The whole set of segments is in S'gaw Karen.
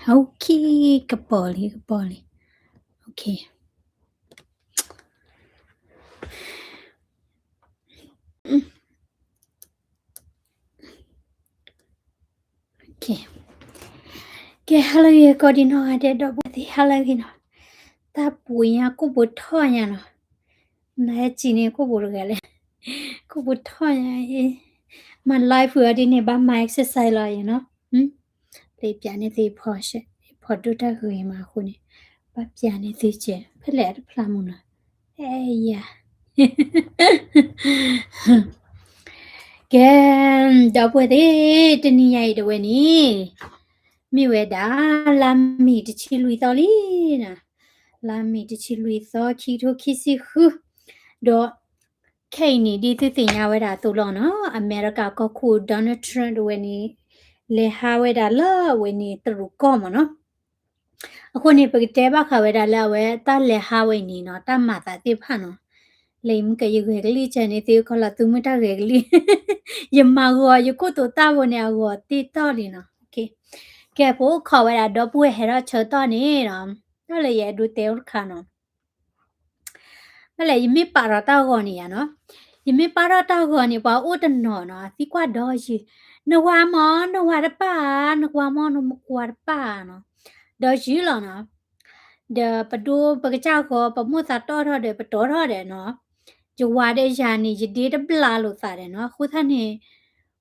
Okay, ကပီၤလံ ကပီၤလံ. Okay. Okay. ကဲ ဟါလၢအဂ့ၤ ကိးဒံနီၢ်ဂၤဒဲး ဒီပုၢ်ဝဲၢ်သ့ၣ် ဟါလၢအဂ့ၤနီၤ. တၢ်ပူၤညါကိၣ်ဘိထီၣ်ညါနီၤ. နဟဲစံးန့ၣ် ကိၣ်ဘိတဂၤလဲၣ်. ကိၣ်ဘိထီၣ်ညါအံၤ, မၤ live အီၤဒ်န့ၣ် ဘၣ်မၤ exercise လီၤအံၤနီၤ. လၢပျးန့ၢ်သု ဖီဒိၣ်တၢ်ဂ့ၤမးအဃိန့ၣ်, ဘၣ်ပျးန့ၢ်သုကဲး ဖဲလဲၣ်အတဖျါမုၢ်နီၤ. အဲယၤ ကဲ, ဒီပုၢ်ဝဲၢ်သ့ၣ်, တနံၤညါအံၤတဝဲန့ၣ် မ့ၢ်ဝဲဒၣ် လါမ့ၤတဆံလွံၢ်သီလံနီၤ. လါမ့ၤတဆံလွံၢ်သီ ခံကထိခံဆံဃု, ဒီး ခဲအံၤန့ၣ် ဒ်သုသ့ၣ်ညါဝဲဒၣ်အသိးလီၤနီၤ, အမဲရကၤကီၢ်ခိၣ် Donald Trump တဝဲန့ၣ် လဲၤဟးဝဲဒၣ်လၢအဝဲန့ၣ်တရူးကီၢ်မးနီၤ. အဃိန့ၣ် ပကတဲဘၣ်ဃးဝဲဒၣ်လၢအဝဲတၢ်လဲၤဟးဝဲအံၤန့ၣ်နီၤ, တၢ်မၤသးသ့ၣ်တဖၣ်နီၤ. လၢယမုၢ်ကယဂဲၤကလံၣ်ကဲန့ၣ် သုကီၢ်လီၤသုမုၢ်တၢ်ဂဲၤကလံၣ်, ယမၤဂီၤယကိၣ်တိၤတၢ်ဖိန့ၣ် အဂီၤတ့ၢ်တီၢ်လံနီၤ. ကဲ ပအိၣ်ခိးဝဲဒၣ်ဒီပုၢ်ဝဲၢ်ဟဲထီၣ်ဆၢကတီၢ်န့ၣ်နီၤ, တၢ်လၢယအဲၣ်ဒိးတဲအိၣ်တခါနီၤ. ဘၣ်လဲၣ် ယမ့ၢ်ပာ်ထီၣ်တၢ်ဂီၤန့ၣ်ယါနီၤ, ယမ့ၢ်ပာ်ထီၣ်တၢ်ဂီၤန့ၣ် ပှၤအိၣ်တနီၤနီၤ သံကွၢ်ဒီးယုၢ်, နဝၤမၢ် နဝၤတပၣ်ဧါ, နကွၢ်မၢ် နမကွၢ်တပၣ်ဧါနီၤ, ဒီးယုၢ်လီၤနီၤ. ဒီးပဒိပကစၢ်ဃီ ပမိၢ်သးတီၢ်ထီၣ်ဒီး ပတီၢ်ထီၣ်ဒီးနီၤ, ယဝၤဒီးယၤန့ၣ် ယဒ့တဘျါလိာ်သးဒီးနီၤ, အဃိသတးန့ၣ်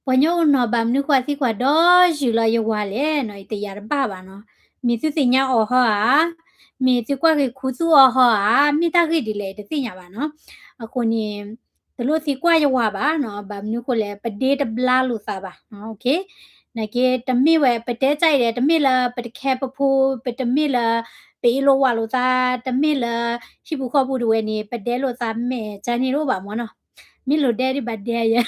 ပှၤညီအိၣ်နီၤ ဘၣ်မနုၤဃိသံကွၢ်ဒီးယုၢ်လီၤယဝၤလဲၣ်နီၤ, ယတယာ်တဘၣ်ဘၣ်နီၤ. မ့ၢ်သုသ့ၣ်ညါအီၤဟီဧါ, မ့ၢ်သုကွၢ်က့ၤခူသူၣ်အီၤဟီဧါ, မ့ၢ်တၢ်ဂ့ၢ်ဒ်လဲၣ် ယတသ့ၣ်ညါဘၣ်နီၤ. အဃိန့ၣ် တလိၣ်သံကွၢ်ယဝၤဘၣ်နီၤ, ဘၣ်မနုၤဃိလဲၣ် ပဒ့တဘျါလိာ်သးဘၣ်နီၤ. နာ်က့ တမ့ၢ်ဝဲ ပတဲကၢ်အံၤဒီး တမ့ၢ်လၢပတခဲပဖိ, ပတမ့ၢ်လၢ ပအ့ၣ်လိာ်ဝးလိာ်သး, တမ့ၢ်လၢ ဟံၣ်ပူၤဃီပူၤတဝဲန့ၣ် ပဒဲလိာ်သးမဲာ်ကၢ်န့ၣ်တအိၣ်ဘၣ်မၢ်နီၤ. မ့ၢ်လိာ်ဒဲဒ်ဘၣ်ဒဲယဲ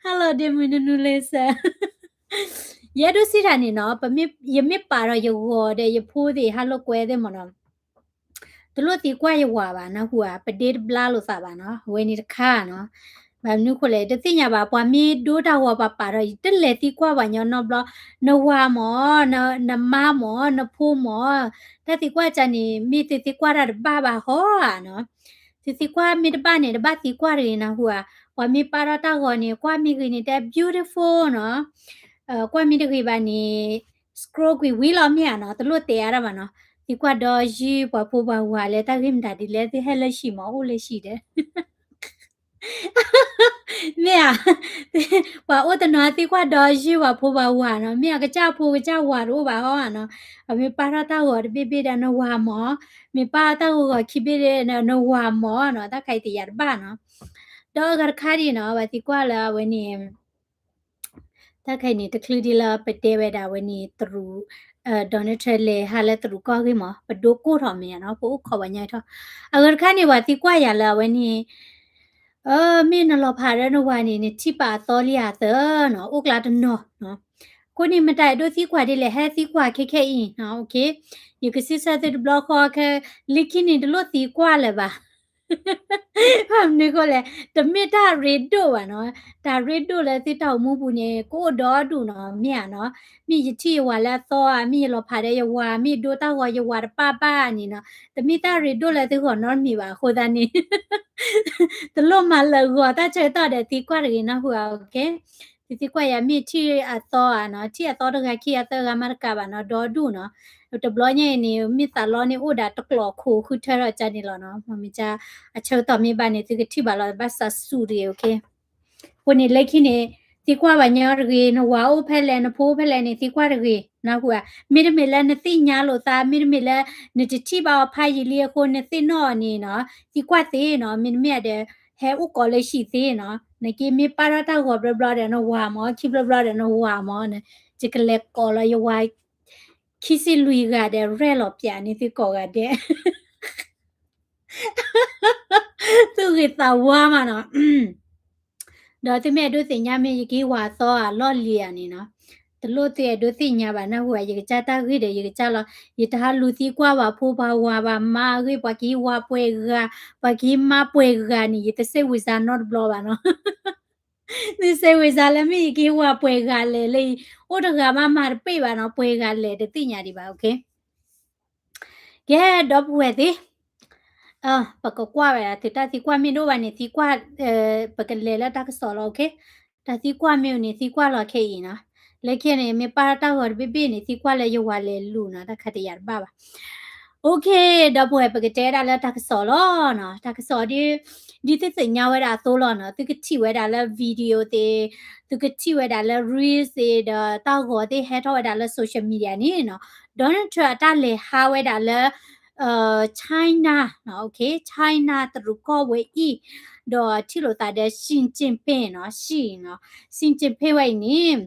ဟါလီၤဒ့မုၢ်နနူလ့စၢၤ ယအဲၣ်ဒိးစံးတၢ်န့ၣ်နီၤ, ယမ့ၢ်ပာ်ဒီးယဂီၤဒီးယဖိသ့ၣ် ဟါလီၤကွဲသ့ၣ်မၢ်နီၤ, တလိၣ်သံကွၢ်ယဝၤဘၣ် နၢ်ဟူဧါ, ပဒ့တဘျါလိာ်သးဘၣ်နီၤ, အဝဲန့ၣ်တခါနီၤ. ဘၣ်မနုၤဃိလဲၣ် တသ့ၣ်ညါဘၣ် ပှၤမ့ၢ်ဒိတၢ်ဂီၤပှၤပာ်ထီၣ် ယတလဲၤသံကွၢ်ပှၤညီနီတဘျီ, နဝၤမၢ်, နမါမၢ်, နဖိမၢ်, တၢ်သံကွၢ်ကၢ်န့ၣ် မ့ၢ်သုသံကွၢ်တၢ်တဘၣ်ဘၣ်ဟီဧါနီၤ. သုသံကွၢ်မ့ၢ်တဘၣ်န့ၣ် တဘၣ်သံကွၢ်တဂ့ၤ နၢ်ဟူဧါ. ပှၤမ့ၢ်ပာ်ထီၣ်တၢ်ဂီၤန့ၣ် ကွၢ်မ့ၢ်ဂ့ၤန့ၣ် တဲ beautiful နီၤ, ကွၢ်မ့ၢ်တဂ့ၤဘၣ်န့ၣ် scroll ကွံာ်ဝံၤလီၤမ့ၢ်ဧါနီၤ, တလိၣ်တဲအါတၢ်ဘၣ်နီၤ. သံကွၢ်ဒီးယုၢ်ပှၤဖိပှၤဝၤလၢတၢ်ဂ့ၢ်မတၤဒ်လဲၣ် သုဟဲလၢဟံၣ်မၢ် အိၣ်လၢဟံၣ်ဒီး မ့ၢ်ဧါ, ပှၤအိၣ်တနီၤသံကွၢ်ဒီးယုၢ်ပှၤဖိပှၤဝၤနီၤ, မ့ၢ်အကစၢ်ဖိကစၢ်ဝၤတအိၣ်ဘၣ်ဟီဧါနီၤ. အမ့ၢ်ပာ်ထီၣ်တၢ်ဂီၤတဘ့ၣ်ဘ့ၣ်ဒီးနဝၤမၢ်, မ့ၢ်ပာ်ထီၣ်တၢ်ဂီၤဂီၤခံဘ့ၣ်ဒီးနဝၤမၢ်နီၤ, တၢ်ခါအံၤတယာ်တဘၣ်နီၤ. ဒီးအဂၤတခါဒ်နီၤ ပှၤသံကွၢ်လၢအဝဲန့ၣ် တၢ်ခဲအံၤန့ၣ် တချုးဒ်လၢပတဲဝဲဒၣ်ဝဲန့ၣ် တရူး Donald Trump လဲၤဟးလၢတရူးကီၢ်ဂ့ၢ်မး ပဒိကိၢ်ထီၣ်မ့ၢ်ဧါနီၤ, ပအိၣ်ခိးပှၤညါထီၣ်. အဂၤတခါန့ၣ် ပှၤသံကွၢ်ယၤလၢအဝဲန့ၣ် မ့ၢ်နလီၤဖးဒီးနဝၤန့ၣ် နထံၣ်ပာ်အသီလံဧါသၢနီၤ, အိၣ်ကျါတနီၤနီၤ. အဃိန့ၣ် မတၤအဲၣ်ဒိးသံကွၢ်ဒ်လဲၣ် ဟဲသံကွၢ်ခဲခဲအံၤနီၤ, ယကစံးဆၢသုတဘျီဃီခဲ, လၢခံန့ၣ် တလိၣ်သံကွၢ်လၢၤဘၣ် ဘၣ်မနုၤအဃိလဲၣ်, တမ့ၢ်တၢ်ရ့ဒိၣ်ဘၣ်နီၤ, တၢ်ရ့ဒိၣ်လၢသုတၢ်အိၣ်မူပူၤန့ၣ် ကအိၣ်ဒီဒူၣ်နီၤ, မ့ၢ်ဧါနီၤ, မ့ၢ်ယထံၣ်ယဝၤလၢအသီဧါ, မ့ၢ်ယလီၤဖးဒီးယဝၤ, မ့ၢ်ယဒိတၢ်ဂီၤယဝၤတပၣ်ဘၣ်န့ၣ်နီၤ, တမ့ၢ်တၢ်ရ့ဒိၣ်လၢသုဂီၢ်နီတမံၤဘၣ်အဃိသတးန့ၣ် တလိၣ်မၤလၢာ်ဂီၤတၢ်ဆၢကတီၢ်ဒီးသံကွၢ်တဂ့ၤနၢ်ဟူဧါ, သုသံကွၢ်ယၤမ့ၢ်ထံၣ်အသီဧါနီၤ, ထံၣ်အသီတဂၤခံဂၤသၢဂၤမးတကးဘၣ်နီၤ, ဒီဒူၣ်နီၤ, တဘျီညါအံၤန့ၣ် မ့ၢ်သးလီန့ၣ်အိၣ်ဒၣ်တကျိၤခိၣ်ဃုထၢထီၣ်ကၢန့ၣ်လီၤနီၤ, မ့ၢ်ကၢ အဆၢကတီၢ်မ့ၢ်ဘၣ်န့ၣ် သုကထံၣ်ဘၣ်လီၤ, ဘၣ်စးစူၤတဂ့ၤ, အဃိန့ၣ် လၢခံန့ၣ် သံကွၢ်ဘၣ်ညီတဂ့ၤ, နဝၤအိၣ်ဖဲလဲၣ် နဖိအိၣ်ဖဲလဲၣ်န့ၣ် သံကွၢ်တဂ့ၤ, နၢ်ဟူဧါ, မ့တမ့ၢ်လၢနသ့ၣ်ညါလိာ်သး, မ့တမ့ၢ်လၢ နတထံၣ်ဘၣ်အီၤဖးယံာ်လံအဃိ နသ့ၣ်နီၣ်အီၤန့ၣ်နီၤ, သံကွၢ်သ့နီၤ, မ့တမ့ၢ်ဒီး ဟဲအိၣ်ကိးလၢဟံၣ်သ့နီၤ, နက့မ့ၢ်ပာ်ထီၣ်တၢ်ဂီၤဘျီဘျီဒီးနဝၤမၢ်, ခံဘျီဘျီဒီးနဝၤမၢ်, ယကလဲၤကိးလီၤယဝၤ ခံဆံလွံၢ်ဂၤဒီး ရဲၣ်လီၤပျးန့ၢ်သုကိးဂၤဒဲး သူၣ်ဂ့ၤသးဝါမးနီၤ, ဒီးသုမ့ၢ်အဲၣ်ဒိးသ့ၣ်ညါမ့ၢ် ယကဟံးဝၤသီဧါ လီၢ်လံၤဧါန့ၣ်နီၤ, တလိၣ်သုအဲၣ်ဒိးသ့ၣ်ညါဘၣ်နၢ်ဟူဧါ, ယကစၢ်တၢ်ဂ့ၢ်ဒီးယကစၢ်လီၤ, ယတဟးလူၤသံကွၢ်ပှၤဖိပှၤဝၤဘၣ်, မါအဂ့ၢ် ပှၤကဟံးဝၤပှဲၤဂၤ, ပှၤကဟံးမါပှဲၤဂၤန့ၣ် ယတစ့ၣ်ဝံၤစါနီတဘျီဘၣ်နီၤ သုစိတ်ဝင်စားလၢမ့ၢ်အံၤက့ၤဝဲပှဲၤဂၤလဲၣ်လၢအံၤ, အိၣ်တဂၤမးမၤတပ့ၢ်ဘၣ်နီၤ, ပှဲၤဂၤလဲၣ်တသ့ၣ်ညါဒံးဘၣ်, okay. ကဲ ဒီပုၢ်ဝဲၢ်သ့ၣ်, ပကကွၢ်ဝဲဒၣ် သုတၢ်သံကွၢ်မ့ၢ်ဒိၣ်ဘၣ်န့ၣ် သံကွၢ်, ပကလဲၤလၢတၢ်ကစီၣ်လီၤ, okay. တၢ်သံကွၢ်မ့ၢ်အိၣ်န့ၣ် သံကွၢ်လီၤခဲအံၤနီၤ. လၢခဲန့ၣ်မ့ၢ်ပာ်တၢ်ဂီၤတဘ့ၣ်ဘ့ၣ်န့ၣ် သံကွၢ်လၢယဝၤလဲၤလူၤနီၤ, တၢ်ခါတယာ်တဘၣ်ဘၣ်. Okay, ဒီပုၢ်ဝဲၢ် ပကတဲဝဲဒၣ်လၢတၢ်ကစီၣ်လီၤနီၤ. တၢ်ကစီၣ်ဒ်, ဒ်သုသ့ၣ်ညါဝဲဒၣ်အသိးလီၤနီၤ. သုကထံၣ်ဝဲဒၣ်လၢ video သ့ၣ်, သုကထံၣ်ဝဲဒၣ်လၢ reels သ့ၣ် ဒီးတၢ်ဂီၤသ့ၣ်ဟဲထီၣ်ဝဲဒၣ်လၢ social media န့ၣ်နီၤ. Donald Trump အတၢ်လဲၤဟးဝဲဒၣ်လၢ China နီၤ, okay, China တရူးကီၢ်ဝဲအံၤ, ဒီးထံၣ်လိာ်သးဒီး Xi Jinping နီၤ, Xi နီၤ, Xi Jinping ဝဲအံၤန့ၣ်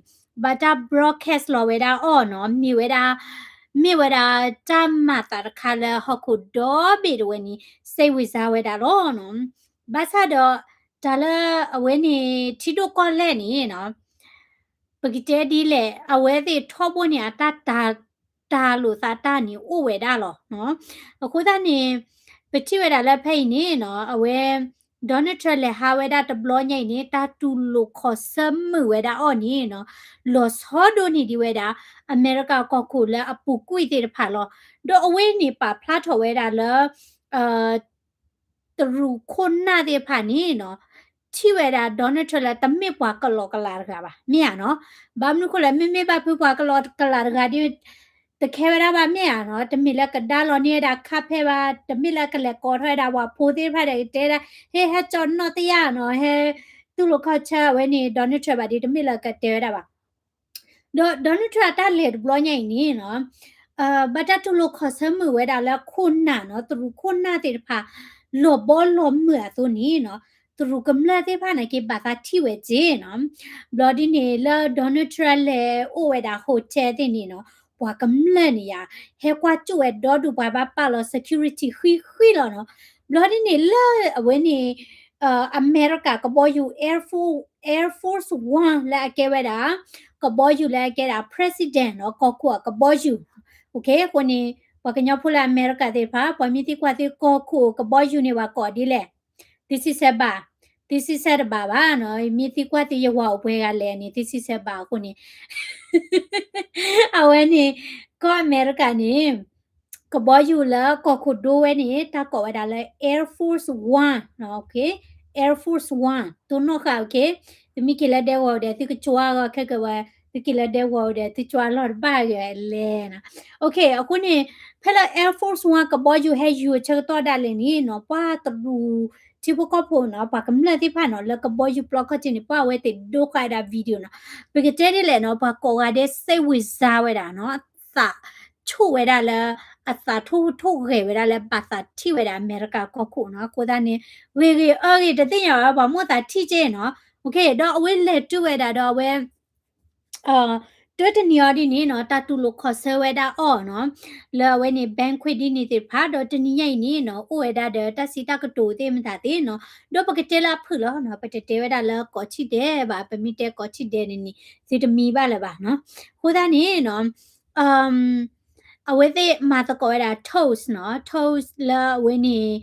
ဘၣ်တၢ် broadcast လီၤဝဲဒၣ်အီၤနီၤ, မ့ၢ်ဝဲဒၣ်, မ့ၢ်ဝဲဒၣ်တၢ်မၤသးတခါလၢဟီၣ်ခိၣ်ဒီဘ့ၣ်တဝဲန့ၣ် စိတ်ဝင်စား ဝဲဒၣ်လီၤနီၤ. ဘၣ်ဆၣ်ဒီး တၢ်လၢအဝဲန့ၣ် ထံဒိၣ်ကီၢ်လဲၢ်န့ၣ်နီၤ, ပကတဲဒ်လဲၣ် အဝဲသ့ၣ်ထီဘိန့ၣ် အတၢ်တၤ, တၤလိာ်သးတၢ်န့ၣ်အိၣ်ဝဲဒၣ်လီၤနီၤ. အဃိသတးန့ၣ် ပထံၣ်ဝဲဒၣ်လၢဖဲအံၤန့ၣ်နီၤ, အဝဲ Donald Trump လဲၤဟးဝဲဒၣ်တဘျီညါအံၤန့ၣ် တၢ်တူၢ်လိာ်ခီၣ်ဆၢမုာ်ဝဲဒၣ်အီၤန့ၣ်နီၤ, လီၤဆီဒိၣ်န့ၢ်ဒံးဝဲဒၣ် အမဲရကၤကီၢ်ခိၣ်လၢအပူၤကွံာ်သ့ၣ်တဖၣ်လီၤ. ဒီးအဝဲန့ၣ်ပာ်ဖျါထီၣ်ဝဲဒၣ်လၢ တရူးခိၣ်နၢ်သ့ၣ်တဖၣ်န့ၣ်နီၤ, ထံၣ်ဝဲဒၣ် Donald Trump လၢတမ့ၢ်ပှၤကလီကလးတဂၤဘၣ် မ့ၢ်ဧါနီၤ. ဘၣ်မနုၤဃိလဲၣ် မ့မ့ၢ်ဘၣ်ဖုပှၤကလီကလးတဂၤဒီး တခဲဝဲဒၣ်ဘၣ် မ့ၢ်ဧါနီၤ, တမ့ၢ်လၢကဒါလီၤန့ၢ်ဝဲဒၣ် carpet ဘၣ်, တမ့ၢ်လၢကလဲၤကိးထီၣ်ဝဲဒၣ်ပှၤဖိသ့ၣ်တဖၣ်ဒီးကတဲဒၣ် ဟ့ ဟဲကၠီနီၣ်တယၢ်နီၤ, ဟဲတူၢ်လိာ်ခီၣ်ဆၢဝဲန့ၣ် Donald Trump ဘၣ်ဒီး တမ့ၢ်လၢကတဲဝဲဒၣ်ဘၣ်. ဒီး Donald Trump အတၢ်လဲၤတဘျီညါအံၤန့ၣ်နီၤ, ဘၣ်တၢ်တူၢ်လိာ်ခီၣ်ဆၢမုာ်ဝဲဒၣ်လၢခိၣ်နၢ်နီၤ, တရူးခိၣ်နၢ်သ့ၣ်တဖၣ် လီၤဘီလီၤမုၢ်အသိးန့ၣ်နီၤ, တရူးကမျၢၢ်သ့ၣ်တဖၣ်န့ၣ်က့ၤ ဘၣ်သးထံၣ်ဝဲက့ၤနီၤ. ဘျီဒ်န့ၣ်လၢ Donald Trump လဲၤအိၣ်ဝဲဒၣ် hotel သ့ၣ်န့ၣ်နီၤ, ပှၤကမျၢၢ်န့ၣ်ယါ ဟဲကွၢ်ကၠူၣ်ဝဲဒီဒူၣ် ပှၤဘၣ်ပာ်လီၤ security ဃံဃံလီၤနီၤ. ဘျီဒ်န့ၣ်လၢအဝဲန့ၣ် အမဲရကၤကဘီယူၤ Air Force, Air Force One လၢအကဲဝဲဒၣ် ကဘီယူၤလၢအကဲဒၣ် president နီၤ, ကီၢ်ခိၣ်အကဘီယူၤ, okay. အဃိန့ၣ် ပှၤကညီဖိလၢအမဲရကၤသ့ၣ်တဖၣ် ပှၤမ့ၢ်သံကွၢ်သုကီၢ်ခိၣ်ကဘီယူၤန့ၣ် ပှၤကိးဒ်လဲၣ်, သုစံးဆၢဘၣ်, သုစံးဆၢတဘၣ်ဘၣ်နီၤ, မ့ၢ်သံကွၢ်သုယဝၤအိၣ်ပှဲၤဂၤလဲၣ်န့ၣ် သုစံးဆၢဘၣ်အဃိန့ၣ် အဝဲန့ၣ် ကီၢ်အမဲရကၤန့ၣ် ကဘီယူၤလၢကီၢ်ခိၣ်ဒိဝဲန့ၣ် တၢ်ကိးဝဲဒၣ်လၢ Air Force One နီၤ, okay, Air Force One တိၢ်နီၣ်ဃာ်, okay. သုမ့ၢ်က့ၤလၢဒဲကဝီၤဒီး သုကကွၢ်ဂီၤခဲကဝဲ, သုက့ၤလၢဒဲကဝီၤဒီး သုကွၢ်လီၢ်တဘၣ်ဂ့ၤလဲၣ်နီၤ. Okay, အဃိန့ၣ် ဖဲလၢ Air Force One ကဘီယူၤဟဲယူၤဆၢကတီၢ်ဒၣ်လဲာ်န့ၣ်နီၤ, ပှၤတရူးထံဖိကီၢ်ဖိနီၤ, ပှၤကမျၢၢ်သ့ၣ်တဖၣ်နီၤ, လၢကဘီယူၤပျီခီၣ်ထံးန့ၣ် ပှၤအဝဲသ့ၣ်ဒိဃာ်ဝဲဒၣ် video နီၤ. ပကတဲဒ်လဲၣ်နီၤ, ပှၤကိးဂၤဒဲး စိတ်ဝင်စား ဝဲဒၣ်နီၤ, သးဆိၣ်ဝဲဒၣ်လၢ အသးထိၣ်ဟူးထိၣ်ဂဲၤဝဲဒၣ်လၢ ဘၣ်သးထံၣ်ဝဲဒၣ်အမဲရကၤကီၢ်ခိၣ်နီၤ. အဃိသတးန့ၣ် ဂ့ၤဂ့ၤအၢဂ့ၤတသ့ၣ်ညါဘၣ် ပှၤမိၣ်သးထံၣ်က့နီၤ. Okay, ဒီးအဝဲလဲၤတုၤဝဲဒၣ်ဒီးအဝဲ တၢတနံၤအံၤဒ်န့ၣ်နီၤ, တၢ်တူၢ်လိာ်ခီၣ်ဆၢဝဲဒၣ်အီၤနီၤ, လၢအဝဲန့ၣ် banquet ဒ်န့ၣ်သ့ၣ်တဖၣ်, ဒီးတနံၤညါအံၤန့ၣ်နီၤ, အိၣ်ဝဲဒၣ်ဒီးတၢ်စံးတၢ်ကတိၤသ့ၣ်မတၤသ့ၣ်နီၤ, ဒီးပကတဲလၢအဖုၣ်လီၤနီၤ, ပတတဲဝဲဒၣ်လၢကိးထံၣ်ဒဲးဘၣ်, ပမ့ၢ်တဲကိးထံၣ်ဒဲးန့ၣ်န့ၣ် သုတမံဘၣ်လၢၤဘၣ်နီၤ. အဃိသတးန့ၣ်နီၤ အဝဲသ့ၣ်မၤသကိးဝဲဒၣ် toast နီၤ, toast လၢအဝဲန့ၣ်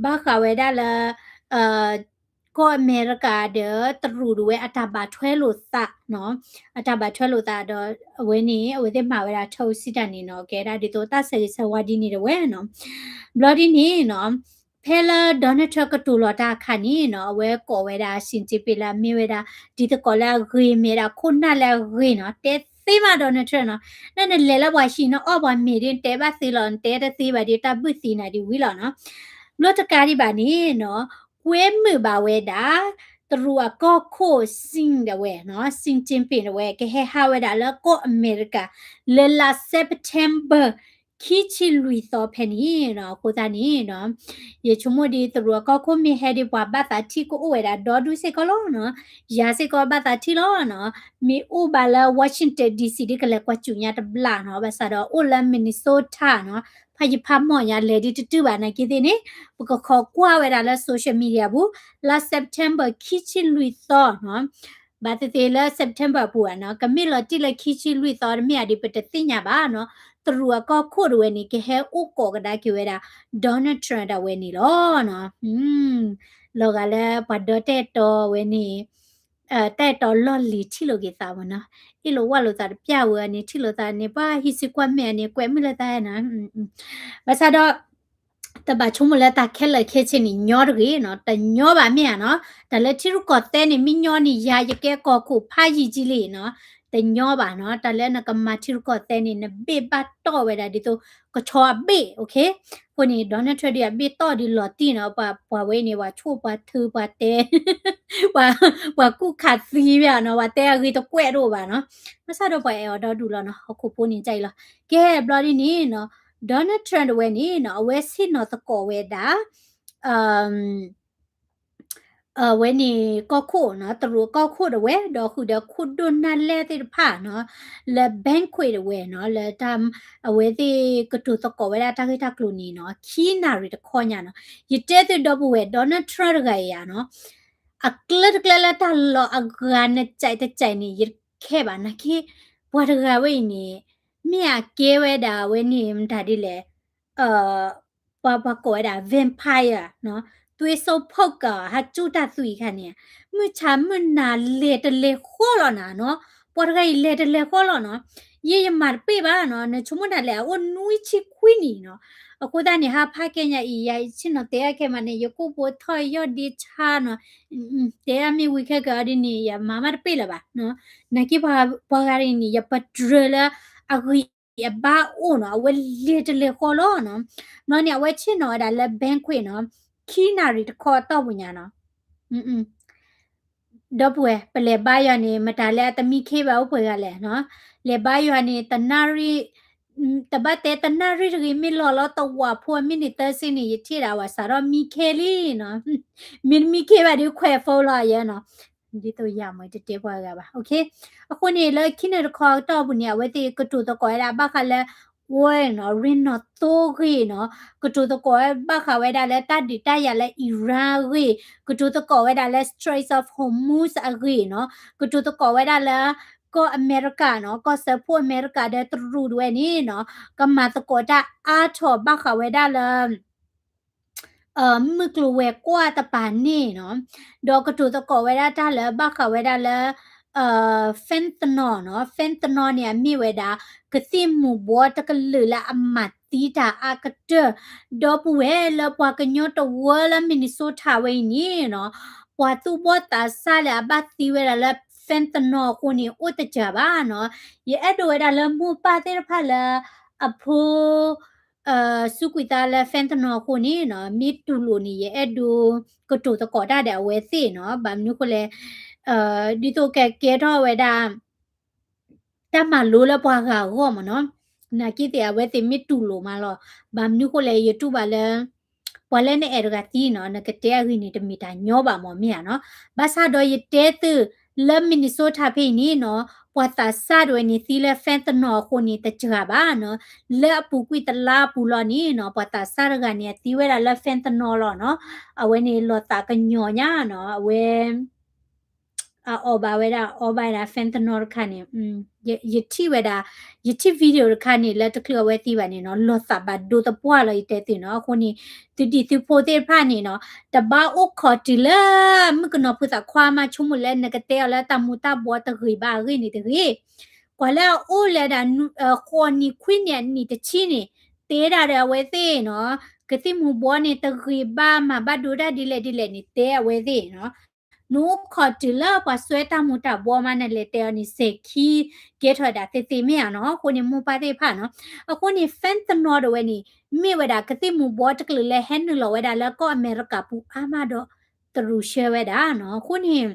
ဘၣ်ဃးဝဲဒၣ်လၢ ကီၢ်အမဲရကၤဒီးတရူးဒၣ်ဝဲအတၢ်ဘၣ်ထွဲလိာ်သးနီၤ, အတၢ်ဘၣ်ထွဲလိာ်သးဒီး အဝဲန့ၣ် အဝဲသ့ၣ်မၤဝဲဒၣ် toast စံးတၢ်န့ၣ်နီၤ, ကဲဒၣ်ဒ်သိးတၢ်ဆၢဂ့ၤဆၢဝါဒ်န့ၣ်ဒၣ်ဝဲနီၤ. ဘျီဒ်န့ၣ်နီၤ ဖဲလၢ Donald Trump ကတိၤလီၤတၢ်အခါန့ၣ်နီၤ, အဝဲကိးဝဲဒၣ် Xi Jinping လၢအမ့ၢ်ဝဲဒၣ် ဒ်သကိးလၢအဂ့ၤ မ့ၢ်ဝဲဒၣ်ခိၣ်နၢ်လၢအဂ့ၤနီၤ, တဲသ့မး Donald Trump နီၤ, နနလဲၤလၢပှၤဟံၣ်နအီၣ်ပှၤမ့ၤဒီး နတဲဘၣ်သ့လီၤ, နတဲတသ့ဘၣ်ဒီး တၢ်ဘုၣ်သံနၤဒ်ဝံၤလီၤနီၤ. ဘျီတကးဒံးဘၣ်န့ၣ်နီၤ, ကွဲမုာ်ဘၣ်ဝဲဒၣ် တရူးအကီၢ်ခိၣ် Xi ဒၣ်ဝဲနီၤ, Xi Jinping ဒၣ်ဝဲ ကဟဲဟးဝဲဒၣ်လၢကီၢ်အမဲရကၤ လၢလါ September ခံဆံလွံၢ်သီဖဲန့ၣ်နီၤ. အဃိသတးန့ၣ်နီၤ, ယဆိကမိၣ်ဒ်တရူးအကီၢ်ခိၣ်မ့ၢ်ဟဲဒီး ပှၤဘၣ်သးထံၣ်ကအိၣ်ဝဲဒၣ်ဒီဒူၣ်စ့ၢ်ကီးလီၤနီၤ. ယၤစ့ၢ်ကီးဘၣ်သးထံၣ်လီၤနီၤ. မ့ၢ်အိၣ်ဘၣ်လၢ Washington D C ဒ်ကလဲၤကွၢ်စူၣ်ညါတဘျီနီၤ, ဘၣ်ဆၣ်ဒီးအိၣ်လၢ Minnesota နီၤ, ဖးယံၤဖးမီၢ်ညါ လဲၤဒ်တတုၤဘၣ်နာ်က့သ့ၣ်န့ၣ်, ပကခိးကွၢ်ဝဲဒၣ်လၢ social media ပူၤ, လါ September ခံဆံလွံၢ်သီနီၤ. ဘၣ်သ့ၣ်သ့ၣ်လၢ September အပူၤဘၣ်နီၤ, ကမ့ၢ်လီၤတံၢ်လၢခံဆံလွံၢ်သီတမ့ၢ်ဧါဒီး ပတသ့ၣ်ညါဘၣ်နီၤ. တရူးအကီၢ်ခိၣ်ဒၣ်ဝဲန့ၣ် ကဟဲအိၣ်ကိးကဒါက့ၤဝဲဒၣ် Donald Trump ဒၣ်ဝဲန့ၣ်လီၤနီၤ. လီၤဂာ်လၢပှၤဒီတဲာ်တီဝဲန့ၣ် တၢ်အဲၣ်တီလီၢ်လံၤထံၣ်လိာ်က့ၤသးမ့ၢ်နီၤ, အ့ၣ်လိာ်ဝၣ်လိာ်သးတပျၢ်ဝဲန့ၣ် ထံၣ်လိာ်သးန့ၣ် ပှၤဟံးစုကွၢ်မဲာ်န့ၣ် ကွဲးမုၢ်လၢသးနီၤ, ဘၣ်ဆၣ်ဒီး တဘၣ်ဆိကမိၣ်လၢတၢ်ခဲလၢာ်ခဲဆ့န့ၣ် ညီတဂ့ၤနီၤ, တညီဘၣ်မ့ၢ်ဧါနီၤ, တၢ်လၢထံရူၢ်ကီၢ်သဲးန့ၣ် မ့ၢ်ညီန့ၣ် ယၤယကဲကီၢ်ခိၣ်ဖးယံာ်ကံလံနီၤ, တညီဘၣ်နီၤ, တၢ်လၢနကမၤထံရူၢ်ကီၢ်သဲးန့ၣ် နဘ့ၣ်ဘၣ်တီၢ်ဝဲဒၣ်ဒ်သိး ကဆီအဘ့ၣ်, အဃိန့ၣ် Donald Trump ဒုးအဘ့ၣ်တီၢ်ဒုးလီၤတံၢ်နီၤ, ပှၤ ပှၤဝဲအံၤန့ၣ် ပှၤဆိၣ်ပှၤထုပှၤတဲ ပှၤ ပှၤကူၣ်ခးသံဝဲနီၤ, ပှၤတဲအဂ့ၤတကွဲးတအိၣ်ဘၣ်နီၤ, ဘၣ်ဆၣ်ဒီးပှၤအဲၣ်အီၤဒီဒူၣ်လီၤနီၤ, ဟီၣ်ခိၣ်ဖိန့ၣ်ကအံၤလီၤ. ကဲဘျီဒ်န့ၣ်နီၤ, Donald Trump တဝဲန့ၣ်နီၤ အဝဲဆ့ၣ်နီၤသကိးဝဲဒၣ် အဝဲန့ၣ်ကီၢ်ခိၣ်နီၤ, တရူးကီၢ်ခိၣ်တဝဲ ဒီးဃုာ်ဒီးခိၣ်ဒိၣ်နၢ်လဲၢ်သ့ၣ်တဖၣ်နီၤ, လၢ banquet တဝဲနီၤ, လၢတၢ် အဝဲသ့ၣ်ကတိၤသကိးဝဲဒၣ်တၢ်ဂ့ၢ်တၢ်ကျိၤန့ၣ်နီၤ, ခံနၣ်ရံၣ်တခီညါနီၤ, ယတဲသုဒီပုၢ်ဝဲၢ် Donald Trump တဂၤအံၤဧါနီၤ, အကျၢတကျၢလၢတၢ်လီၤအဂၤနကၠဲးတကၠဲးန့ၣ် ယတခဲဘၣ်နာ်က့, ပှၤတဂၤဝဲအံၤန့ၣ် မ့ၢ်အကဲဝဲဒၣ်အဝဲန့ၣ်မတၤဒ်လဲၣ် ပှၤ ပှၤကိးဝဲဒၣ် vampire နီၤ, သွေးစွန်းဖုတ်ကာ ဟးကၠူတၢ်သွံၣ်အခါန့ၣ်, မုၢ်ဆါမုၢ်နၤလဲၤတလဲၤဃီလီၤနၤနီၤ, ပှၤတဂၤအံၤလဲၤတလဲၤဃီလီၤနီၤ, ယဲယမၤတပ့ၢ်ဘၣ်နီၤ, နဆိကမိၣ်ဒၣ်လဲာ် အအိၣ်နွံဆံခွံနံၣ်နီၤ, အဃိသတးန့ၣ် ဟးဖးကဲညါအံၤ ယဆ့ၣ်နီၤတဲအခဲမးန့ၣ် ယကိၣ်ဖိထီၣ်ယီၢ်ဒ့ဆါနီၤ, တဲဒၣ်မ့ၢ်ဝံၤခဲကဒီးဒ်န့ၣ် ယမၤမးတပ့ၢ်လၢၤဘၣ်နီၤ, နာ်က့ပှၤ ပှၤဂၤန့ၣ် ယပတြၢၤလၢအဂံၢ် အဘါအိၣ်နီၤ, အဝဲလဲၤတလဲၤဃီလီၤနီၤ. ဘျီန့ၣ် အဝဲဆ့ၣ်နီၤဝဲဒၣ်လၢ banquet နီၤ, ခံနၣ်ရံၣ်တခီအတီၢ်ပူၤညါနီၤ. ဒီပုၢ်ဝဲၢ် ပလဲၤဘါယွၤန့ၣ် မတၤလၢအတမံခ့ဘၣ်အိၣ်ပှဲၤဂၤလဲၣ်နီၤ. လဲၤဘါယွၤန့ၣ် တနၣ်ရံၣ် တဘၣ်တဲတနၣ်ရံၣ်တဂ့ၤ မ့ၢ်လီၤလီၤတဝးဖိ မ့ၢ်န့ၣ်သၢဆံန့ၣ် ယထံၣ်ဒၣ်ဝဲစးထီၣ်မံခ့လံနီၤ. မ့ၢ်တမံခ့ဘၣ်ဒီး ခွဲးဖိလီၤယဲနီၤ. ဒ်သိးယၤမ့ၢ်တတဲပှၤဂၤဘၣ်. အဃိန့ၣ် လၢခံနၣ်ရံၣ်တခီအတီၢ်ပူၤန့ၣ် အဝဲသ့ၣ်ကတိၤသကိးဝဲဒၣ်ဘၣ်ဃးလၢ ဝဲနီၤ ရ့ၣ်နီၤသိဂ့ၢ်နီၤ, ကတိၤသကိးဝဲဘၣ်ဃးဝဲဒၣ်လၢတၢ်ဒုးတၢ်ယၤလၢ Iran အဂ့ၢ်, ကတိၤသကိးဝဲဒၣ်လၢ Straits of Hormuz အဂ့ၢ်နီၤ, ကတိၤသကိးဝဲဒၣ်လၢ ကီၢ်အမဲရကၤနီၤ, ကီၢ်စၢဖှိၣ်အမဲရကၤဒီးတရူးတဝဲန့ၣ်နီၤ, ကမၤသကိးတၢ်အါထီၣ်ဘၣ်ဃးဝဲဒၣ်လၢ မုၢ်ကျိၤဝဲၤကွာ်တပၤန့ၣ်နီၤ, ဒီးကတိၤသကိးဝဲဒၣ်တၢ်လၢဘၣ်ဃးဝဲဒၣ်လၢ fentanyl နီၤ, fentanyl န့ၣ် အမ့ၢ်ဝဲဒၣ် ကသံၣ်မူၤဘှီတကလုာ်လၢအမၤသံတၢ်အါကတၢၢ်, ဒီပုၢ်ဝဲၢ်လၢပှၤကညီတဝၢလၢ Minnesota ဝဲအံၤန့ၣ်နီၤ, ပှၤသူၣ်ဘီၣ်သးစၢ်လၢအဘၣ်သံဝဲဒၣ်လၢ fentanyl အဃိန့ၣ် အိၣ်တစှၤဘၣ်နီၤ, ယအဲၣ်ဒိးဝဲဒၣ်လၢမိၢ်ပၢ်သ့ၣ်တဖၣ်လၢ အဖိ စူးကွံာ်သးလၢ fentanyl အဃိန့ၣ်နီၤ, မ့ၢ်တူၢ်လိာ်န့ၣ် ယအဲၣ်ဒိးကတိၤသကိးတၢ်ဒီးအဝဲသ့ၣ်နီၤ, ဘၣ်မနုၤဃိလဲၣ်, ဒ်သိးကကဲထီၣ်ဝဲဒၣ် တၢ်မၤလိလၢပှၤဂၤအဂီၢ်မ့ၢ်နီၤ, နာ်က့သ့ၣ်အဝဲသ့ၣ်မ့ၢ်တူၢ်လိာ်မးလီၤ, ဘၣ်မနုၤဃိလဲၣ် ယတူၢ်ဘၣ်လၢ ပှၤလၢနအဲၣ်တဂၤသံနီၤ, နကတဲအဂ့ၢ်န့ၣ် တမ့ၢ်တၢ်ညီဘၣ်မ့ၢ်မ့ၢ်ဧါနီၤ, ဘၣ်ဆၣ်ဒီးယတဲသု လၢ Minnesota ဖဲအံၤန့ၣ်နီၤ, ပှၤသးစၢ်တဝဲန့ၣ်သံလၢ fentanyl အဃိန့ၣ် တစှၤဘၣ်နီၤ, လၢအပူၤကွံာ်တလါအပူၤလီၤန့ၣ်နီၤ, ပှၤသးစၢ်တဂၤန့ၣ် အသံဝဲဒၣ်လၢ fentanyl လီၤနီၤ, အဝဲန့ၣ်လီၤသးကညီၤညါနီၤ, အဝဲ အအီၣ်ဘၣ်ဝဲဒၣ် အီဘၣ်ဝဲဒၣ် fentanyl တခါန့ၣ်, ယထံၣ်ဝဲဒၣ်, ယထံၣ် video တခါန့ၣ် လၢတချုးအဝဲသံဘၣ်န့ၣ်နီၤ, လီၤသးဘၣ်ဒိသပှၢ်လီၤ ယတဲသုနီၤ, အဃိန့ၣ် သုဒံၣ်သုဖိသ့ၣ်တဖၣ်န့ၣ်နီၤ, တဘၣ်အိၣ်ခိးတုၤလၢ မုၣ်ကနီၤဖုသးခွါမး ဆိကမိၣ်လၢနကတဲအီၤလၢတၢ်မူၤတၢ်ဘှီတဂ့ၤဘၣ်အဂ့ၢ်န့ၣ်တဂ့ၤ, ပှၤလၢအအိၣ်လၢဒၣ် ဃိးနံၣ်ခွံနံၣ်အနံၣ်တဆံန့ၣ်, တဲဒၣ်ဒီးအဝဲသ့ၣ်နီၤ, ကသံၣ်မူၤဘှီန့ၣ် တဂ့ၤဘၣ် မၤဘၣ်ဒိတၢ်ဒ်လဲၣ်ဒ်လဲၣ်န့ၣ် တဲအဝဲသ့ၣ်နီၤ, နအိၣ်ခိးတုၤလၢပှၤစွဲတၢ်မူၤတၢ်ဘှီမး နလဲၤတဲအီၤန့ၣ် စဲၤခံ ကဲထီၣ်ဒၣ်သ့သ့မ့ၢ်ဧါနီၤ, အဃိန့ၣ် မိၢ်ပၢ်သ့ၣ်တဖၣ်နီၤ, အဃိန့ၣ် fentanyl တဝဲန့ၣ် မ့ၢ်ဝဲဒၣ်ကသံၣ်မူၤဘှီတကလုာ်လၢဟဲနုာ်လီၤဝဲဒၣ်လၢကီၢ်အမဲရကၤပူၤအါမးဒီး တရူးဆှၢဝဲဒၣ်နီၤ, အဃိန့ၣ်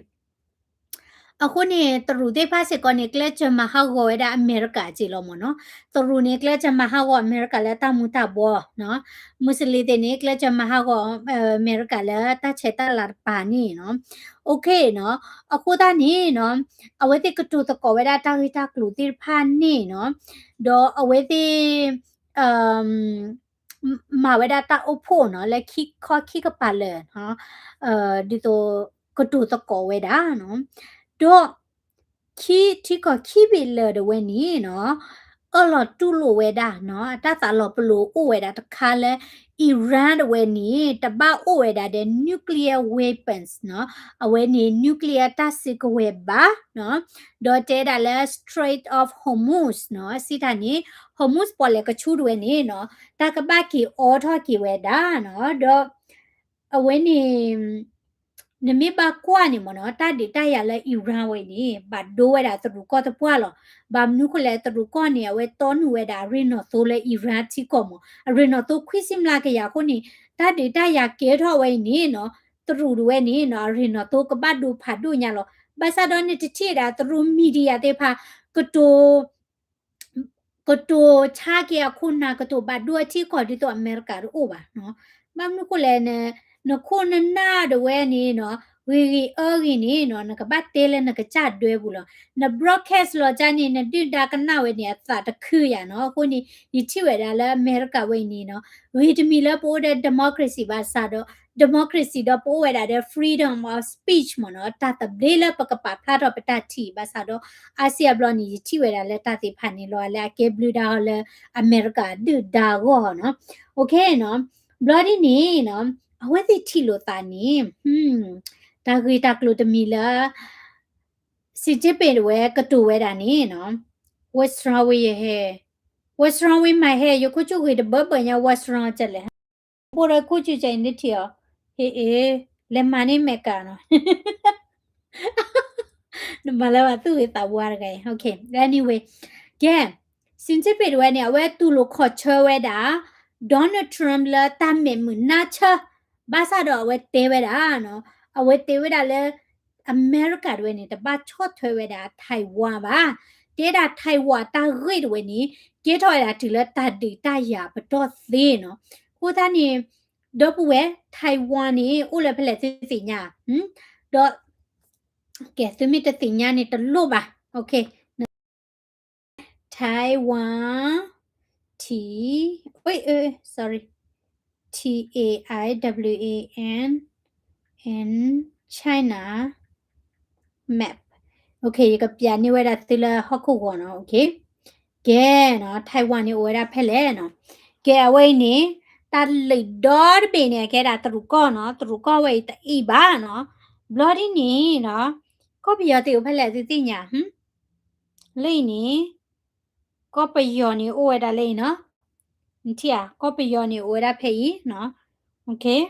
အဃိန့ၣ် တရူးသ့ၣ်တဖၣ်စ့ၢ်ကီးန့ၣ် ကျဲးစၢးမၤဟးဂီၤဝဲဒၣ်အမဲရကၤက့လီၤမ့ၢ်နီၤ, တရူးန့ၣ် ကျဲးစၢးမၤဟးဂီၤအမဲရကၤလၢတၢ်မူၤတၢ်ဘှီနီၤ, မူစလ့ၣ်သ့ၣ်န့ၣ် ကျဲးစၢးမၤဟးဂီၤ အမဲရကၤလၢတၢ်ဆဲးတၢ်လၤတပၤန့ၣ်နီၤ, အဃိနီၤ, အဃိသတးန့ၣ်နီၤ, အဝဲသ့ၣ်ကတိၤသကိးဝဲဒၣ်တၢ်ဂ့ၢ်တၢ်ကျိၤသ့ၣ်တဖၣ်န့ၣ်နီၤ, ဒီးအဝဲသ့ၣ် မၤဝဲဒၣ်တၢ်အိၣ်ဖှိၣ်နီၤ လၢခံခီခံကပၤလၢာ်နီၤ, ဒ်သိးကတိၤသကိးဝဲဒၣ်နီၤ, ဒီး ခံထံကီၢ်ခံဘ့ၣ်လၢာ်တဝဲန့ၣ်နီၤ, အၢၣ်လီၤတူၢ်လိာ်ဝဲဒၣ်နီၤ အတၢ်သးလီၤပလိာ်အိၣ်ဝဲဒၣ်တခါလၢ Iran တဝဲန့ၣ် တဘၣ်အိၣ်ဝဲဒၣ်ဒီး nuclear weapons နီၤ, အဝဲန့ၣ် nuclear တၢ်စုကဝဲၤဘၣ်နီၤ, ဒီးတဲဒၣ်လၢ Strait of Hormuz နီၤ, စံးတၢ်န့ၣ် Hormuz ပီၣ်လဲၣ်ကဆူတဝဲန့ၣ်နီၤ, တၢ်ကဘၣ်က့ၤအိးထီၣ်က့ၤဝဲဒၣ်နီၤ, ဒီး အဝဲန့ၣ် နမ့ၢ်ဘၣ်ကွၢ်န့ၣ်မ့ၢ်နီၤ, တၢ်ဒုးတၢ်ယၤလၢ Iran ဝဲန့ၣ် ဘၣ်ဒိဝဲဒၣ်တရူးကီၢ်သပှၢ်လီၤ. ဘၣ်မနုၤဃိလဲၣ် တရူးကီၢ်န့ၣ် အဝဲတီနုာ်ဝဲဒၣ်အရ့နီၣ်သိလၢ Iran ထံကီၢ်မ့ၢ် အရ့နီၣ်သိခွံဆံမျးကယၤအဃိန့ၣ် တၢ်ဒုးတၢ်ယၤကဲထီၣ်ဝဲအံၤန့ၣ်နီၤ, တရူးတဝဲန့ၣ်နီၤ အရ့နီၣ်သိကဘၣ်ဒိဖးဒိၣ်ညါလီၤ. ဘၣ်ဆၣ်ဒီးနတထံၣ်ဒၣ်တရူး media သ့ၣ်တဖၣ် ကတိၤ ကတိၤဆါက့ၤအခိၣ်နၢ် ကတိၤဘၣ်ဒိအထံကီၢ်ဒ်သိးအမဲရကၤတအိၣ်ဘၣ်နီၤ. ဘၣ်မနုၤဃိလဲၣ် နခိၣ်နနၢ်တဝဲန့ၣ်နီၤ ဂ့ၤဂ့ၤအၢဂ့ၤန့ၣ်နီၤ နကဘၣ်တဲလၢနကစၢ်ဒွဲပူၤလီၤ. န broadcast လီၤကၢ်န့ၣ် နဒုၣ်ဒါကနၣ်ဝဲန့ၣ် အသးတခုယၤနီၤ. အဃိန့ၣ် ယထံၣ်ဝဲဒၣ်လၢအမဲရကၤဝဲအံၤန့ၣ်နီၤ ဂ့ၤတမံၤလၢပအိၣ်ဒီး democracy ဘၣ်ဆၣ်ဒီး democracy ဒီးပအိၣ်ဝဲဒၣ်ဒီး freedom of speech မ့ၢ်နီၤ တၢ်သဘျ့လၢပကပာ်ဖျါထီၣ်ပတၢ်ထံၣ် ဘၣ်ဆၣ်ဒီး အါစုအါဘျီန့ၣ် ယထံၣ်ဝဲဒၣ်လၢတၢ်သ့ၣ်တဖၣ်န့ၣ်လီၤ လၢအကဲဘျုးဒၣ်အီၤလၢအမဲရကၤဒုၣ်ဒါအဂီၢ်နီၤ. ဘျီဒ်န့ၣ်နီၤ အဝဲသ့ၣ်ထံၣ်လိာ်သးန့ၣ် တၢ်ဂ့ၢ်တၢ်ကျိၤတမံၤလၢ စံးက့ပ့းတဝဲကတိၤဝဲဒၣ်န့ၣ်နီၤ What's wrong with your hair? What's wrong with my hair? ယခိၣ်ကၠူၣ်ဂ့ၤတဘၢဘၢညါ What's wrong ကလဲၣ် ဘိဒီးခိၣ်ကၠူၣ်ကဲအံၤန့ၣ်ထံၣ်အီၤ ဟ့ၣ်အ့ လဲၤမၤန့ၢ်မဲာ်ကၤနီၤ နမၤလၢဘၣ်သူၣ်ဂ့ၤသးဝါတဂၤအံၤ anyway ကဲ စံးက့ပ့းတဝဲန့ၣ် အဝဲတူၢ်လိာ်ခီၣ်ဆၢဝဲဒၣ် Donald Trump လၢတၢ်မဲာ်မုာ်နါဆၢ ဘၣ်ဆၣ်ဒီးအဝဲတဲဝဲဒၣ်နီၤ အဝဲတဲဝဲဒၣ်လၢ အမဲရကၤတဝဲန့ၣ် တဘၣ်ဆီၣ်ထွဲဝဲဒၣ် Taiwan ဘၣ်. တဲဒၣ် Taiwan တၢ်ဂ့ၢ်တဝဲန့ၣ် ကဲထီၣ်ဝဲဒၣ်တုၤလၢတၢ်ဒုးတၢ်ယၤပတီၢ်သ့နီၤ. အဃိသတးန့ၣ် ဒီပုၢ်ဝဲၢ် Taiwan န့ၣ် အိၣ်လၢဖဲလဲၣ်သုသ့ၣ်ညါ ဒီး ကဲ သုမ့ၢ်တသ့ၣ်ညါန့ၣ်တလိၣ်ဘၣ် Taiwan, T, wait, uh, sorry, T A I W A N, and China map. Okay, ယကပြန့ၢ်ဝဲဒၣ်သုလၢဟီၣ်ခိၣ်ဂီၤနီၤ. Okay, ကဲနီၤ Taiwan န့ၣ်အိၣ်ဝဲဒၣ်ဖဲလဲၣ်နီၤ. ကဲ အဝဲအံၤန့ၣ် တၢ်လုၢ်ဒီတဘ့ၣ်န့ၣ် အကဲဒၣ်တရူးကီၢ်နီၤ. တရူးကီၢ်ဝဲအံၤတအံၤဘၣ်နီၤ. ဘျီဒ်န့ၣ်နီၤ ကီၢ်ပယီၤသ့ၣ်အိၣ်ဖဲလဲၣ်သုသ့ၣ်ညါ လၢအံၤန့ၣ် ကီၢ်ပယီၤန့ၣ်အိၣ်ဝဲဒၣ်လၢအံၤနီၤ. နထံၣ်ဧါ ကီၢ်ပယီၤန့ၣ်အိၣ်ဝဲဒၣ်ဖဲအံၤနီၤ. Okay,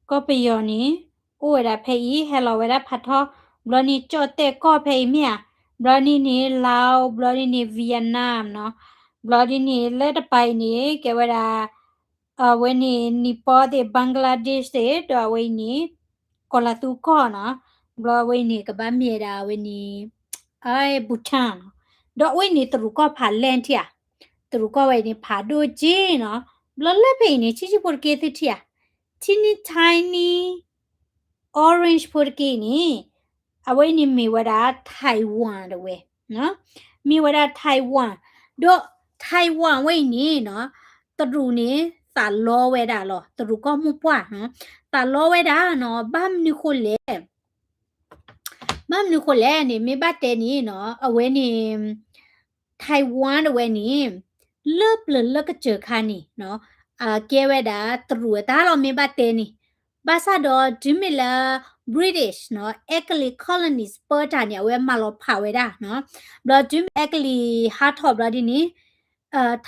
ကီၢ်ပယီၤန့ၣ် အိၣ်ဝဲဒၣ်ဖဲအံၤ ဟဲလီၤဝဲဒၣ်ဖးထီ ဘျီန့ၣ် ကၠီၣ်တဲၣ်ကီၢ်ဖဲအံၤမ့ၢ်ဧါ. ဘျီဒ်န့ၣ် Laos, ဘျီဒ်န့ၣ် Vietnam နီၤ. ဘျီဒ်န့ၣ် လၢတပၤအံၤန့ၣ် ကဲဝဲဒၣ် အဝဲန့ၣ် Nepal သ့ၣ် Bangladesh သ့ၣ် ဒီးအဝဲအံၤန့ၣ် ကီၢ်လၤသူကီၢ်နီၤ. ဘျီအဝဲအံၤန့ၣ် ကဘၣ်မ့ၢ်ဝဲဒၣ်အဝဲန့ၣ် အ Bhutan နီၤ. ဒီးအဝဲအံၤန့ၣ် တရူးကီၢ်ဖးလဲၢ်ထံၣ်ဧါ. တရူးကီၢ်ဝဲအံၤန့ၣ် ဖးဒိၣ်က့နီၤ. ဘျီလၢဖဲအံၤန့ၣ် ဆံးဆံးဖိတက့ၢ်သုထံၣ်ဧါ. teeny tiny orange ဖိတက့ၢ်န့ၣ် အဝဲအံၤန့ၣ်မ့ၢ်ဝဲဒၣ် Taiwan တဝဲ မ့ၢ်ဝဲဒၣ် Taiwan ဒီး Taiwan ဝဲအံၤန့ၣ်နီၤ တရူးန့ၣ် သးလီဝဲဒၣ်လီၤ. တရူးကီၢ်မိၢ်ပှၢ်နီၤ သးလီဝဲဒၣ်နီၤ ဘၣ်မနုၤဃိလဲၣ် ဘၣ်မနုၤဃိလဲၣ်န့ၣ် မ့ၢ်ဘၣ်တဲန့ၣ်နီၤ အဝဲန့ၣ် Taiwan တဝဲန့ၣ် လၢပျၢၤလၢကစၢၢ်ခါန့ၣ်နီၤ အကဲဝဲဒၣ်တရူးအတၢ်လီၤ မ့ၢ်ဘၣ်တဲန့ၣ် ဘၣ်ဆၣ်ဒီးတုၤမ့ၢ်လၢ British နီၤ English colonies ပၢတၢ်န့ၣ် အဝဲမၤလီၤဖးဝဲဒၣ်နီၤ ဘျီတုၤမ့ၢ် English ဟးထီၣ်ဘျီဒ်န့ၣ်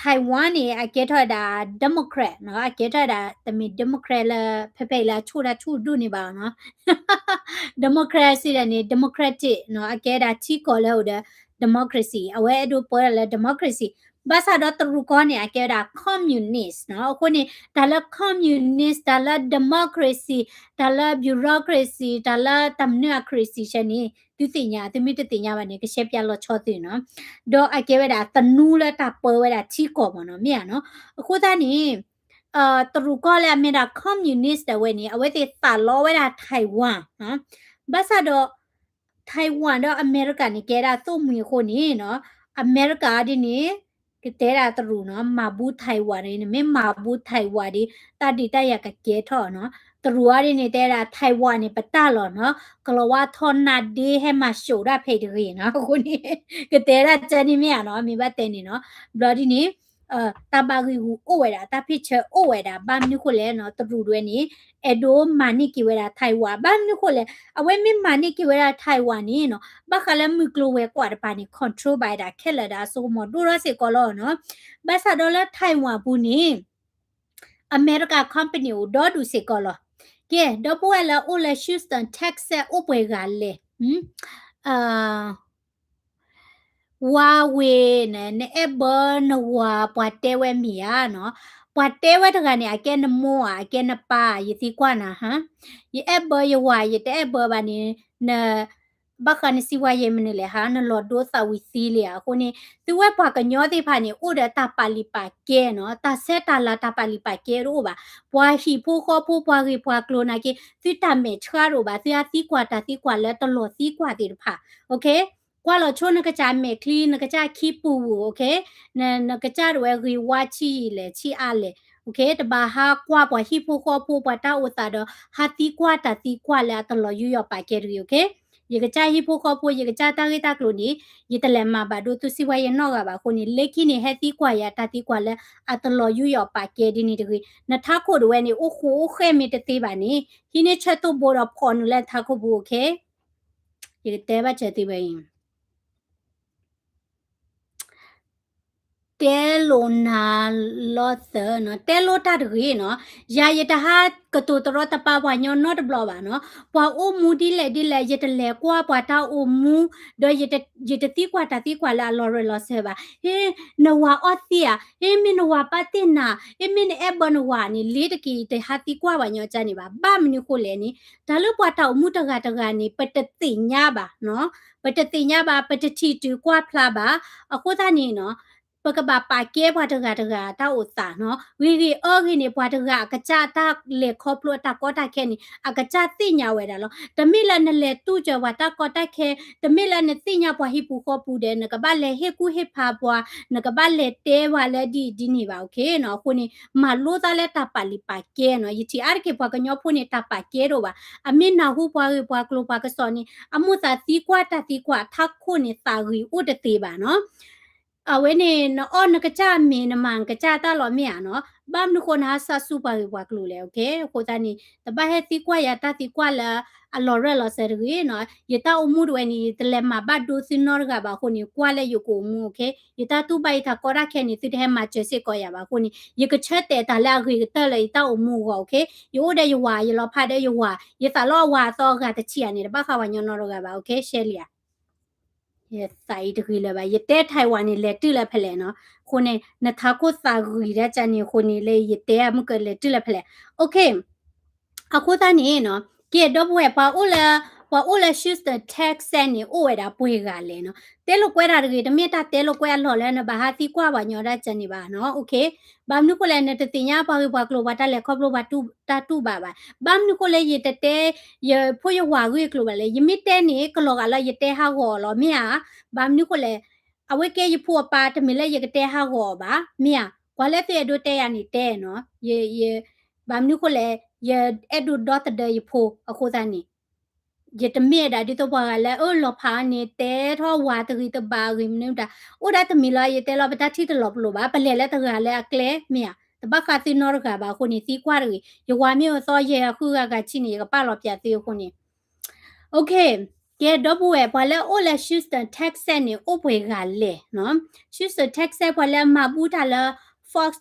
Taiwan န့ၣ် အကဲထီၣ်ဝဲဒၣ် democrat နီၤ အကဲထီၣ်ဝဲဒၣ် တမ့ၢ် democrat လၢ ဖဲဖဲအံၤလၢအဆိၣ်တၢ်ဆူၣ်ဒိၣ်န့ၣ်ဘၣ်နီၤ democracy ဒ်န့ၣ် democratic နီၤ အကဲဒၣ်ထံကီၢ်လၢအိၣ်ဒီး democracy အဝဲအဲၣ်ဒိးပၢတၢ်လၢ democracy ဘၣ်ဆၣ်ဒီးတရူးကီၢ်န့ၣ် အကဲဝဲဒၣ် communist နီၤ အဃိန့ၣ် တၢ်လၢ communist တၢ်လၢ democracy တၢ်လၢ bureaucracy တၢ်လၢတၢ်မနုၤအ crazy ဆဲန့ၣ် သုသ့ၣ်ညါ သုမ့ၢ်တသ့ၣ်ညါဘၣ်န့ၣ် ကရှဲပၠးလီၤဆီသုနီၤ ဒီးအကဲဝဲဒၣ်သနူလၢတၢ်ပၢဝဲဒၣ်ထံကီၢ်မ့ၢ်နီၤ မ့ၢ်ဧါနီၤ အဃိသတးန့ၣ် တရူးကီၢ်လၢအမ့ၢ်ဒၣ် communist တဝဲန့ၣ် အဝဲသ့ၣ်သးလီဝဲဒၣ် Taiwan နီၤ ဘၣ်ဆၣ်ဒီး Taiwan ဒီးအမဲရကၤန့ၣ် ကဲဒၣ်သိၣ်မှံၤအဃိန့ၣ်နီၤ အမဲရကၤဒ်န့ၣ် ကတဲဒၣ်တရူးနီၤ မၤဘူး Taiwan န့ၣ် နမ့ၢ်မၤဘူး Taiwan ဒ် တၢ်ဒုးတၢ်ယၤကကဲထီၣ်နီၤ တရူးအါဒ်န့ၣ် တဲဒၣ် Taiwan န့ၣ် ပတၢ်လီၤနီၤ ကလီၤဝါထီၣ်နါဒ့ဟဲမၤၡိးဒၣ်ဖဲအံၤတဂ့ၤနီၤ အဃိန့ၣ် ကတဲဒၣ်ကဲန့ၣ်မ့ၢ်ဧါနီၤ မ့ၢ်ဘၣ်တဲန့ၣ်နီၤ ဘျီဒ်န့ၣ် တၢ်ဘၣ်ဂံၢ်ဂူၤအိၣ်ဝဲဒၣ် တၢ်ဖ့ၣ်ဆၢအိၣ်ဝဲဒၣ် ဘၣ်မနုၤဃိလဲၣ်နီၤ တရူးဒဝဲန့ၣ် အဲၣ်ဒိးမၤန့ၢ်က့ၤဝဲဒၣ် Taiwan ဘၣ်မနုၤဃိလဲၣ် အဝဲမ့ၢ်မၤန့ၢ်က့ၤဝဲဒၣ် Taiwan န့ၣ်နီၤ ဘၣ်ဃးလၢမုၢ်ကျိၤဝဲၤကွာ်တပၤန့ၣ် control ဘၣ်ဝဲဒၣ်ခဲလၢာ်ဒီးအစိကမီၤဒိၣ်ထီၣ်စ့ၢ်ကီးလီၤနီၤ ဘၣ်ဆၣ်ဒီးလၢ Taiwan ပူၤန့ၣ် အမဲရကၤ company အိၣ်ဒီဒူၣ်စ့ၢ်ကီးလီၤ. ကဲ ဒီပုၢ်ဝဲၢ်လၢအိၣ်လၢ Houston Texas အိၣ်ပှဲၤဂၤလဲၣ် ဝါဝ့ၤန့ၣ် နအဲၣ်ဘၢနဝၤပှၤတဲဝဲမ့ၢ်ဧါနီၤ, ပှၤတဲဝဲတဂၤန့ၣ် အကဲနမိၢ်ဧါ အကဲနပၢ်ဧါ ယသံကွၢ်နၤဟါ, ယအဲၣ်ဘၢယဝၤ ယတအဲၣ်ဘၢဘၣ်န့ၣ် န ဘၣ်ဃးနစံးဝဲယဲမနုၤလဲၣ်ဟါ နလီၤဒိသးဝံၤသံလံဧါ အဃိန့ၣ် သုဝဲပှၤကညီသ့ၣ်တဖၣ်န့ၣ် အိၣ်ဒီးတၢ်ပာ်လုၢ်ပာ်ကဲနီၤ, တၢ်ဆဲးတၢ်လၤတၢ်ပာ်လုၢ်ပာ်ကဲတအိၣ်ဘၣ်, ပှၤဟံၣ်ဖိဃီဖိ ပှၤဂ့ၢ်ပှၤကျိၤနာ်က့ သုတၢ်မဲာ်ဆှးတအိၣ်ဘၣ်, သုဟးသံကွၢ်တၢ်သံကွၢ်လၢတလီၤသံကွၢ်သ့ၣ်တဖၣ်, OK ကွၢ်လီၤဆိနကစၢ်မဲာ်ချံ နကစၢ်ခံပူၤပူၤ OK နကစၢ်တဝဲဂ့ၤဝါဆံးလဲၣ်ဆံးအါလဲၣ် OK တဘၣ်ဟးကွၢ်ပှၤဟံၣ်ဖိဃီဖိပှၤတၢ်အိၣ်သးဒီး ဟးသံကွၢ်တၢ်သံကွၢ်လၢအတလီၤယူးယီၣ်ပာ်ကဲတဂ့ၤ OK ယကစၢ်ဟံၣ်ဖိဃီဖိ ယကစၢ်တၢ်ဂ့ၢ်တၢ်ကျိၤန့ၣ် ယတလဲၤမၤဘၣ်ဒိသူစံးဝဲယနီၢ်ဂၤဘၣ်အဃိန့ၣ် လၢခံန့ၣ် ဟဲသံကွၢ်ယၤတၢ်သံကွၢ်လၢအတလီၤယူးယီၣ်ပာ်ကဲဒ်န့ၣ်တဂ့ၤ, နထးခိၣ်တဝဲန့ၣ် အိၣ်ဃူအိၣ်ဃဲမ့ၢ်တသ့ဘၣ်န့ၣ် ဟံးန့ၢ်ဆၢတိၢ်ဘိဒီးဖီၣ်နုာ်လၢထးခိၣ်ပူၤ OK ယကတဲဘၣ်စၢၤသုဝဲအံၤ တဲလိာ်နၤလီၤသၢနီၤ, တဲလိာ်တၢ်တဂ့ၤနီၤ, ယၤယတဟးကတိၤတရီတပါပှၤညီနီတဘျီဘၣ်နီၤ, ပှၤအိၣ်မူဒ်လဲၣ်ဒ်လဲၣ် ယတလဲၤကွၢ်ပှၤတၢ်အိၣ်မူ, ဒီးယတသံကွၢ်တၢ်သံကွၢ်လၢအလီၤရၢၢ်လီၤစၢၤဘၣ်, ဟ့ နဝၤအီသံးဧါ, ဟ့ မ့ၢ်နဝၤပာ်တ့ၢ်နၤ, ဟ့ မ့ၢ်နအဲၣ်ဘၢနဝၤန့ၣ် လ့ၤတက့ၤ ယတဟးသံကွၢ်ပှၤညီကၢန့ၣ်ဘၣ်, ဘၣ်မနုၤဃိလဲၣ်န့ၣ် တၢ်လၢပှၤတၢ်အိၣ်မူတဂၤတဂၤန့ၣ် ပတသ့ၣ်ညါဘၣ်နီၤ ပတသ့ၣ်ညါဘၣ် ပတထံၣ်တုၤကွၢ်ဖျါဘၣ်, အဃိသတးန့ၣ်နီၤ ပကဘၣ်ပာ်ကဲပှၤတဂၤတဂၤတၢ်အိၣ်သးနီၤ, ဂ့ၤဂ့ၤအၢဂ့ၤန့ၣ် ပှၤတဂၤအကစၢ်တၢ်လဲၤခီဖျိအတၢ်ကီတၢ်ခဲန့ၣ် အကစၢ်သ့ၣ်ညါဝဲဒၣ်လီၤ, တမ့ၢ်လၢနလဲၤတူၢ်စၢၤပှၤတၢ်ကီတၢ်ခဲ, တမ့ၢ်လၢနသ့ၣ်ညါပှၤဟံၣ်ပူၤဃီပူၤဒီး နကဘၣ်လဲၤဟ့ၣ်ကူၣ်ဟ့ၣ်ဖးပှၤ, နကဘၣ်လဲၤတဲပှၤလၢဒ်အံၤဒ်န့ၣ်ဘၣ် OK နီၤ, အဃိန့ၣ် မၤလိသးလၢတၢ်ပာ်လုၢ်ပာ်ကဲနီၤ, ယထံၣ်အါတက့ၢ်ပှၤကညီဖိန့ၣ် တၢ်ပာ်ကဲတအိၣ်ဘၣ်, အမ့ၢ်နၢ်ဟူပှၤဂ့ၢ်ပှၤကျိၤပှၤကစီၣ်န့ၣ် အမိၢ်သးသံကွၢ်တၢ်သံကွၢ် ထးခိၣ်န့ၣ်သးဂံၢ်အိၣ်တသ့ဘၣ်နီၤ အဝဲန့ၣ် နအီၣ်နကစၢ်မ့ၤ နမၤနကစၢ်တၢ်လီၤမ့ၢ်ဧါနီၤ, ဘၣ်မနုၤဃိနဟးစးစူၤပှၤဂ့ၢ်ပှၤကျိၤလဲၣ် OK အဃိသတးန့ၣ် တဘၣ်ဟဲသံကွၢ်ယၤတၢ်သံကွၢ်လၢအလီၤရၢၢ်လီၤစၢၤတဂ့ၤနီၤ, ယတၢ်အိၣ်မူတဝဲန့ၣ် ယတလဲၤမၤဘၣ်ဒိသုနီတဂၤဘၣ်အဃိန့ၣ် ကွၢ်လၢယကအိၣ်မူ OK, ယတၢ်တူၢ်ဘၣ်ယတၢ်ကီတၢ်ခဲန့ၣ် သုတဟဲမၤစၢၤစ့ၢ်ကီးယၤဘၣ်အဃိန့ၣ် ယကဆၢတဲာ်တၢ်လၢအဂ့ၤကတၢၢ်လၢယတၢ်အိၣ်မူအဂီၢ် OK, ယအိၣ်ဒီးယဝၤ ယလီၤဖးဒီးယဝၤ ယသးလီအဝၤအသီအဂၤတဆံးဧါန့ၣ် တဘၣ်ဃးပှၤညီနီတဂၤဘၣ် OK, ရှဲလံဧါ ယသးအံၤတဂ့ၤလၢၤဘၣ်, ယတဲ Taiwan န့ၣ် လဲၤတုၤလၢဖဲလဲၣ်နီၤ, အဃိန့ၣ် နထးခိၣ်သးဂံၢ်ဒၣ်ကန့ၣ်အဃိန့ၣ် လၢယတဲအမုၢ်ကလဲၤတုၤလၢဖဲလဲၣ်, OK, အဃိသတးန့ၣ်နီၤ, ကဲ ဒီပုၢ်ဝဲၢ် ပှၤအိၣ်လၢ ပှၤအိၣ်လၢ Houston Texas န့ၣ် အိၣ်ဝဲဒၣ်ပှဲၤဂၤလဲၣ်နီၤ, တဲလိာ်ကွဲတၢ်တဂ့ၤ, တမ့ၢ်တၢ်တဲလိာ်ကွဲအလီၢ်လၢနဘၣ်ဟးသံကွၢ်ပှၤညီဒၣ်ကန့ၣ်ဘၣ်နီၤ, OK, ဘၣ်မနုၤဃိလဲၣ် နတသ့ၣ်ညါပှၤဂ့ၢ်ပှၤကျိၤ ပှၤတၢ်လဲၤခီဖျိပှၤတၢ်တူၢ်ဘၣ်ဘၣ်, ဘၣ်မနုၤဃိလဲၣ် ယတတဲ ယဖိယဝၤဂ့ၢ်ကျိၤဘၣ်လဲၣ်, ယမ့ၢ်တဲန့ၣ် ကလီၤဂာ်လၢယတဲဟးဂီၤအီၤလီၤ မ့ၢ်ဧါ, ဘၣ်မနုၤဃိလဲၣ် အဝဲကဲယဖိအပၢ် တမ့ၢ်လၢယကတဲဟးဂီၤအီၤဘၣ် မ့ၢ်ဧါ, ပှၤလၢသုအဲၣ်ဒိးတဲယၤန့ၣ်တဲနီၤ, ယ ယ ဘၣ်မနုၤဃိလဲၣ် ယအဲၣ်ဒိးဒီသဒၢယဖိအဃိသတးန့ၣ် ယတမ့ၢ်ဝဲဒၣ်ဒ်သိးပှၤဂၤလၢ အၢ လီၤဖးအီၤန့ၣ် တဲထီၣ်ဝၤတဂ့ၤတဘၣ်အဂ့ၢ်မနုၤမတၤ, အိၣ်ဒၣ်တမံၤလီၤ ယတဲလီၤ ပတၢ်ထံၣ်တလီၤပလိာ်ဘၣ်, ပလဲၤလၢတဂၤလၢအကျဲ မ့ၢ်ဧါ, တဘၣ်ဃးသုနီတဂၤဘၣ်အဃိန့ၣ် သံကွၢ်တဂ့ၤ, ယဝၤမ့ၢ်အိၣ်သီ ယဲၢ်ဂၤဃုဂၤဂၤဆံန့ၣ် ယကပာ်လီၤပၠးသုအဃိန့ၣ် OK, ကဲ ဒီပုၢ်ဝဲၢ် ပှၤလၢအအိၣ်လၢ Houston Texas န့ၣ် အိၣ်ပှဲၤဂၤလဲၣ်နီၤ, Houston Texas ပှၤလၢအမၤဘူၣ်တၢ်လၢ Fox,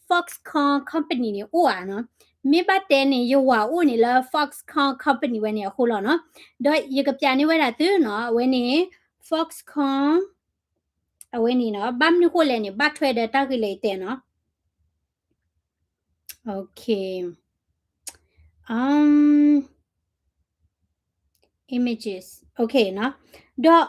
Foxconn Company န့ၣ် အိၣ်ဧါနီၤ, မ့ၢ်ဘၣ်တဲန့ၣ် ယဝၤအိၣ်န့ၣ်လၢ Foxconn Company ဝဲန့ၣ်အဃိလီၤနီၤ, ဒီးယကပၠးန့ၢ်ဝဲဒၣ်သုနီၤ, အဝဲန့ၣ် Foxconn အဝဲန့ၣ်နီၤ, ဘၣ်မနုၤဃိလဲၣ်န့ၣ် ဘၣ်ထွဲဒီးတၢ်ဂ့ၢ်လၢယတဲနီၤ OK, um, images, OK နီၤ, ဒီး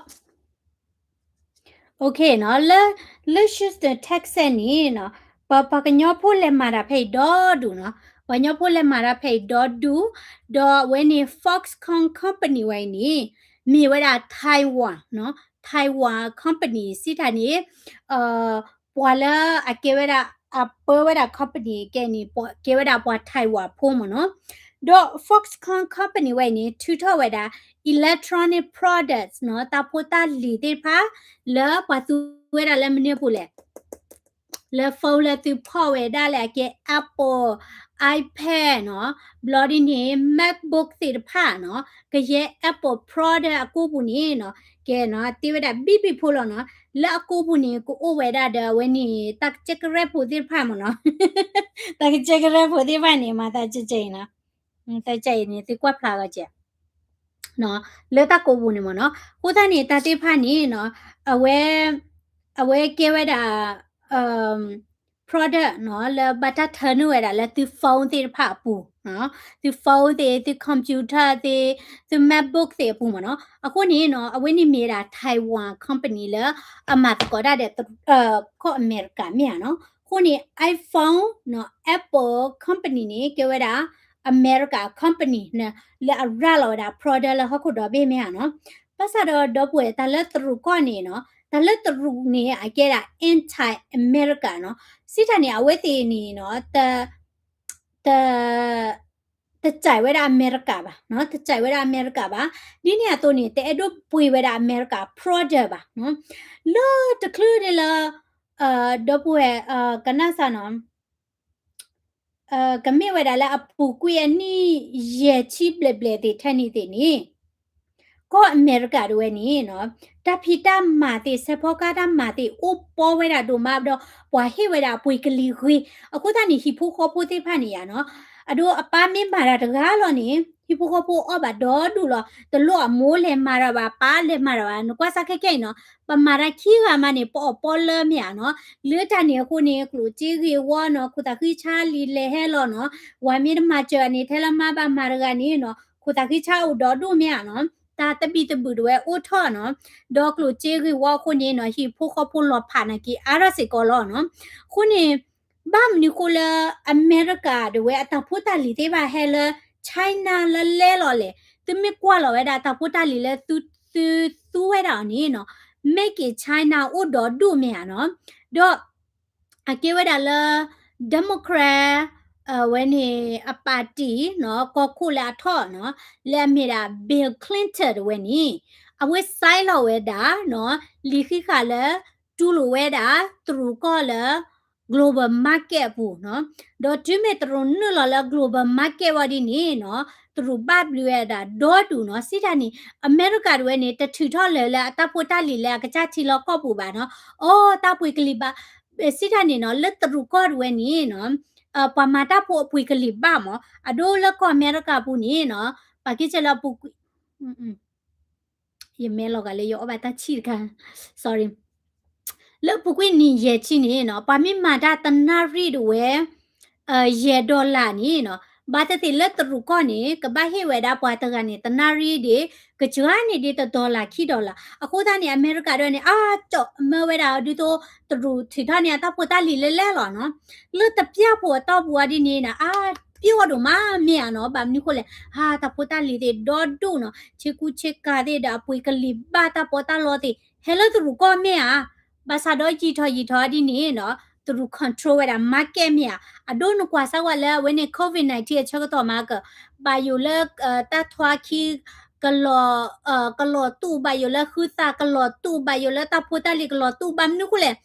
OK နီၤ, လၢ လၢ Houston Texas န့ၣ်နီၤ, ပှၤ ပှၤကညီဖိလဲၤမၤတၢ်ဖဲအံၤဒီဒူၣ်နီၤ, ပှၤကညီဖိလဲၤမၤတၢ်ဖဲအံၤဒီဒူၣ်, ဒီးအဝဲန့ၣ် Foxconn Company ဝဲအံၤန့ၣ် မ့ၢ်ဝဲဒၣ် Taiwan နီၤ, Taiwan Company စံးတၢ်န့ၣ် ပှၤလၢအကဲဝဲဒၣ် အပၢဝဲဒၣ် company ကဲန့ၣ် ကဲဝဲဒၣ်ပှၤ Taiwan ဖိမ့ၢ်နီၤ, ဒီး Foxconn Company ဝဲအံၤန့ၣ် ထုးထီၣ်ဝဲဒၣ် electronic products နီၤ, တၢ်ဖိတၢ်လံၤသ့ၣ်တဖၣ် လၢပှၤသူဝဲဒၣ်လၢမနုၤပူၤလဲၣ် လၢ phone လၢသုဖီၣ်ဝဲဒၣ်လၢအကဲ Apple iPad နီၤ, ဘျီဒ်န့ၣ် MacBook သ့ၣ်တဖၣ်နီၤ, ကယဲၢ် Apple product အကိာ်ပူၤန့ၣ်နီၤ, ကဲနီၤ တ့ဝဲဒၣ်ဘံၣ်ဘံၣ်ဖိလီၤနီၤ, လၢအကိာ်ပူၤန့ၣ် ကအိၣ်ဝဲဒၣ်ဒီးအဝဲန့ၣ် တၢ်ကစၢၢ်ကရဲၣ်ဖိသ့ၣ်တဖၣ်မ့ၢ်နီၤ, တၢ်ကစၢၢ်ကရဲၣ်ဖိသ့ၣ်တဖၣ်န့ၣ် မၤသးကဲကဲအံၤနီၤ, တၢ်ကစၢ်အံၤန့ၣ် သုကွၢ်ဖျါဂီၤကဲ လၢတၢ်ကိာ်ပူၤန့ၣ်မ့ၢ်နီၤ, အဃိသတးန့ၣ် တၢ်သ့ၣ်တဖၣ်န့ၣ်နီၤ, အဝဲ အဝဲကဲဝဲဒၣ် product နီၤ လၢဘၣ်တၢ်ထၢနုာ်ဝဲဒၣ်လၢသု phone သ့ၣ်တဖၣ်အပူၤ, သု phone သ့ၣ် သု computer သ့ၣ် သု MacBook သ့ၣ်အပူၤမ့ၢ်နီၤ, အဃိန့ၣ်နီၤ အဝဲန့ၣ်မ့ၢ်ဝဲဒၣ် Taiwan company လၢအမၤသကိးတၢ်ဒီး ကီၢ်အမဲရကၤမ့ၢ်ဧါနီၤ, အဃိန့ၣ် iPhone နီၤ Apple company န့ၣ် ကဲဝဲဒၣ် အမဲရကၤ company န့ၣ် လၢအရၤလီၤဝဲဒၣ် product လၢဟီၣ်ခိၣ်ဒီဘ့ၣ်မ့ၢ်ဧါနီၤ, ဘၣ်ဆၣ်ဒီးဒီပုၢ်ဝဲၢ် တၢ်လၢတရူးကီၢ်န့ၣ်နီၤ, တၢ်လၢတရူးန့ၣ် အကဲဒၣ် anti-America နီၤ, စံးတၢ်န့ၣ် အဝဲသ့ၣ်န့ၣ်နီၤ တ တ တကြိုက်ဝဲဒၣ်အမဲရကၤဘၣ်နီၤ, တကြိုက်ဝဲဒၣ်အမဲရကၤဘၣ်, ဒ်န့ၣ်အသိးန့ၣ် တအဲၣ်ဒိးပှ့ၤဝဲဒၣ်အမဲရကၤ product ဘၣ်နီၤ, လၢတချုးန့ၣ်လၢ ဒီပုၢ်ဝဲၢ် ကနၣ်စၢ်နီၤ ကမ့ၢ်ဝဲဒၣ်လၢအပူၤကွံာ်အနံၣ်ယဲၢ်ဆံဘျဲၣ်ဘျဲၣ်သ့ၣ်ထဲန့ၣ်သ့ၣ်န့ၣ်, ကီၢ်အမဲရကၤတဝဲန့ၣ်နီၤ, တၢ်ဖံးတၢ်မၤသ့ၣ် စဲးဖီကါတၢ်မၤသ့ၣ် အိၣ်ပီဝဲဒၣ်ဒိၣ်မးဒီး ပှၤဟ့ၣ်ဝဲဒၣ်အပှ့ၤကလံၤဂ့ၤ, အဃိသတးန့ၣ် ဟံၣ်ဖိဃီဖိသ့ၣ်တဖၣ်န့ၣ်ယါနီၤ, အဒိ အပၢ်မ့ၢ်မၤတၢ်တဂၤလီၤန့ၣ် ဟံၣ်ဖိဃီဖိအီၣ်ဘၣ်ဒီဒူၣ်လီၤ, တလိၣ်အမိၢ်လဲၤမၤတၢ်ဘၣ် ပၢ်လဲၤမၤတၢ်ဘၣ်, နကွၢ်စၢ်ခဲကဲအံၤနီၤ, ပမၤတၢ်ခံဂၤမးန့ၣ် ပအီၣ်ပီလၢမ့ၢ်ဧါနီၤ, လၢတၢ်န့ၣ်အဃိန့ၣ် ကျိၣ်စ့ဂ့ၤဝီနီၤ, ခိၣ်သးဃံဆါလံလဲၤဟဲလီၤနီၤ, ဝၤမ့ၢ်တမၤစၢၤန့ၣ် ထဲလၢမါဘၣ်မၤတဂၤန့ၣ်နီၤ, ခိၣ်သးဃံဆါအိၣ်ဒီဒူၣ်မ့ၢ်ဧါနီၤ, တၢ်သဘံၣ်သဘုၣ်တဝဲအိၣ်ထီၣ်နီၤ, ဒီးကျိၣ်စ့ဂ့ၤဝီအဃိန့ၣ်နီၤ, ဟံၣ်ဖိဃီဖိလီၤဖးနာ်က့ၤအါထီၣ်စ့ၢ်ကီးလီၤနီၤ, အဃိန့ၣ် ဘၣ်မနုၤဃိလၢ အမဲရကၤတဝဲအတၢ်ဖိတၢ်လံၤသ့ၣ်တဖၣ်ဟဲလၢ China လၢလဲလီၤလဲၣ်, သုမ့ၢ်ကွၢ်လီၤဝဲဒၣ်တၢ်ဖိတၢ်လံၤလၢသု သုသူဝဲဒၣ်အီၤန့ၣ်နီၤ, Made in China အိၣ်ဒီဒူၣ်မ့ၢ်ဧါနီၤ, ဒီး အကဲဝဲဒၣ်လၢ Democrat အဝဲန့ၣ်အပၣ်တံၣ်နီၤ, ကီၢ်ခိၣ်လၢအထီၣ်နီၤ, လၢအမ့ၢ်ဒၣ် Bill Clinton တဝဲန့ၣ် အဝဲ sign လီၤဝဲဒၣ်နီၤ, လံာ်ဃံးဃာ်လၢ တူၢ်လိာ်ဝဲဒၣ် တရူးကီၢ်လၢ global market အပူၤနီၤ, ဒီးတုၤမ့ၢ်တရူးနုာ်လီၤလၢ global market ဝဲဒ်န့ၣ်နီၤ, တရူးဘၣ်ဘျုးဝဲဒၣ်ဒီဒူၣ်နီၤ, စံးတၢ်န့ၣ် အမဲရကၤတဝဲန့ၣ် တထုးထီၣ်လၢၤလၢအတၢ်ဖိတၢ်လံၤလၢအကစၢ်ထံလီၢ်ကီၢ်ပူၤဘၣ်နီၤ, အိ တၢ်ပှ့ၤကလံၤဘၣ်, စံးတၢ်န့ၣ်နီၤ, လၢတရူးကီၢ်တဝဲန့ၣ်နီၤ, ပှၤမၤတၢ်ဖိအပှ့ၤကလံၤဘၣ်မး, အဒိလၢကီၢ်အမဲရကၤပူၤန့ၣ်နီၤ, ပာ်က့ၤစၢၤလၢအပူၤကွံာ် ယမဲလီၤဂာ်လၢယအီၣ်ဘၣ်တၢ်ဆံၣ်တခါ, sorry, လၢပူၤကွံာ်နံၣ်ယဲၢ်ဆံန့ၣ်နီၤ, ပှၤမ့ၢ်မၤတၢ်တနၣ်ရံၣ်ဒၣ်ဝဲ ယဲၢ် dollar န့ၣ်နီၤ, ဘၣ်သ့ၣ်သ့ၣ်လၢတရူးကီၢ်န့ၣ် ကဘၣ်ဟ့ၣ်ဝဲဒၣ်ပှၤတဂၤန့ၣ် တနၣ်ရံၣ်ဒၣ် ကစှၤန့ၣ်ဒၣ်တ dollar ခံ dollar, အဃိသတးန့ၣ် အမဲရကၤဒၣ်ဝဲန့ၣ် အါကၠီၣ်မၢဝဲဒၣ် ဒ်သိးတရူးထုးထီၣ်န့ၢ်အတၢ်ဖိတၢ်လံၤလၢလဲလီၤနီၤ, လၢတပျၢ်ဖိအတီၢ်ပူၤအီၤဒ်န့ၣ်နီၤ, အါပျီၢ်ဒိၣ်မးမ့ၢ်ဧါနီၤ, ဘၣ်မနုၤဃိလဲၣ်, ဟါ တၢ်ဖိတၢ်လံၤသ့ၣ်ဒီဒူၣ်နီၤ, ဆ့ကူဆ့ကၤသ့ၣ်ဒီးအပှ့ၤကလံၤဘၣ်တၢ်ပီးတၢ်လီသ့ၣ် ဟဲလၢတရူးကီၢ်မ့ၢ်ဧါ, ဘၣ်ဆၣ်ဒီးယံာ်ထီၣ်ယံာ်ထီၣ်ဒ်န့ၣ်နီၤ, တရူး control ဝဲဒၣ် market မ့ၢ်ဧါ, အဒိနကွၢ်စၢ်ဝဲလၢအဝဲန့ၣ် COVID nineteen အဆၢကတီၢ်မးက ဘၣ်ယိၣ်လၢ တၢ်ထွါခံ ကလီၤ ကလီၤတူၢ် ဘၣ်ယိၣ်လၢဃုသးကလီၤတူၢ် ဘၣ်ယိၣ်လၢတၢ်ဖိတၢ်လံၤကလီၤတူၢ် ဘၣ်မနုၤဃိလဲၣ်,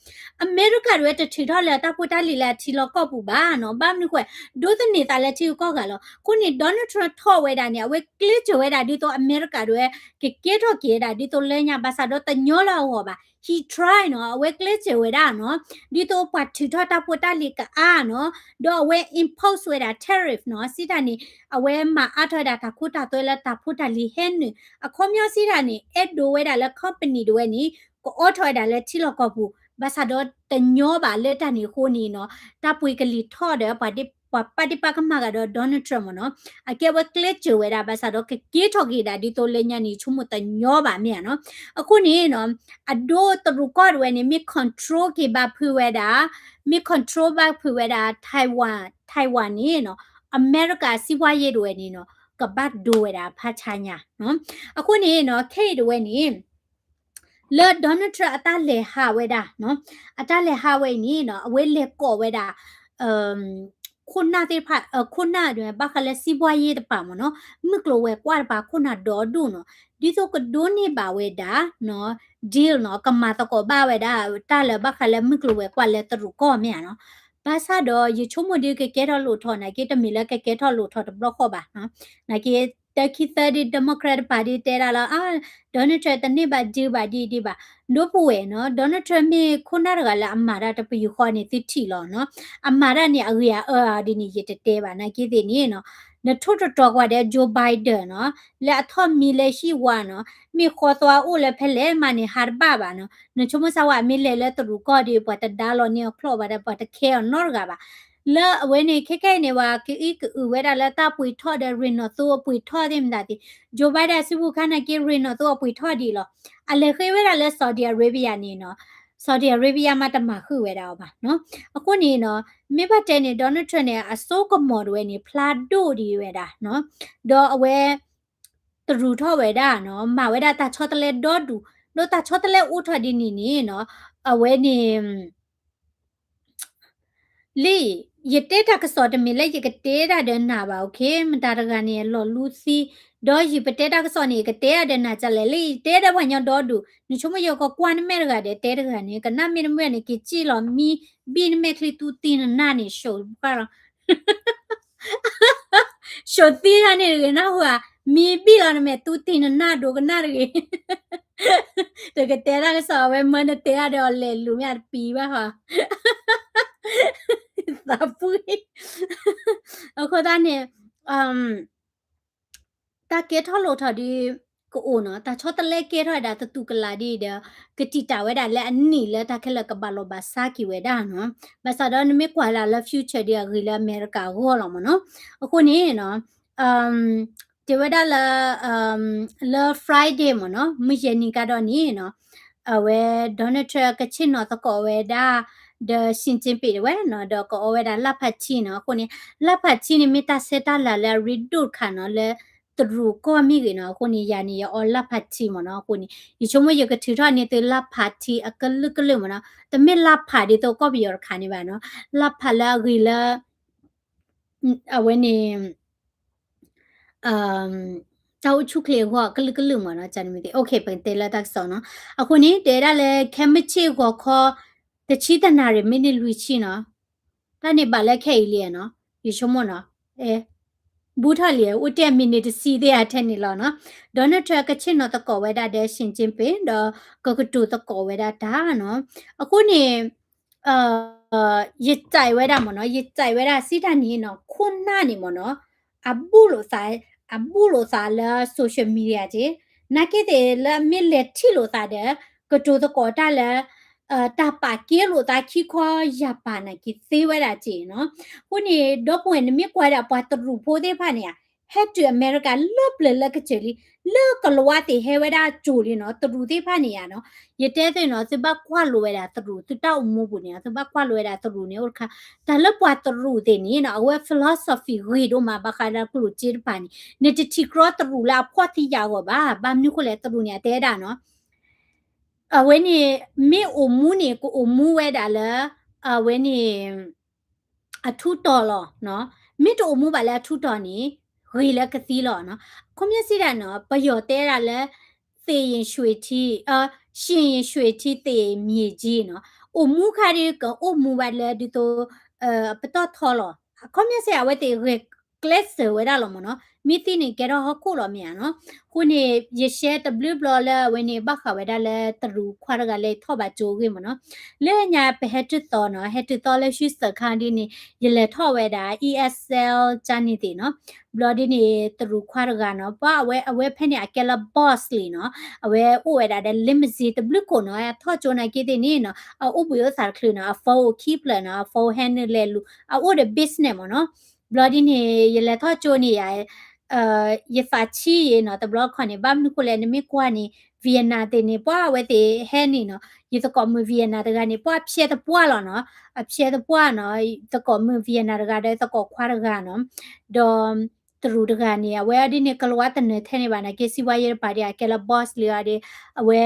အမဲရကၤတဝဲတထုးထီၣ်လၢတၢ်ဖိတၢ်လံၤလၢအထံလီၢ်ကီၢ်ပူၤဘၣ်နီၤ, ဘၣ်မနုၤဃိလဲၣ်, ဒိးသန့ၤသးလၢထံဂုၤကီၢ်ဂၤလီၤ, အဃိန့ၣ် Donald Trump ထီၣ်ဝဲဒၣ်န့ၣ် အဝဲကျဲးစၢးဝဲဒၣ်ဒ်သိးအမဲရကၤတဝဲ ကကဲထီၣ်က့ၤဝဲဒၣ်ဒ်သိးလၢညါ ဘၣ်ဆၣ်ဒီးတညီလၢအဂီၢ်ဘၣ်, he try နီၤ, အဝဲကျဲးစၢးဝဲဒၣ်နီၤ, ဒ်သိးပှၤထုးထီၣ်တၢ်ဖိတၢ်လံၤကအါနီၤ, ဒီးအဝဲ impose ဝဲဒၣ် tariff နီၤ, စံးတၢ်န့ၣ် အဝဲမၤအါထီၣ်ဝဲဒၣ်တၢ်ခိတၢ်သွဲလၢတၢ်ဖိတၢ်လံၤဟဲနုာ်, အခီပညီစံးတၢ်န့ၣ် အဲၣ်ဒိးဝဲဒၣ်လၢ company တဝဲန့ၣ် ကအိးထီၣ်ဝဲဒၣ်လၢထံလီၢ်ကီၢ်ပူၤ, ဘၣ်ဆၣ်ဒီးတညီဘၣ်လၢတၢ်န့ၣ်အဃိန့ၣ်နီၤ, တၢ်ပှ့ၤကလံၤထီၣ်ဒီး ပှၤပာ်ဒ့ၣ်ပာ်ကမၣ်ဂၤဒီး Donald Trump မ့ၢ်နီၤ, အကဲဝဲကျဲးစၢးဝဲဒၣ် ဘၣ်ဆၣ်ဒီးကကဲထီၣ်က့ၤဒၣ်ဒ်သိးလၢညါန့ၣ် ဆိကမိၣ်တညီဘၣ်မ့ၢ်ဧါနီၤ, အဃိန့ၣ်နီၤ, အဒိတရူးကီၢ်တဝဲန့ၣ် မ့ၢ် control က့ၤဘၣ်ဖုးဝဲဒၣ်, မ့ၢ် control ဘၣ်ဖုးဝဲဒၣ် Taiwan, Taiwan န့ၣ်နီၤ, အမဲရကၤစံးဝါယ့ၢ်တဝဲန့ၣ်နီၤ, ကဘၣ်ဒိဝဲဒၣ်ဖးဆါညါနီၤ, အဃိန့ၣ်နီၤ, ခဲအံၤတဝဲန့ၣ် လၢ Donald Trump အတၢ်လဲၤဟးဝဲဒၣ်နီၤ, အတၢ်လဲၤဟးဝဲအံၤန့ၣ်နီၤ, အဝဲလဲၤကိးဝဲဒၣ် ခိၣ်နၢ်သ့ၣ်တဖၣ် ခိၣ်နၢ်ဘၣ်ဃးလၢစံးဘှါယ့တပၤမ့ၢ်နီၤ မုၢ်ကျိၤဝဲၤကွာ်တပၤခိၣ်နၢ်ဒီဒူၣ်နီၤ ဒ်သိးကဒိးန့ၢ်ဘၣ်ဝဲဒၣ် deal နီၤ ကမၤသကိးဘၣ်ဝဲဒၣ် တၢ်လၢဘၣ်ဃးလၢမုၢ်ကျိၤဝဲၤကွာ်လၢတရူးကီၢ်မ့ၢ်ဧါနီၤ ဘၣ်ဆၣ်ဒီးယဆိကမိၣ်ဒ်ကကဲထီၣ်လိာ်ထီၣ် နာ်က့တမ့ၢ်လၢကကဲထီၣ်လိာ်ထီၣ်တဘျီဃီဘၣ်နီၤ နာ်က့ တၢ်ခံသၢဒ် Democrat တပၤဒ်တဲဒၣ်လၢ Donald Trump တန့ၢ်ဘၣ် deal ဘၣ်ဒ်ဒ်ဘၣ် ဒိပဝဲၢ်နီၤ Donald Trump မ့ၢ်ခိၣ်နၢ်တဂၤလၢအမၤတၢ်တပယူာ်ဃီန့ၣ် သုထံၣ်လီၤနီၤ အမၤတၢ်န့ၣ်အဂ့ၤအအၢဒ်န့ၣ် ယတတဲဘၣ် နာ်က့သ့ၣ်န့ၣ်နီၤ နထိၣ်တတီၤကွၢ်ဒီး Joe Biden နီၤ လၢအထီၣ်မံလၢဟံၣ်ဝါနီၤ မ့ၢ်ဃီသွါအိၣ်လၢဖဲလဲၣ်မးန့ၣ် ဟးတဘၣ်ဘၣ်နီၤ နဆိကမိၣ်စၢ်ဝဲ မ့ၢ်လဲၤလၢတရူးကီၢ်ဒီး ပှၤတဒါလီၤန့ၢ်အီၤချီၣ်ဘၣ်ဒီး ပှၤတခဲအီၤနီတဂၤဘၣ် လၢအဝဲန့ၣ် ခဲခဲအံၤန့ၣ် ပှၤကအံၣ်ကအုဝဲဒၣ်လၢတၢ်ပှ့ၤထီၣ်ဒီး ရ့ၣ်နီၣ်သိအပှ့ၤထီၣ်သ့ၣ်မတၤသ့ၣ် Joe Biden စုပူၤခါနာ်က့ ရ့ၣ်နီၣ်သိအပှ့ၤထီၣ်ဒံးလီၤ အလဲၤဃ့ဝဲဒၣ်လၢ Saudi Arabia န့ၣ်နီၤ Saudi Arabia မးတမၤဃုာ်ဝဲဒၣ်အီၤဘၣ်နီၤ အဃိန့ၣ်နီၤ မ့ၢ်ဘၣ်တဲန့ၣ် Donald Trump န့ၣ် အစိကမီၤတဝဲန့ၣ် ဖျါဒိၣ်ဒံးဝဲဒၣ်နီၤ ဒီးအဝဲ တရူးထီၣ်ဝဲဒၣ်နီၤ မၤဝဲဒၣ်တၢ်ဆီတလဲဒီဒူၣ် ဒီးတၢ်ဆီတလဲအိၣ်ထီၣ်ဒ်န့ၣ်န့ၣ်နီၤ အဝဲန့ၣ် လံ ယတဲတၢ်ကစီၣ်တမ့ၢ်လၢယကတဲဒၣ်ဒီးနၤဘၣ် okay မတၤတဂၤန့ၣ် လီၤလူသံ ဒီးယပတဲတၢ်ကစီၣ်န့ၣ် ယကတဲဒၣ်ဒီးနၤကလဲၣ် လံ ယတဲဒီးပှၤညီဒီဒူၣ် နဆိကမိၣ်ယကကွၢ်နမဲာ်တဂၤဒီးတဲတဂၤန့ၣ် ကနၣ်မ့ၢ်တမ့ၢ်န့ၣ် က့ၤစံၣ်လီၤ မံဘံၣ်နမဲာ်ချံ သူတံၢ်နနၢ်န့ၣ် ရှုံးဘၣ်လီၤ ရှုံးသံတၢ်န့ၣ်တဂ့ၤ နၢ်ဟူဧါ မံဘံၣ်လီၤနမဲာ် သူတံၢ်နနၢ်ဒိကနၣ်တဂ့ၤ တကတဲတၢ်ကစီၣ် အဝဲမၢနတဲတၢ်ဒီးအီၤလဲၤလူၤမ့ၢ်အတပံၤဘၣ်ဟီ သးပှံၢ် အဃိသတးန့ၣ် တၢ်ကဲထီၣ်လိာ်ထီၣ်ဒ်ကအိၣ်နီၤ တၢ်ဆီတလဲကဲထီၣ်ဝဲဒၣ်သတူၢ်ကလာ်ဒ်ဒီး ကတံာ်တာ်ဝဲဒၣ်လၢအနံၣ်လၢတၢ်ခဲလၢာ်ကဘၣ်လိာ်ဘၣ်စးက့ၤဝဲဒၣ်နီၤ ဘၣ်ဆၣ်ဒီးနမ့ၢ်ကွၢ်ဒၣ်လၢ future ဒ်အဂ့ၤလၢအမဲရကၤအဂီၢ်လီၤမ့ၢ်နီၤ အဃိန့ၣ်နီၤ တဲဝဲဒၣ်လၢ လၢ Friday မ့ၢ်နီၤ မုၢ်ယဲၢ်နံၤကဒီးန့ၣ်နီၤ အဝဲ Donald Trump ကဆ့ၣ်နီၤသကိးဝဲဒၣ် ဒီး Xi Jinping တဝဲနီၤ ဒီးကအီဝဲဒၣ်လၢ်ဖးထံနီၤ အဃိန့ၣ် လၢ်ဖးထံန့ၣ် မ့ၢ်တၢ်ဆဲးတၢ်လၤလၢအရ့ဒိၣ်တခါနီၤ လၢတရူးကီၢ်မ့ၢ်ဂ့ၤနီၤ အဃိန့ၣ် ယၤန့ၣ် ယအီလၢ်ဖးထံမ့ၢ်နီၤ အဃိန့ၣ် ယဆိကမိၣ်ယကထုးထီၣ်န့ၢ်သုလၢ်ဖးထံအကလုာ်ကလုာ်မ့ၢ်နီၤ တမ့ၢ်လၢ်ဖးဒ်သိးကီၢ်ပယီၤတခါန့ၣ်ဘၣ်နီၤ လၢ်ဖးလၢအဂ့ၤလၢ အဝဲန့ၣ် တၢ်အိၣ်ဆူၣ်ချ့အဂီၢ် ကလုာ်ကလုာ်မ့ၢ်နီၤ ကန့ၣ်မ့ၢ်သ့ okay ပကတဲလၢတၢ်ကစီၣ်နီၤ အဃိန့ၣ် တဲဒၣ်လၢ ခဲမုၢ်ဆ့ၣ်ဂီၤခီ တဆံတနၣ်ရံၣ် မံးနံးလွံၢ်ဆံနီၤ တၢ်န့ၣ်ဘၣ်လၢခဲအံၤလံနီၤ ယဆိကမိၣ်နီၤ အဲ ဘူးထီၣ်လံ အိၣ်တ့ၢ်မံးနံးတဆံသ့ၣ်အထဲန့ၣ်လီၤနီၤ Donald Trump ကဆ့ၣ်နီၤသကိးဝဲဒၣ်ဒီး Xi Jinping ဒီးကကတိၤသကိးဝဲဒၣ်တၢ်နီၤ အဃိန့ၣ် ယစံးဝဲဒၣ်မ့ၢ်နီၤ ယစံးဝဲဒၣ်စံးတၢ်န့ၣ်နီၤ ခိၣ်နၢ်န့ၣ်မ့ၢ်နီၤ အဘူးလိာ်သး အဘူးလိာ်သးလၢ social media က့ နာ်က့သ့ၣ်လၢအမ့ၢ်လဲၤထံၣ်လိာ်သးဒီး ကတိၤသကိးတၢ်လၢ တၢ်ပာ်ကဲလိာ်သးခံခီယၢ်ပာ်နာ်က့သ့ဝဲဒၣ်က့နီၤ အဃိန့ၣ် ဒီပုၢ်ဝဲၢ်နမ့ၢ်ကွၢ်ဒၣ်ပှၤတရူးဖိသ့ၣ်တဖၣ်န့ၣ်ဧါ ဟဲတုၤအမဲရကၤလၢပျၢၤလၢကစၢၢ်လံ လၢကလၤဝါသ့ၣ်ဟဲဝဲဒၣ်ကၠိၤလံနီၤ တရူးသ့ၣ်တဖၣ်န့ၣ်ဧါနီၤ ယတဲသ့ၣ်နီၤ သုဘၣ်ကွၢ်လိာ်ဝဲဒၣ်တရူး သုတၢ်အိၣ်မူပူၤန့ၣ် သုဘၣ်ကွၢ်လိာ်ဝဲဒၣ်တရူးန့ၣ်အိၣ်တခါ တၢ်လၢပှၤတရူးသ့ၣ်န့ၣ်နီၤ အဝဲ philosophy ဂ့ၤဒိၣ်မး ဘၣ်ဃးလၢကျိၣ်စ့တဖၣ်န့ၣ် နတထံၣ်ကြီတရူးလၢအဖှီၣ်သံယာ်အဂီၢ်ဘၣ် ဘၣ်မနုၤဃိလဲၣ် တရူးန့ၣ် အတဲဒၣ်နီၤ အဝဲန့ၣ် မ့ၢ်အိၣ်မူန့ၣ် ကအိၣ်မူဝဲဒၣ်လၢ အဝဲန့ၣ် အထူးတော်လီၤနီၤ မ့ၢ်တအိၣ်မူဘၣ်လၢအထူးတော်န့ၣ် ဂ့ၤလၢကသံလီၤနီၤ ခီပညီစံးဒၣ်နီၤ ပယီၤတဲဒၣ်လၢ သေရင်ရွှေထီး ရှင်ရင်ရွှေထီး သေရင်မြေကြီး နီၤ အိၣ်မူခါဒ်ကအိၣ်မူဘၣ်လၢဒ်သိး ပတီၢ်ထီလီၤ ခီပညီစ့ၢ်အဝဲသ့ၣ်ဂဲၤကျဲးစၢးဝဲဒၣ်လီၤမ့ၢ်နီၤ မ့ၢ်သံန့ၣ်ကဲထီၣ်ဟီၣ်ခိၣ်လီၤမ့ၢ်ဧါနီၤ အဃိန့ၣ် ယရှဲတဘျုးဘျီလၢအဝဲန့ၣ် ဘၣ်ဃးဝဲဒၣ်လၢတရူးခွါတဂၤလၢထီၣ်ဘးကၠိအဂ့ၢ်မ့ၢ်နီၤ လၢညါပဟဲတုၤသီနီၤ ဟဲတုၤသီလၢ Houston ခါဒ်န့ၣ် ယလဲၤထီၣ်ဝဲဒၣ် E S L ကန့ၣ်သ့ၣ်နီၤ ဘျီဒ်န့ၣ် တရူးခွါတဂၤနီၤ ပှၤအဝဲ အဝဲဖဲန့ၣ် အကဲလၢ boss လံနီၤ အဝဲအိၣ်ဝဲဒၣ်ဒီး limousine တဘျုးခိၣ်နီၤ အထီၣ်ကၠိနာ်က့သ့ၣ်န့ၣ်နီၤ အအိၣ်ဘှံးအိၣ်သါတချုးနီၤ အ phone အိၣ်ခံဖျၢၣ်နီၤ အ phone ဟဲနုာ်လဲၤလူၤ အအိၣ်ဒီး business မ့ၢ်နီၤ ဘျီဒ်န့ၣ် ယလဲၤထီၣ်ကၠိန့ၣ်ယၤ ယသးဆံးယံၤနီၤ တဘျီခီန့ၣ် ဘၣ်မနုၤဃိလဲၣ် နမ့ၢ်ကွၢ်န့ၣ် Vietnam သ့ၣ်န့ၣ် ပှၤအဝဲသ့ၣ်ဟဲန့ၣ်နီၤ ယသကိးမုၣ် Vietnam တဂၤန့ၣ် ပှၤဖျဲးသပှၢ်လီၤနီၤ အဖျဲးသပှၢ်နီၤ သကိးမုၣ် Vietnam တဂၤဒီးသကိးခွါတဂၤနီၤ ဒီး တရူးတဂၤန့ၣ် အဝဲဒ်န့ၣ်ကလီၤဝါတနၢၤထဲန့ၣ်ဘၣ်နာ်က့ စံးဘှါယဲတပၤဒ်အကဲလၢ boss လံအီၤဒီး အဝဲ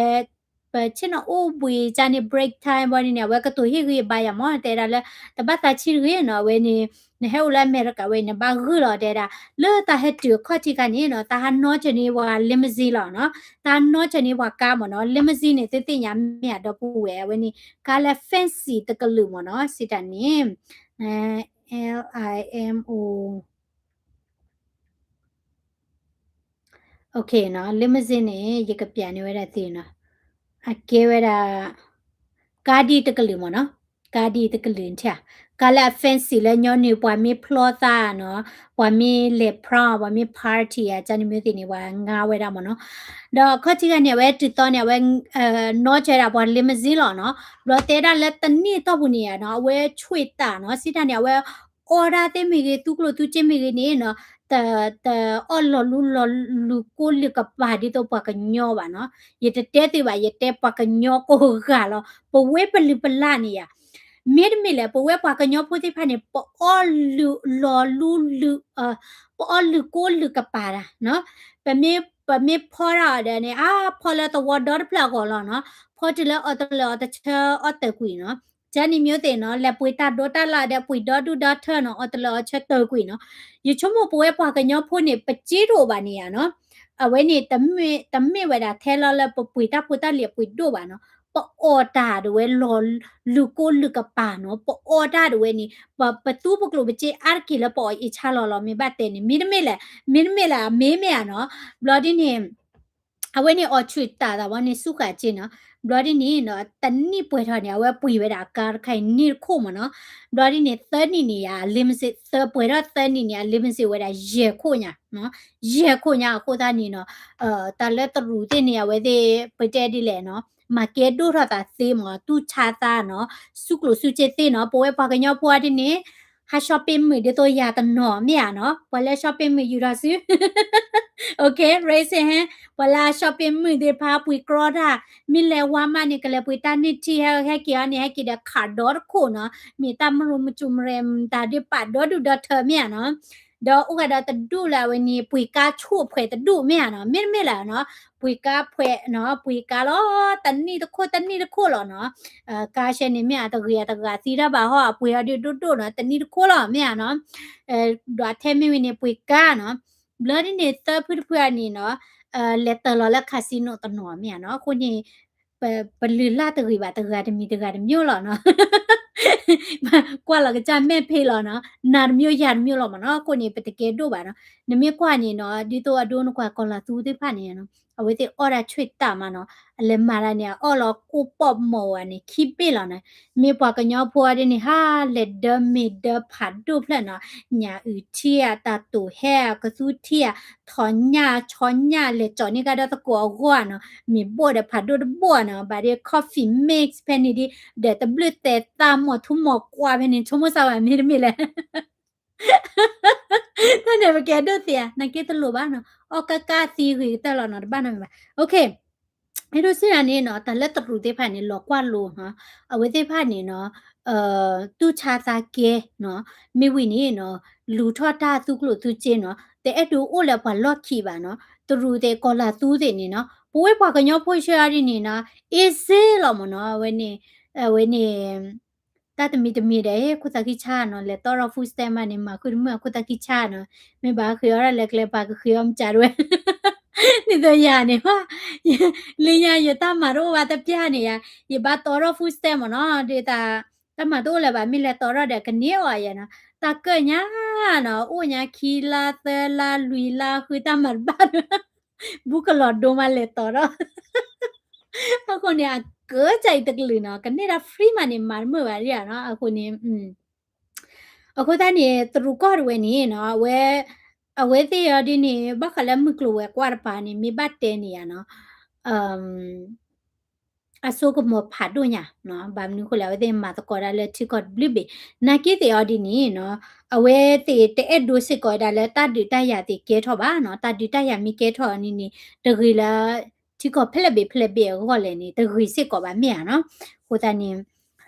တ ပဆ့ၣ်နီၤအိၣ်ဘှံးကန့ၣ် break time ဘၣ်ဒ်န့ၣ် အဝဲကတိၤဟ့ၣ်ဂံၢ်ဘါယၤမၢ် တဲဒၣ်လၢ တဘၣ်သးဆံၣ်တဂ့ၤနီၤ အဝဲန့ၣ် နဟဲအိၣ်လၢအမဲရကၤဝဲအံၤ နဘၣ်ဂုာ်လီၤ တဲဒၣ် လၢတၢ်ဟဲတုၤအခီၣ်ထံးခါန့ၣ်နီၤ တၢ်ဟးနီၢ်ကၢန့ၢ်ပှၤ limousine လီၤနီၤ တၢ်ဟးနီၢ်ကၢန့ၢ်ပှၤကါမၢ်နီၤ limousine န့ၣ် သ့ၣ်သ့ၣ်ညါမ့ၢ်ဧါ ဒီပုၢ်ဝဲၢ် အဝဲန့ၣ် ကါလၢ fancy တကလုာ်မၢ်နီၤ စံးတၢ်န့ၣ် L I M O OK နီၤ limousine န့ၣ် ယကပျးန့ၢ်ဝဲဒၣ်သ့နီၤ အကဲဝဲဒၣ် ကါဒ်တကလုာ်မၢ်နီၤ ကါဒ်တကလုာ်ထံၣ် ကါလၢအ fancy လၢညီနုၢ်ပှၤမ့ၢ်ဖျီသးနီၤ ပှၤမ့ၢ်လဲၤ prom ပှၤမ့ၢ် party ဧါ ကန့ၣ်မ့ၢ်သ့ၣ်န့ၣ် ပှၤငါဝဲဒၣ်မၢ်နီၤ ဒီးအခီၣ်ထံးခါန့ၣ် အဝဲတုၤသီန့ၣ် အဝဲ နီၢ်ကၢဒၣ်ပှၤ limousine လီၤနီၤ ဘျီတဲဒၣ်လၢတနံၣ်တီၢ်ပူၤန့ၣ်ဧါနီၤ အဝဲဆွံၣ်တၢ်နီၤ စံးတၢ်န့ၣ် အဝဲ အီၣ်ဒၣ်သ့ၣ်မ့ၢ်ဂ့ၤ သူကျိၣ်သူစ့မ့ၢ်ဂ့ၤန့ၣ်နီၤ တ တအီၣ်လီၤလူလီၤလူၤကိၢ်လုာ်ကပၤဒ်သိးပှၤကညီဘၣ်နီၤ ယတတဲသုဘၣ် ယတဲပှၤကညီကိးဂၤလီၤ ပဝဲပလုၢ်ပလၢ်န့ၣ်ယါ မ့တမ့ၢ်လဲၣ် ပဝဲပှၤကညီဖိသ့ၣ်တဖၣ်န့ၣ် ပအီၣ်လုၢ်လီၤလူလုၢ် ပအီၣ်လုၢ်ကိၢ်လုၢ်ကပၤတၢ်နီၤ ပမ့ၢ် ပမ့ၢ်ဖီတၢ်အီၤဒီးန့ၣ် အါဖီလၢသဝီဒီတဖျၢၣ်အဂီၢ်လီၤနီၤ ဖီတုၤလၢအီၤတလၢာ်အီၤတဆၢအီၣ်တၢၤကွံာ်နီၤ ကန့ၣ်မ့ၢ်သ့ၣ်နီၤ လဲၤပှ့ၤတၢ်ဒိတၢ်လၢ်ဒီးပှ့ၤဒီဒူၣ်ဒီထၢနီၤ အီၤတလၢာ်အီၤဆၢတၢၤကွံာ်နီၤ ယဆိကမိၣ်ပဝဲပှၤကညီဖိန့ၣ် ပစ့တအိၣ်ဘၣ်န့ၣ်ဧါနီၤ အဝဲန့ၣ် တမ့ၢ်ဝဲဒၣ်ထဲလီၤလၢပပှ့ၤတၢ်ဖိတၢ်လံၤအပှ့ၤဒိၣ်ဘၣ်နီၤ ပအီၣ်တၢ်ဒၣ်ဝဲလီၤ လုၢ်ကိၢ်လုၢ်ကပၤနီၤ ပအီၣ်တၢ်ဒၣ်ဝဲန့ၣ် ပ ပသူပကျိၣ်ပစ့အါတက့ၢ်လၢပအီၣ်အ့ၣ်ဆါလီၤလီၤ မ့ၢ်ဘၣ်တဲန့ၣ် မ့တမ့ၢ်လဲၣ် မ့တမ့ၢ်လဲၣ် အမ့ၢ်မ့ၢ်ဧါနီၤ ဘျီဒ်န့ၣ် အဝဲန့ၣ်အီၣ်ဆူၣ်တၢ်သးဝဲန့ၣ် စူဃာ်က့နီၤ ဘျီဒ်န့ၣ်နီၤ တနံၣ်ပှဲၤထီၣ်န့ၣ် အဝဲပှ့ၤဝဲဒၣ်အကါတခါအံၤန့ၢ်တခိၣ်မၢ်နီၤ ဘျီဒ်န့ၣ် သၢနံၣ်န့ၣ်ယါ limousine သၢပှဲၤထီၣ်သၢနံၣ်န့ၣ် အ limousine ဝဲဒၣ်ယဲၢ်ခိၣ်ညါ ယဲၢ်ခိၣ်ညါအဃိသတးန့ၣ်နီၤ တၢ်လၢတရူးသ့ၣ်န့ၣ် အဝဲသ့ၣ် ပတဲဒ်လဲၣ်နီၤ မၤကဲဒိၣ်ထီၣ်သးသ့မၢ် သူၣ်ဆါသးနီၤ စူကျိၣ်စူစ့သ့နီၤ ပဝဲပှၤကညီဖိအါဒ်န့ၣ် ဟး shopping မုာ်ဒ်သိးယၤတနီၤမ့ၢ်ဧါနီၤ ပှၤလၢ shopping မုာ်ယူၤထီၣ်စု OK raise your hand ပှၤလၢ shopping မုာ်သ့ၣ်တဖၣ်ပှ့ၤကြီတၢ် မ့ၢ်လဲၤဝါမးန့ၣ် ကလဲၤပှ့ၤတၢ်န့ၢ်ထံ ဟဲဟဲက့ၤအီၤန့ၣ် ဟဲက့ၤဒီးခးဒီတခိၣ်နီၤ မ့ၢ်တၢ်မရူမစူၣ်မရဲၣ် တၢ်ဒ်ပာ်ဒီဒူၣ်ဒီထၢမ့ၢ်ဧါနီၤ ဒီးအိၣ်ဂၤဒီးတဒူၣ်လၢအဝဲန့ၣ် ပှ့ၤကါဆိၣ်ဖှဲးတဒူၣ်မ့ၢ်ဧါနီၤ မ့တမ့ၢ်လၢနီၤ ပှ့ၤကါဖှဲးနီၤ ပှ့ၤကါလီၤ တနံၣ်တခိၣ်တနံၣ်တခိၣ်လီၤနီၤ ကါရှဲန့ၣ်မ့ၢ်အတဂ့ၤအတဂၤသံတၢ်ဘၣ်ဟီ အပှ့ၤအီၤဒုးဒိၣ်ဒိၣ်နီၤ တနံၣ်တခိၣ်လီၤမ့ၢ်ဧါနီၤ ဒီးအထဲမ့ၢ်ဝဲန့ၣ် ပှ့ၤကါနီၤ ဘျီဒ်န့ၣ် သၢဖုတဖုအန့ၣ်နီၤ လဲၤတၢၤလီၤလၢ casino တနီၤမ့ၢ်ဧါနီၤ အဃိန့ၣ် ပလုၢ်လၢ်တဂ့ၤဘၣ် တဂၤတမံၤတဂၤတမံၤလီၤနီၤ ကွၢ်လီၤကစၢ်မဲာ်ဖ့လီၤနီၤ နၤတမံၤယၤတမံၤလီၤမၢ်နီၤ အဃိန့ၣ် ပတကဲဒိၣ်ဘၣ်နီၤ နမ့ၢ်ကွၢ်န့ၣ်နီၤ ဒ်သိးအဒိနကွၢ်ကီၤလၤသူသ့ၣ်တဖၣ်န့ၣ် အဝဲသ့ၣ်အီၣ်ဒၣ်ဆွံၣ်တၢ်မးနီၤ အလဲၤမၤတၢ်န့ၣ် အအီၣ်လီၤကိၢ်ပီၣ်မီၢ်ဝဲန့ၣ် ခံဘ့ၣ်လီၤနီၤ မ့ၢ်ပှၤကညီဖိအါဒ်န့ၣ် ဟါ လဲၤဒၢမ့ၤဒၢဖးဒိၣ်ဖျၢၣ်နီၤ ညၣ်အုၣ်ထံဧါ တၢ်တိာ်ဟဲဧါ ကသူထံဧါ ထီၣ်ညၣ်ဆီညၣ် လဲၤကၠီၣ်န့ၢ်ကဒီးသကိးအဂီၢ်နီၤ မ့ၤဘိၣ်ဒီးဖးဒိၣ်တဘိၣ်နီၤ ဘၣ်ဒီး coffee mix ဖဲန့ၣ်ဒ် ဒီးတဘျုးတဲာ်သးမီၢ်ထူမီၢ်ကွၢ်ဖဲန့ၣ် ဆိကမိၣ်စၢ်ဝဲမ့တမ့ၢ်လဲၣ် တၢ်န့ၣ်ပကဲဒိၣ်သ့ဧါ နာ်က့တလိၣ်ဘၣ်နီၤ အီၣ်ကါကါသံဂ့ၤကတၢၢ်လီၤနီၤ တဘၣ်နီတမံၤဘၣ် OK အဲၣ်ဒိးစံးတၢ်န့ၣ်နီၤ တၢ်လၢတရူးသ့ၣ်တဖၣ်န့ၣ် လီၤကွၢ်လိနီၤ အဝဲသ့ၣ်တဖၣ်န့ၣ်နီၤ သူၣ်ဆါသးကဲနီၤ မ့ၢ်ဝံၤန့ၣ်နီၤ လူၤထီၣ်တၢ်သူကျိၣ်သူစ့နီၤ တအဲၣ်ဒိးအိၣ်လၢပှၤလီၢ်ခံဘၣ်နီၤ တရူးသ့ၣ်ကီၤလၤသူသ့ၣ်န့ၣ်နီၤ ပဝဲပှၤကညီဖိဆှၢအါဒ်န့ၣ်နီၤ easy လီၤမၢ်နီၤ အဝဲန့ၣ် အဝဲန့ၣ် တၢ်တမံၤတမံၤဒီး ခိၣ်သးခံဆါနီၤ လဲၤတီထီၣ် food stamp မးန့ၣ် မၤဃုာ်တမုာ်အခိၣ်သးခံဆါနီၤ မ့ၢ်ဘၣ်ဃ့အီၣ်ဒၣ်လၢကျဲပှၤကဃ့အီၣ်မးကဒဝဲ ဒ်သိးယၤန့ၣ် လၢညါယတၢ်မၤတအိၣ်ဘၣ်တပျၢ်န့ၣ်ယါ ယဘၣ်တီထီၣ် food stamp မၢ်နီၤ ဒ်တၢ် တၢ်မၤတအိၣ်လၢၤဘၣ် မ့ၢ်လဲၤတီထီၣ်ဒီးကန့ၢ်အီၤယါနီၤ တၢ်ကၢၣ်ညါနီၤ အိၣ်ညါခံလါသၢလါ လွံၢ်လါ ဃုတၢ်မၤတဘၣ် ဘူးကလီၤဒိမးလဲၤတီထီၣ် အဃိန့ၣ် အကၢၣ်ကၢ်အံၤတကလုာ်နီၤ ကန့ၢ်ဒၣ် free မးန့ၣ် မၤတမုာ်ဘၣ်ဒ်နီၤ အဃိန့ၣ် အဃိသတးန့ၣ် တရူးကီၢ်တဝဲန့ၣ်နီၤ အဝဲ အဝဲသ့ၣ်အီၤဒ်န့ၣ် ဘၣ်ဃးလၢမုၢ်ကျိၤဝဲၤကွာ်တပၤန့ၣ် မ့ၢ်ဘၣ်တဲန့ၣ်ယါနီၤ အစိကမီၤဖးဒိၣ်ညါနီၤ ဘၣ်မနုၤအဃိလဲၣ် အဝဲသ့ၣ်မၤသကိးဒၣ်လၢထံကီၢ်တဘျုးဘ့ၣ် နာ်က့သ့ၣ်အီၤဒ်န့ၣ်နီၤ အဝဲသ့ၣ်တအဲၣ်ဒိးစ့ၢ်ကီးဝဲဒၣ်လၢတၢ်ဒုးတၢ်ယၤသ့ၣ်ကဲထီၣ်ဘၣ်နီၤ တၢ်ဒုးတၢ်ယၤမ့ၢ်ကဲထီၣ်အီၤန့ၣ်န့ၣ် တဂ့ၤလၢ ထံကီၢ်ဖဲလဲၣ်ဘ့ၣ်ဖဲလဲၣ်ဘ့ၣ်အဂီၢ်လဲၣ်န့ၣ် တဂ့ၤစ့ၢ်ကီးဘၣ်မ့ၢ်ဧါနီၤ အဃိသတးန့ၣ်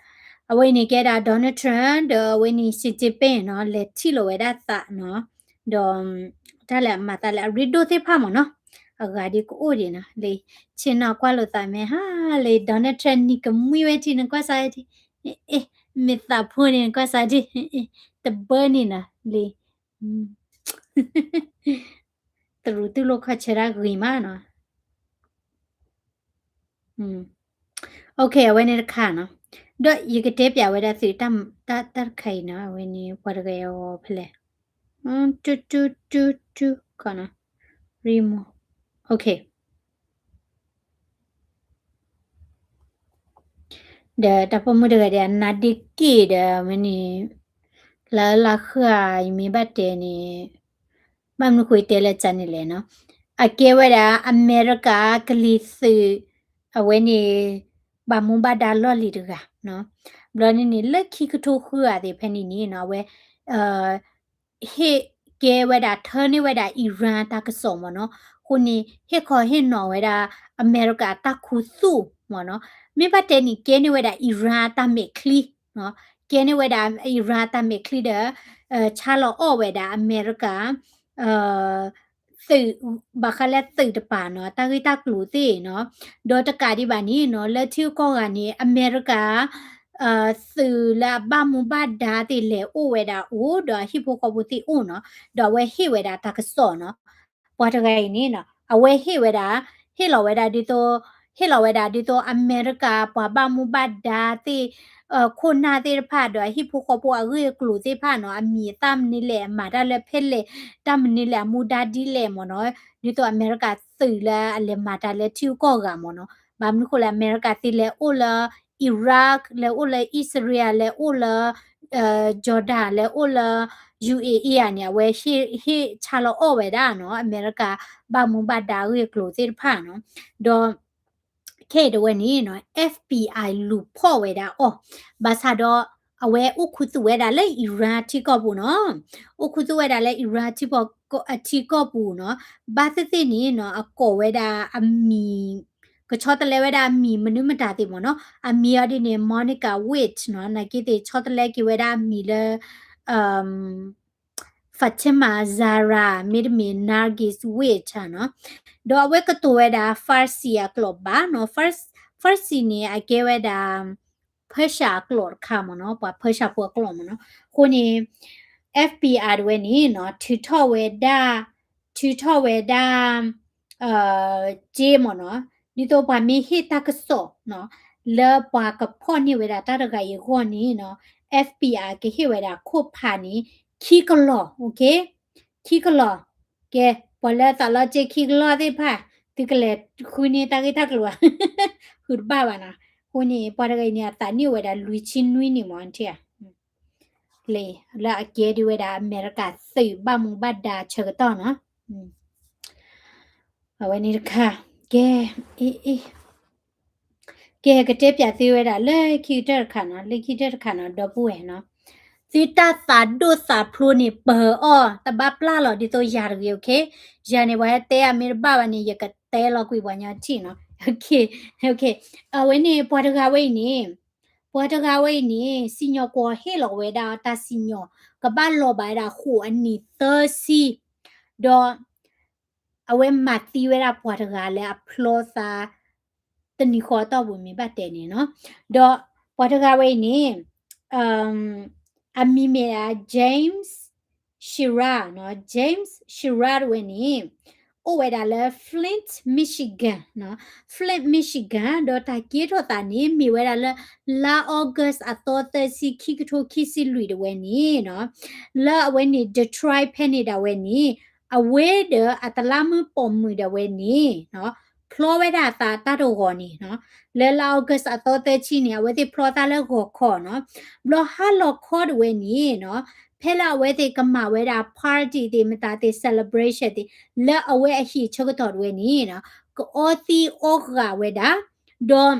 အဝဲအံၤန့ၣ်ကဲဒၣ် Donald Trump ဒီးအဝဲန့ၣ် Xi Jinping နီၤ လဲၤထံၣ်လိာ်ဝဲဒၣ်သးနီၤ ဒီး တၢ်လၢအမၤသးလၢအရ့ဒိၣ်သ့ၣ်တဖၣ်မ့ၢ်နီၤ အဂၤဒ်ကအိၣ်ဒံးနီၤ လၢ ဆ့ၣ်နီၤကွၢ်လိာ်သးမဲာ်ဟါလၢ Donald Trump နံၤကမှံဝဲထံ နကွၢ်စးထံ မ့ၢ်သးဖိန့ၣ် နကွၢ်စးထံ တဘၢန့ၣ်နီၤ လၢ တရူးတူၢ်လိာ်ခီၣ်ဆၢဒၣ်ဂ့ၤမးနီၤ OK အဝဲန့ၣ်တခါနီၤ ဒီးယကတဲပၠးဝဲဒၣ်သု တၢ်တခါအံၤနီၤ အဝဲန့ၣ် ပှၤတဂၤအီၤဖဲလဲၣ် တူတူတူတူ ခီနီၤ remove OK ဒီးတၢ်ပိာ်မုၣ်တဂၤဒီး အနါဒ့က့ၣ်ဒီး အဝဲန့ၣ် လၢလၢဃၢၤ ယမ့ၢ်ဘၣ်တဲန့ၣ် ဘၣ်မနုၤဃိတဲလၢကန့ၣ်လဲၣ်နီၤ အကဲဝဲဒၣ် အမဲရကၤကလံၤသုး အဝဲန့ၣ် ဘၣ်မူဘၣ်ဒါလီၢ်လံၤတဂၤနီၤ ဘျီန့ၣ်န့ၣ် လၢခံကထိဃုဂၤသ့ၣ်ဖဲန့ၣ်န့ၣ်နီၤ အဝဲ ဟ့ၣ်ကဲဝဲဒၣ် ထၢန့ၢ်ဝဲဒၣ် Iran တၢ်ကစီၣ်မ့ၢ်နီၤ အဃိန့ၣ် ဟ့ၣ်ခီဟ့ၣ်နီၤဝဲဒၣ် အမဲရကၤတၢ်ခူသူၣ်မ့ၢ်နီၤ မ့ၢ်ဘၣ်တဲန့ၣ် ကဲန့ၢ်ဝဲဒၣ် Iran တၢ်မဲာ်ချံ ကဲန့ၢ်ဝဲဒၣ် Iran တၢ်မဲာ်ချံဒီး ဆါလီၤအီၣ်ဝဲဒၣ် အမဲရကၤ သုး ဘၣ်ဃးလၢသုးတပၤနီၤ တၢ်ဂ့ၢ်တၢ်ကျိၤသ့ၣ်နီၤ ဒီးတကးဒံးဘၣ်န့ၣ်နီၤ လၢထံဂုၤကီၢ်ဂၤန့ၣ် အမဲရကၤ သုးလၢအဘၣ်မူဘၣ်ဒါသ့ၣ်လဲၤအိၣ်ဝဲဒၣ်အိၣ် ဒီးအဟံၣ်ဖိဃီဖိသ့ၣ်အိၣ်နီၤ ဒီးအဝဲဟ့ၣ်ဝဲဒၣ်တၢ်ကစီၣ်နီၤ ပှၤတဂၤအံၤန့ၣ်နီၤ အဝဲဟ့ၣ်ဝဲဒၣ် ဟ့ၣ်လီၤဝဲဒၣ်ဒ်သိး ဟ့ၣ်လီၤဝဲဒၣ်ဒ်သိးအမဲရကၤ ပှၤဘၣ်မူဘၣ်ဒါသ့ၣ် ခိၣ်နၢ်သ့ၣ်တဖၣ်ဒီးအဟံၣ်ဖိဃီဖိအဂ့ၢ်အကျိၤသ့ၣ်တဖၣ်နီၤ အမံၤအသၣ်မနုၤလဲၣ် အမၤတၢ်လၢဖဲလဲၣ် တၢ်မနုၤလဲၣ် အမူဒါဒ်လဲၣ်မ့ၢ်နီၤ ဒ်သိးအမဲရကၤသုးလၢအလဲၤမၤတၢ်လၢထံဂုၤကီၢ်ဂၤမ့ၢ်နီၤ ဘၣ်မနုၤဃိလၢအမဲရကၤသ့ၣ်လဲၤအိၣ်လၢ Iraq လဲၤအိၣ်လၢ Israel လဲၤအိၣ်လၢ Jordan လဲၤအိၣ်လၢ UAE ဧါန့ၣ် အဝဲဟ့ၣ်ဆါလီၤအီၣ်ဝဲဒၣ်နီၤ အမဲရကၤ ဘၣ်မူဘၣ်ဒါအဂ့ၢ်အကျိၤသ့ၣ်တဖၣ်နီၤ ဒီး ခဲအံၤတဝဲန့ၣ်နီၤ FBI လူၤဖီၣ်ဝဲဒၣ်အီၤ ဘၣ်ဆၣ်ဒီး အဝဲအိၣ်ခူသူၣ်ဝဲဒၣ်လၢ Iran ထံကီၢ်ပူၤနီၤ အိၣ်ခူသူၣ်ဝဲဒၣ်လၢ Iran ထံကီၢ်ပူၤနီၤ ဘၣ်သ့ၣ်သ့ၣ်န့ၣ်နီၤ အကိးဝဲဒၣ်အမံၤ ကဆီတလဲဝဲဒၣ်အမံၤမနုၤမတၤသ့ၣ်မ့ၢ်နီၤ အမံၤအီၤဒ်န့ၣ် Monica Witt နီၤ နာ်က့သ့ၣ်ဆီတလဲက့ၤဝဲဒၣ်အမံၤလၢ Fatima Zahra မ့တမ့ၢ် Nargis Witt နီၤ ဒီးအဝဲကတိၤဝဲဒၣ် Farsi အကျိာ်ဘၣ်နီၤ Farsi န့ၣ် အကဲဝဲဒၣ် Persia အကျိာ်တခါမ့ၢ်နီၤ ပှၤ Persia ဖိအကျိာ်မ့ၢ်နီၤ အဃိန့ၣ် FBI တဝဲန့ၣ်နီၤ ထုးထီၣ်ဝဲဒၣ် ထုးထီၣ်ဝဲဒၣ် က့မ့ၢ်နီၤ ဒ်သိးပှၤမ့ၢ်ဟ့ၣ်တၢ်ကစီၣ်နီၤ လၢပှၤကဖီၣ်န့ၢ်ဝဲဒၣ်တၢ်တဂၤအံၤအဂီၢ်န့ၣ်နီၤ FBI ကဟ့ၣ်ဝဲဒၣ်ခိၣ်ဖးန့ၣ် ခံကလီၢ် ခံကလီၢ် ကဲ ပှၤလၢအသးလီက့ခံကလီၢ်သ့ၣ်တဖၣ် သုကလဲၤဃုန့ၢ်တၢ်ဂ့ၢ်တၢ်ကျိၤ ဃုတဘၣ်ဘၣ်နီၤ အဃိန့ၣ် ပှၤတဂၤအံၤန့ၣ် အသးနံၣ်အိၣ်ဝဲဒၣ်လွံၢ်ဆံနွံနံၣ်မ့ၢ်ထံၣ် လၢအကဲဒ်ဝဲဒၣ်အမဲရကၤသုးဘၣ်မူဘၣ်ဒါဆၢကတီၢ်နီၤ အဝဲန့ၣ်တခါ ကဲ အ့ အ့ ကဲကတဲပၠးသုဝဲဒၣ်လၢခံကတၢၢ်တခါနီၤ လၢခံကတၢၢ်တခါနီၤ ဒီပုၢ်ဝဲၢ်နီၤ သုတၢ်သးဒိၣ်သးဖျိးန့ၣ် ပၢၤအီၤ တဘၣ်ပျၢ်လီၤဒ်သိးယၤတဂ့ၤ okay ယၤန့ၣ်ပှၤဟဲတဲအမ့ၢ်တဘၣ်ဘၣ်န့ၣ် ယကတဲလီၤကွံာ်ပှၤညီထံၣ်နီၤ okay okay အဝဲန့ၣ်ပှၤတဂၤဝဲအံၤန့ၣ် ပှၤတဂၤဝဲအံၤန့ၣ် စံၣ်ညီၣ်ကွီၢ်ဟ့ၣ်လီၤဝဲဒၣ်တၢ်စံၣ်ညီၣ် ကဘၣ်လီၤဘၣ်ဝဲဒၣ်ဃိာ်အနံၣ်သၢဆံ ဒီး အဝဲမၤသံဝဲဒၣ်ပှၤတဂၤလၢအဖျီသး တနံၤဃီအတီၢ်ပူၤမ့ၢ်ဘၣ်တဲန့ၣ်နီၤ ဒီးပှၤတဂၤဝဲအံၤန့ၣ် အမံၤမ့ၢ်ဒၣ် James Shira နီၤ James Shira တဝဲန့ၣ် အိၣ်ဝဲဒၣ်လၢ Flint Michigan နီၤ Flint Michigan ဒီးတၢ်ကဲထီၣ်သးန့ၣ် မ့ၢ်ဝဲဒၣ်လၢ လါ August အသီသၢဆံ ခံကထိခံဆံလွံၢ်တဝဲန့ၣ်နီၤ လၢအဝဲန့ၣ် Detroit ဖဲန့ၣ်ဒၣ်ဝဲန့ၣ် အဝဲဒီးအတလးမုၢ်ပိာ်မုၣ်ဒၣ်ဝဲန့ၣ်နီၤ ဖျီဝဲဒၣ်အသးတၢ်တဂီၤန့ၣ်နီၤ လၢလါ August အသီသၢဆံန့ၣ် အဝဲသ့ၣ်ဖျီသးလၢဂီၤခီနီၤ ဘျီဟါလီၤခီတဝဲန့ၣ်နီၤ ဖဲလၢအဝဲသ့ၣ်ကမၤဝဲဒၣ် party သ့ၣ် မတၤသ့ၣ် celebration သ့ၣ် လၢအဝဲအဟံၣ်ဆၢကတီၢ်တဝဲန့ၣ်နီၤ ကအီသံအီဂၤဝဲဒၣ် ဒီး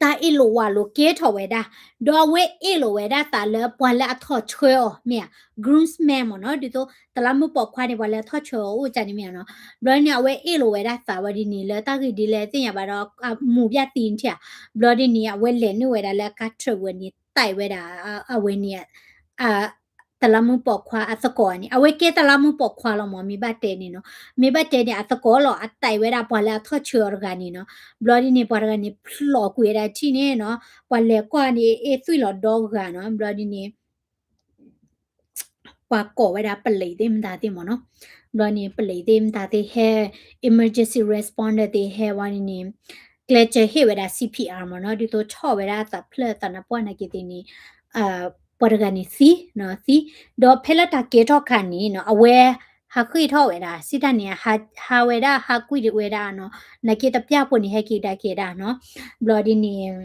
တၢ်အ့ၣ်လိာ်ဝးလိာ်ကဲထီၣ်ဝဲဒၣ်, ဒီးအဝဲအ့ၣ်လိာ်ဝဲဒၣ်သးလၢပှၤလၢအထီၣ်ဆွဲအီၤ မ့ၢ်ဧါ, groomsman မ့ၢ်နီၤ, ဒ်သိးတလးမုၢ်ပိာ်ခွါန့ၣ် ပှၤလၢအထီၣ်ဆွဲအီၤအိၣ်ကန့ၣ်မ့ၢ်ဧါနီၤ. ဘျီန့ၣ် အဝဲအ့ၣ်လိာ်ဝဲဒၣ်သးဝဲဒ်န့ၣ် လၢတၢ်ဂ့ၢ်ဒ်လဲၣ်သ့ၣ်ညါဘၣ်ဒီး မိၢ်ပၠၣ်သံနထံၣ်ဧါ, ဘျီဒ်န့ၣ် အဝဲလဲၤနုာ်ဝဲဒၣ်လၢအကါထၢၣ်ဝဲန့ၣ် တဲဝဲဒၣ် အဝဲန့ၣ် သလးမူပိာ်ခွါအသကိးန့ၣ် အဝဲကဲသလးမူပိာ်ခွါလီၤမၢ် မ့ၢ်ဘၣ်တဲန့ၣ်နီၤ, မ့ၢ်ဘၣ်တဲန့ၣ် အသကိးလီၤ အတဲဝဲဒၣ်ပှၤလၢအထီၣ်ဆၢအီၤတဂၤန့ၣ်နီၤ, ဘျီဒ်န့ၣ် ပှၤတဂၤန့ၣ် ဖျိးကွံာ်ဝဲဒၣ်ထံၣ်န့ၣ်နီၤ, ပှၤလဲၤကွၢ်န့ၣ် အ့ၣ်သွံၣ်လီၤဒီဂၤနီၤ, ဘျီဒ်န့ၣ် ပှၤကိးဝဲဒၣ်ပလံးသ့ၣ်မတၤသ့ၣ်မၢ်နီၤ, ဘျီန့ၣ် ပလံးသ့ၣ်မတၤသ့ၣ်ဟဲ emergency responder သ့ၣ်ဟဲဝဲန့ၣ်န့ၣ် ကျဲးစၢးဟ့ၣ်ဝဲဒၣ် C P R မၢ်နီၤ, ဒ်သိးဆီၣ်ဝဲဒၣ်အသးဖျၢၣ်သးနါပှၢ်နာ်က့သ့ၣ်န့ၣ် ပှၤတဂၤန့ၣ်သံ, သံ, ဒီးဖဲလၢတၢ်ကဲထီၣ်ခါန့ၣ်နီၤ အဝဲ ဟးဃ့ၢ်ထီၣ်ဝဲဒၣ် စံးတၢ်န့ၣ် ဟးဝဲဒၣ် ဟးကွံာ်ဝဲဒၣ်နီၤ, နာ်က့တပျၢ်ဖိန့ၣ် ဟဲက့ၤကဒါက့ၤဒၣ်နီၤ, ဘျီဒ်န့ၣ်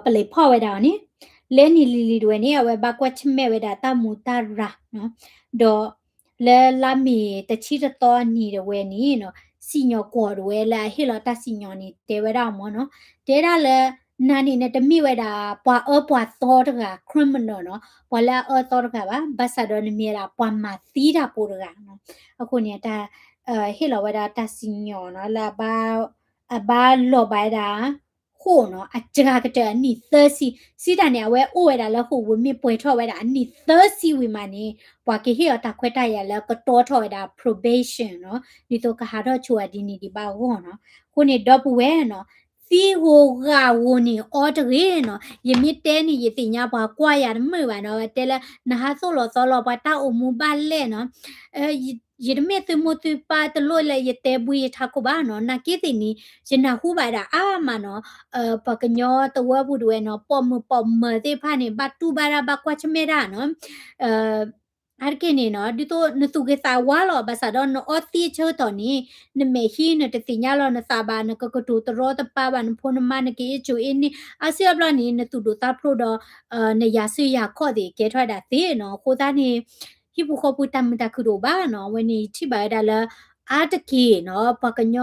ပလံးဖီၣ်ဝဲဒၣ်အီၤန့ၣ်, လၢနံၣ်လံၤလံၤတဝဲန့ၣ် အဝဲဘၣ်ကွၢ်ဆၢၣ်မဲာ်ဝဲဒၣ်တၢ်မူတၢ်ရၤနီၤ, ဒီးလၢလါမ့ၤတဆံတသီနံၤတဝဲန့ၣ်နီၤ, စံၣ်ညီၣ်ကွီၢ်တဝဲလၢအဟ့ၣ်လီၤတၢ်စံၣ်ညီၣ်န့ၣ် တဲဝဲဒၣ်အီၤမၢ်နီၤ, တဲဒၣ်လၢ နၤန့ၣ် နတမ့ၢ်ဝဲဒၣ် ပှၤအၢပှၤသီတဂၤ criminal နီၤ, ပှၤလၢအအၢသီတဂၤဘၣ်, ဘၣ်ဆၣ်ဒီးနမ့ၢ်ဝဲဒၣ် ပှၤမၤသံတၢ်ဖိတဂၤနီၤ, အဃိန့ၣ် တၢ် ဟ့ၣ်လီၤဝဲဒၣ်တၢ်စံၣ်ညီၣ်နီၤ လၢ အဘၣ်လီၤဘၣ်ဝဲဒၣ် ဃိၣ်နီၤ အစှၤကတၢၢ်အနံၣ်သၢဆံ, စံးတၢ်န့ၣ် အဝဲအိၣ်ဝဲဒၣ်လၢဃိၣ်ဝံၤ မ့ၢ်ပှဲၤထီၣ်ဝဲဒၣ်အနံၣ်သၢဆံဝံၤမးန့ၣ် ပှၤကဟ့ၣ်အီၤတၢ်ခွဲးတၢ်ယာ်လၢကတီထီၣ်ဝဲဒၣ် probation နီၤ, ဒ်သိးကဟးထီၣ်ဆိအဒ်န့ၣ်ဒံးဘၣ်အဂီၢ်နီၤ, အဃိန့ၣ် ဒီပုၢ်ဝဲၢ်နီၤ သံဂိၤဂာ်ဂိၤန့ၣ် အီတဂ့ၤနီၤ, ယမ့ၢ်တဲန့ၣ် ယသ့ၣ်ညါပှၤကွၢ်ယၤတမုာ်ဘၣ်နီၤ, တဲလၢ နဟးသိၣ်လီၤသီလီၤပှၤတၢ်အိၣ်မူဘၣ်လဲၣ်နီၤ, ယတမ့ၢ်သုမိၢ်သုပၢ်တလိၣ်လၢယတဲဘှံးယထးခိၣ်ဘၣ်နီၤ, နာ်က့သ့ၣ်န့ၣ် ယနၢ်ဟူဘၣ်ဒၣ်အါမးနီၤ, ပှၤကညီတဝၢပူၤတဝဲနီၤ ပိာ်မုၣ်ပိာ်မၢၤသ့ၣ်တဖၣ်န့ၣ် ဘၣ်တူၢ်ဘၣ်ဒၣ်ဘၣ်ကွၢ်ဆၢၣ်မဲာ်တၢ်နီၤ အါတက့ၢ်န့ၣ်နီၤ ဒ်သိးနသူၣ်ဂ့ၤသးဝါလီၤ ဘၣ်ဆၣ်ဒီးနအီသံဆၢကတီၢ်န့ၣ် နမဲာ်ဟံးနတသ့ၣ်ညါလီၤနသးဘၣ် နကကတိၤတရီတပါဘၣ် နဖိနမါနကအ့ၣ်ကူအ့ၣ်န့ၢ် အါစုအါဘျီန့ၣ် နသူၣ်ဒိၣ်သးဖျိးဒီး နယၤစၢၤယၤခီၣ်သ့ၣ်ကဲထီၣ်ဝဲဒၣ်သ့နီၤ အဃိသတးန့ၣ် ဟံၣ်ဖိဃီဖိတၢ်မုာ်တၢ်ခုၣ်တအိၣ်ဘၣ်နီၤ အဝဲန့ၣ်ယထံၣ်ဘၣ်ဝဲဒၣ်လၢ အါတက့ၢ်နီၤ ပှၤကညီ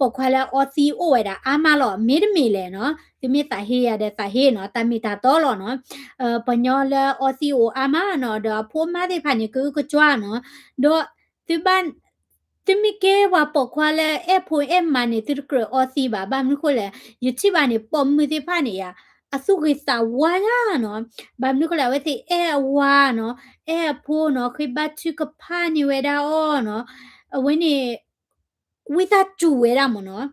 ပိာ်ခွါလၢအီသံအိၣ်ဝဲဒၣ်အါမးလီၤ မ့တမ့ၢ်လဲၣ်နီၤ သုမ့ၢ်သးဟ့ယၤဒီးသးဟ့နီၤ တၢ်မ့ၢ်တၢ်တီလီၤနီၤ ပှၤကညီလၢအီသံအိၣ်အါမးနီၤ ဒီးအဖိအမါသ့ၣ်တဖၣ်န့ၣ် ကအုကစွါနီၤ ဒီး သုဘၣ် သုမ့ၢ်ကဲပှၤပိာ်ခွါလၢအဲၣ်ဖိအဲၣ်မါန့ၣ် သုတကြၢးအီသံဘၣ် ဘၣ်မနုၤဃိလဲၣ် ယထံၣ်ဘၣ်န့ၣ် ပိာ်မုၣ်သ့ၣ်တဖၣ်န့ၣ်ယၤ အသူၣ်ဂ့ၤသးဝါညါနီၤ ဘၣ်မနုၤဃိလဲၣ် အဝဲသ့ၣ်အဲၣ်အဝၤနီၤ အဲၣ်အဖိနီၤ ဃ့ဘါထုကဖၣ်န့ၢ်ဝဲဒၣ်အီၤနီၤ အဝဲန့ၣ် ဝံသးစူၤဝဲဒၣ်မ့ၢ်နီၤ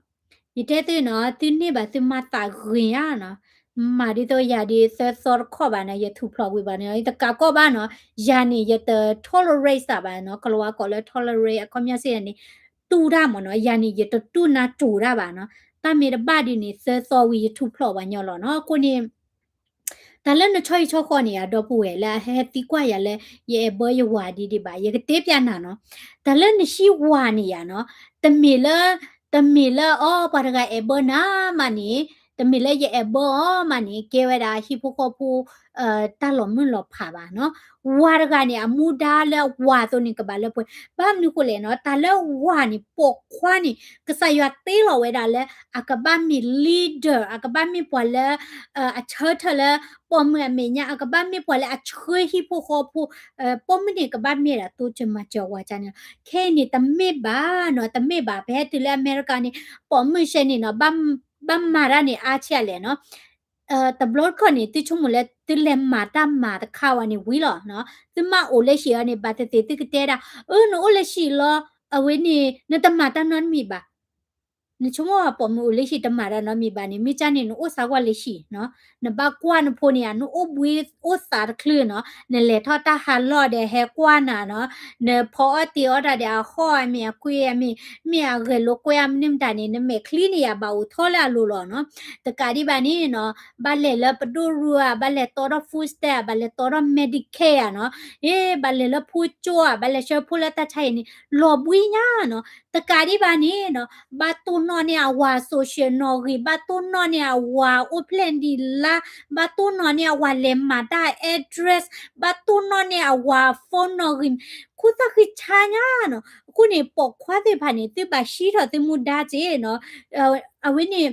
ယတဲသုနီၤ သုန့ၢ်ဘၣ်သုမၤသးဂ့ၤညါနီၤ မၤဒ်သိးယၤဒ်သၢသီတခီဘၣ်နီၤ ယထူၣ်ဖျိးဝံၤဘၣ်နီၤ ယတကးကီၢ်ဘၣ်နီၤ ယၤန့ၣ် ယတ tolerate သးဘၣ်နီၤ ကလၤဝါကိးလၢ tolerate အခီပညီစ့ၢ်န့ၣ် တူၢ်တၢ်မ့ၢ်နီၤ ယၤန့ၣ် ယတတူၢ်နါတူၢ်တၢ်ဘၣ်နီၤ တၢ်မ့ၢ်တဘၣ်ဒ်န့ၣ် သၢသီဝံၤ ယထူၣ်ဖျိးဘၣ်ညီလီၤနီၤ အဃိန့ၣ် တၢ်လၢနဆီဟံၣ်ဆီဃီန့ၣ် အဒီပုၢ်ဝဲၢ်လၢအဟဲသံကွၢ်ယၤလၢ ယအဲၣ်ဘၢယဝၤဒ်ဒံးဘၣ် ယကတဲပျးနၤနီၤ တၢ်လၢနဟံၣ်ဝၤန့ၣ်ယၤနီၤ တမ့ၢ်လၢ တမ့ၢ်လၢအီ ပှၤတဂၤအဲၣ်ဘၢနၤမးန့ၣ် တမ့ၢ်လၢယအဲၣ်ဘၢအီၤမးန့ၣ် ကဲဝဲဒၣ်ဟံၣ်ဖိဃီဖိ တၢ်လီၤမုၢ်လီၤဖးဘၣ်နီၤ ဝၤတဂၤန့ၣ် အမူဒါလၢဝၤအသိးန့ၣ် ကဘၣ်လၢပှဲၤ ဘၣ်မနုၤဃိလဲၣ်နီၤ တၢ်လၢဝၤန့ၣ် ပိာ်ခွါန့ၣ် ကစၢ်ယွၤတ့လီၤဝဲဒၣ်လၢ အကဘၣ်မ့ၢ် leader အကဘၣ်မ့ၢ်ပှၤလၢ အဆၢထၢၣ်လၢ ပိာ်မုၣ်အမဲာ်ညါ အကဘၣ်မ့ၢ်ပှၤလၢအဆှၢဟံၣ်ဖိဃီဖိ ပိာ်မုၣ်န့ၣ် ကဘၣ်မ့ၢ်ဒၣ်တိစၢၤမၤစၢၤဝၤကန့ၣ်လီၤ ခဲအံၤန့ၣ် တမ့ၢ်ဘၣ်နီၤ တမ့ၢ်ဘၣ် ပဟဲတုၤလၢအမဲရကၤန့ၣ် ပိာ်မုၣ်ရှဲန့ၣ်နီၤ ဘၣ်မၤတၢ်န့ၣ် အါဆံးအါလဲၣ်နီၤ တဘျီတခီၣ်န့ၣ် သုဆိကမိၣ်လၢသုလဲၤမၤတၢ်မၤတခါဝဲန့ၣ်ဝံၤလီၤနီၤ သုမ့ၢ်အိၣ်လၢဟံၣ်အီၤန့ၣ် ဘၣ်သ့ၣ်သ့ၣ်သုကတဲဒၣ် အၢ နအိၣ်လၢဟံၣ်လီၤ အဝဲန့ၣ် နတမၤတၢ်နီတမံၤဘၣ် နဆိကမိၣ်ပိာ်မုၣ်အိၣ်လၢဟံၣ်တမၤတၢ်နီတမံၤဘၣ်န့ၣ် မ့ၢ်ကၢ်န့ၣ် နအိၣ်စးကွၢ်လၢဟံၣ်နီၤ နဘၣ်ကွၢ်နဖိန့ၣ်ဧါ နအိၣ်ဘှံးအိၣ်သးတချုးနီၤ နလဲၤထီၣ်တၢ်ဟးလီၢ်ဒီးဟဲကွၢ်နၤနီၤ နဖီအီၣ်တ့ၤအီၣ်တၢ်ဒီးအဟီၣ်အမ့ၢ်အကွံအမ့ၢ် မ့ၢ်အဂဲၤလိာ်ကွဲအမနုၤမတၤန့ၣ် နမဲာ်ချံန့ၣ်ယၤဘၣ်အိၣ်ထီလၢအလိၤလီၤနီၤ တကးဒံးဘၣ်န့ၣ်နီၤ ဘၣ်လဲၤလၢပဒိၣ်ရူၢ်ဧါ ဘၣ်လဲၤတီထီၣ် food stamp ဧါ ဘၣ်လဲၤတီထီၣ် Medicare ဧါနီၤ အ့ ဘၣ်လဲၤလၢဖိကၠိဧါ ဘၣ်လဲၤဆှၢဖိလၢတၢ်ဆါဟံၣ်န့ၣ် လီၤဘှံးညါနီၤ တကးဒံးဘၣ်န့ၣ်နီၤ ဘၣ်တိၢ်နီၣ်န့ၢ်အဝၤ social နီၣ်ဂံၢ် ဘၣ်တိၢ်နီၣ်န့ၢ်အဝၤအိၣ်ဖျဲၣ်ဒံးလါ ဘၣ်တိၢ်နီၣ်န့ၢ်အဝၤလဲၤမၤတၢ် address ဘၣ်တိၢ်နီၣ်န့ၢ်အဝၤ phone နီၣ်ဂံၢ် ခိၣ်သၣ်ဃံဆါညါနီၤ အဃိန့ၣ် ပိာ်ခွါသ့ၣ်တဖၣ်န့ၣ် သုဘၣ်ဟံးထီၣ်သုမူဒါက့နီၤ အဝဲန့ၣ်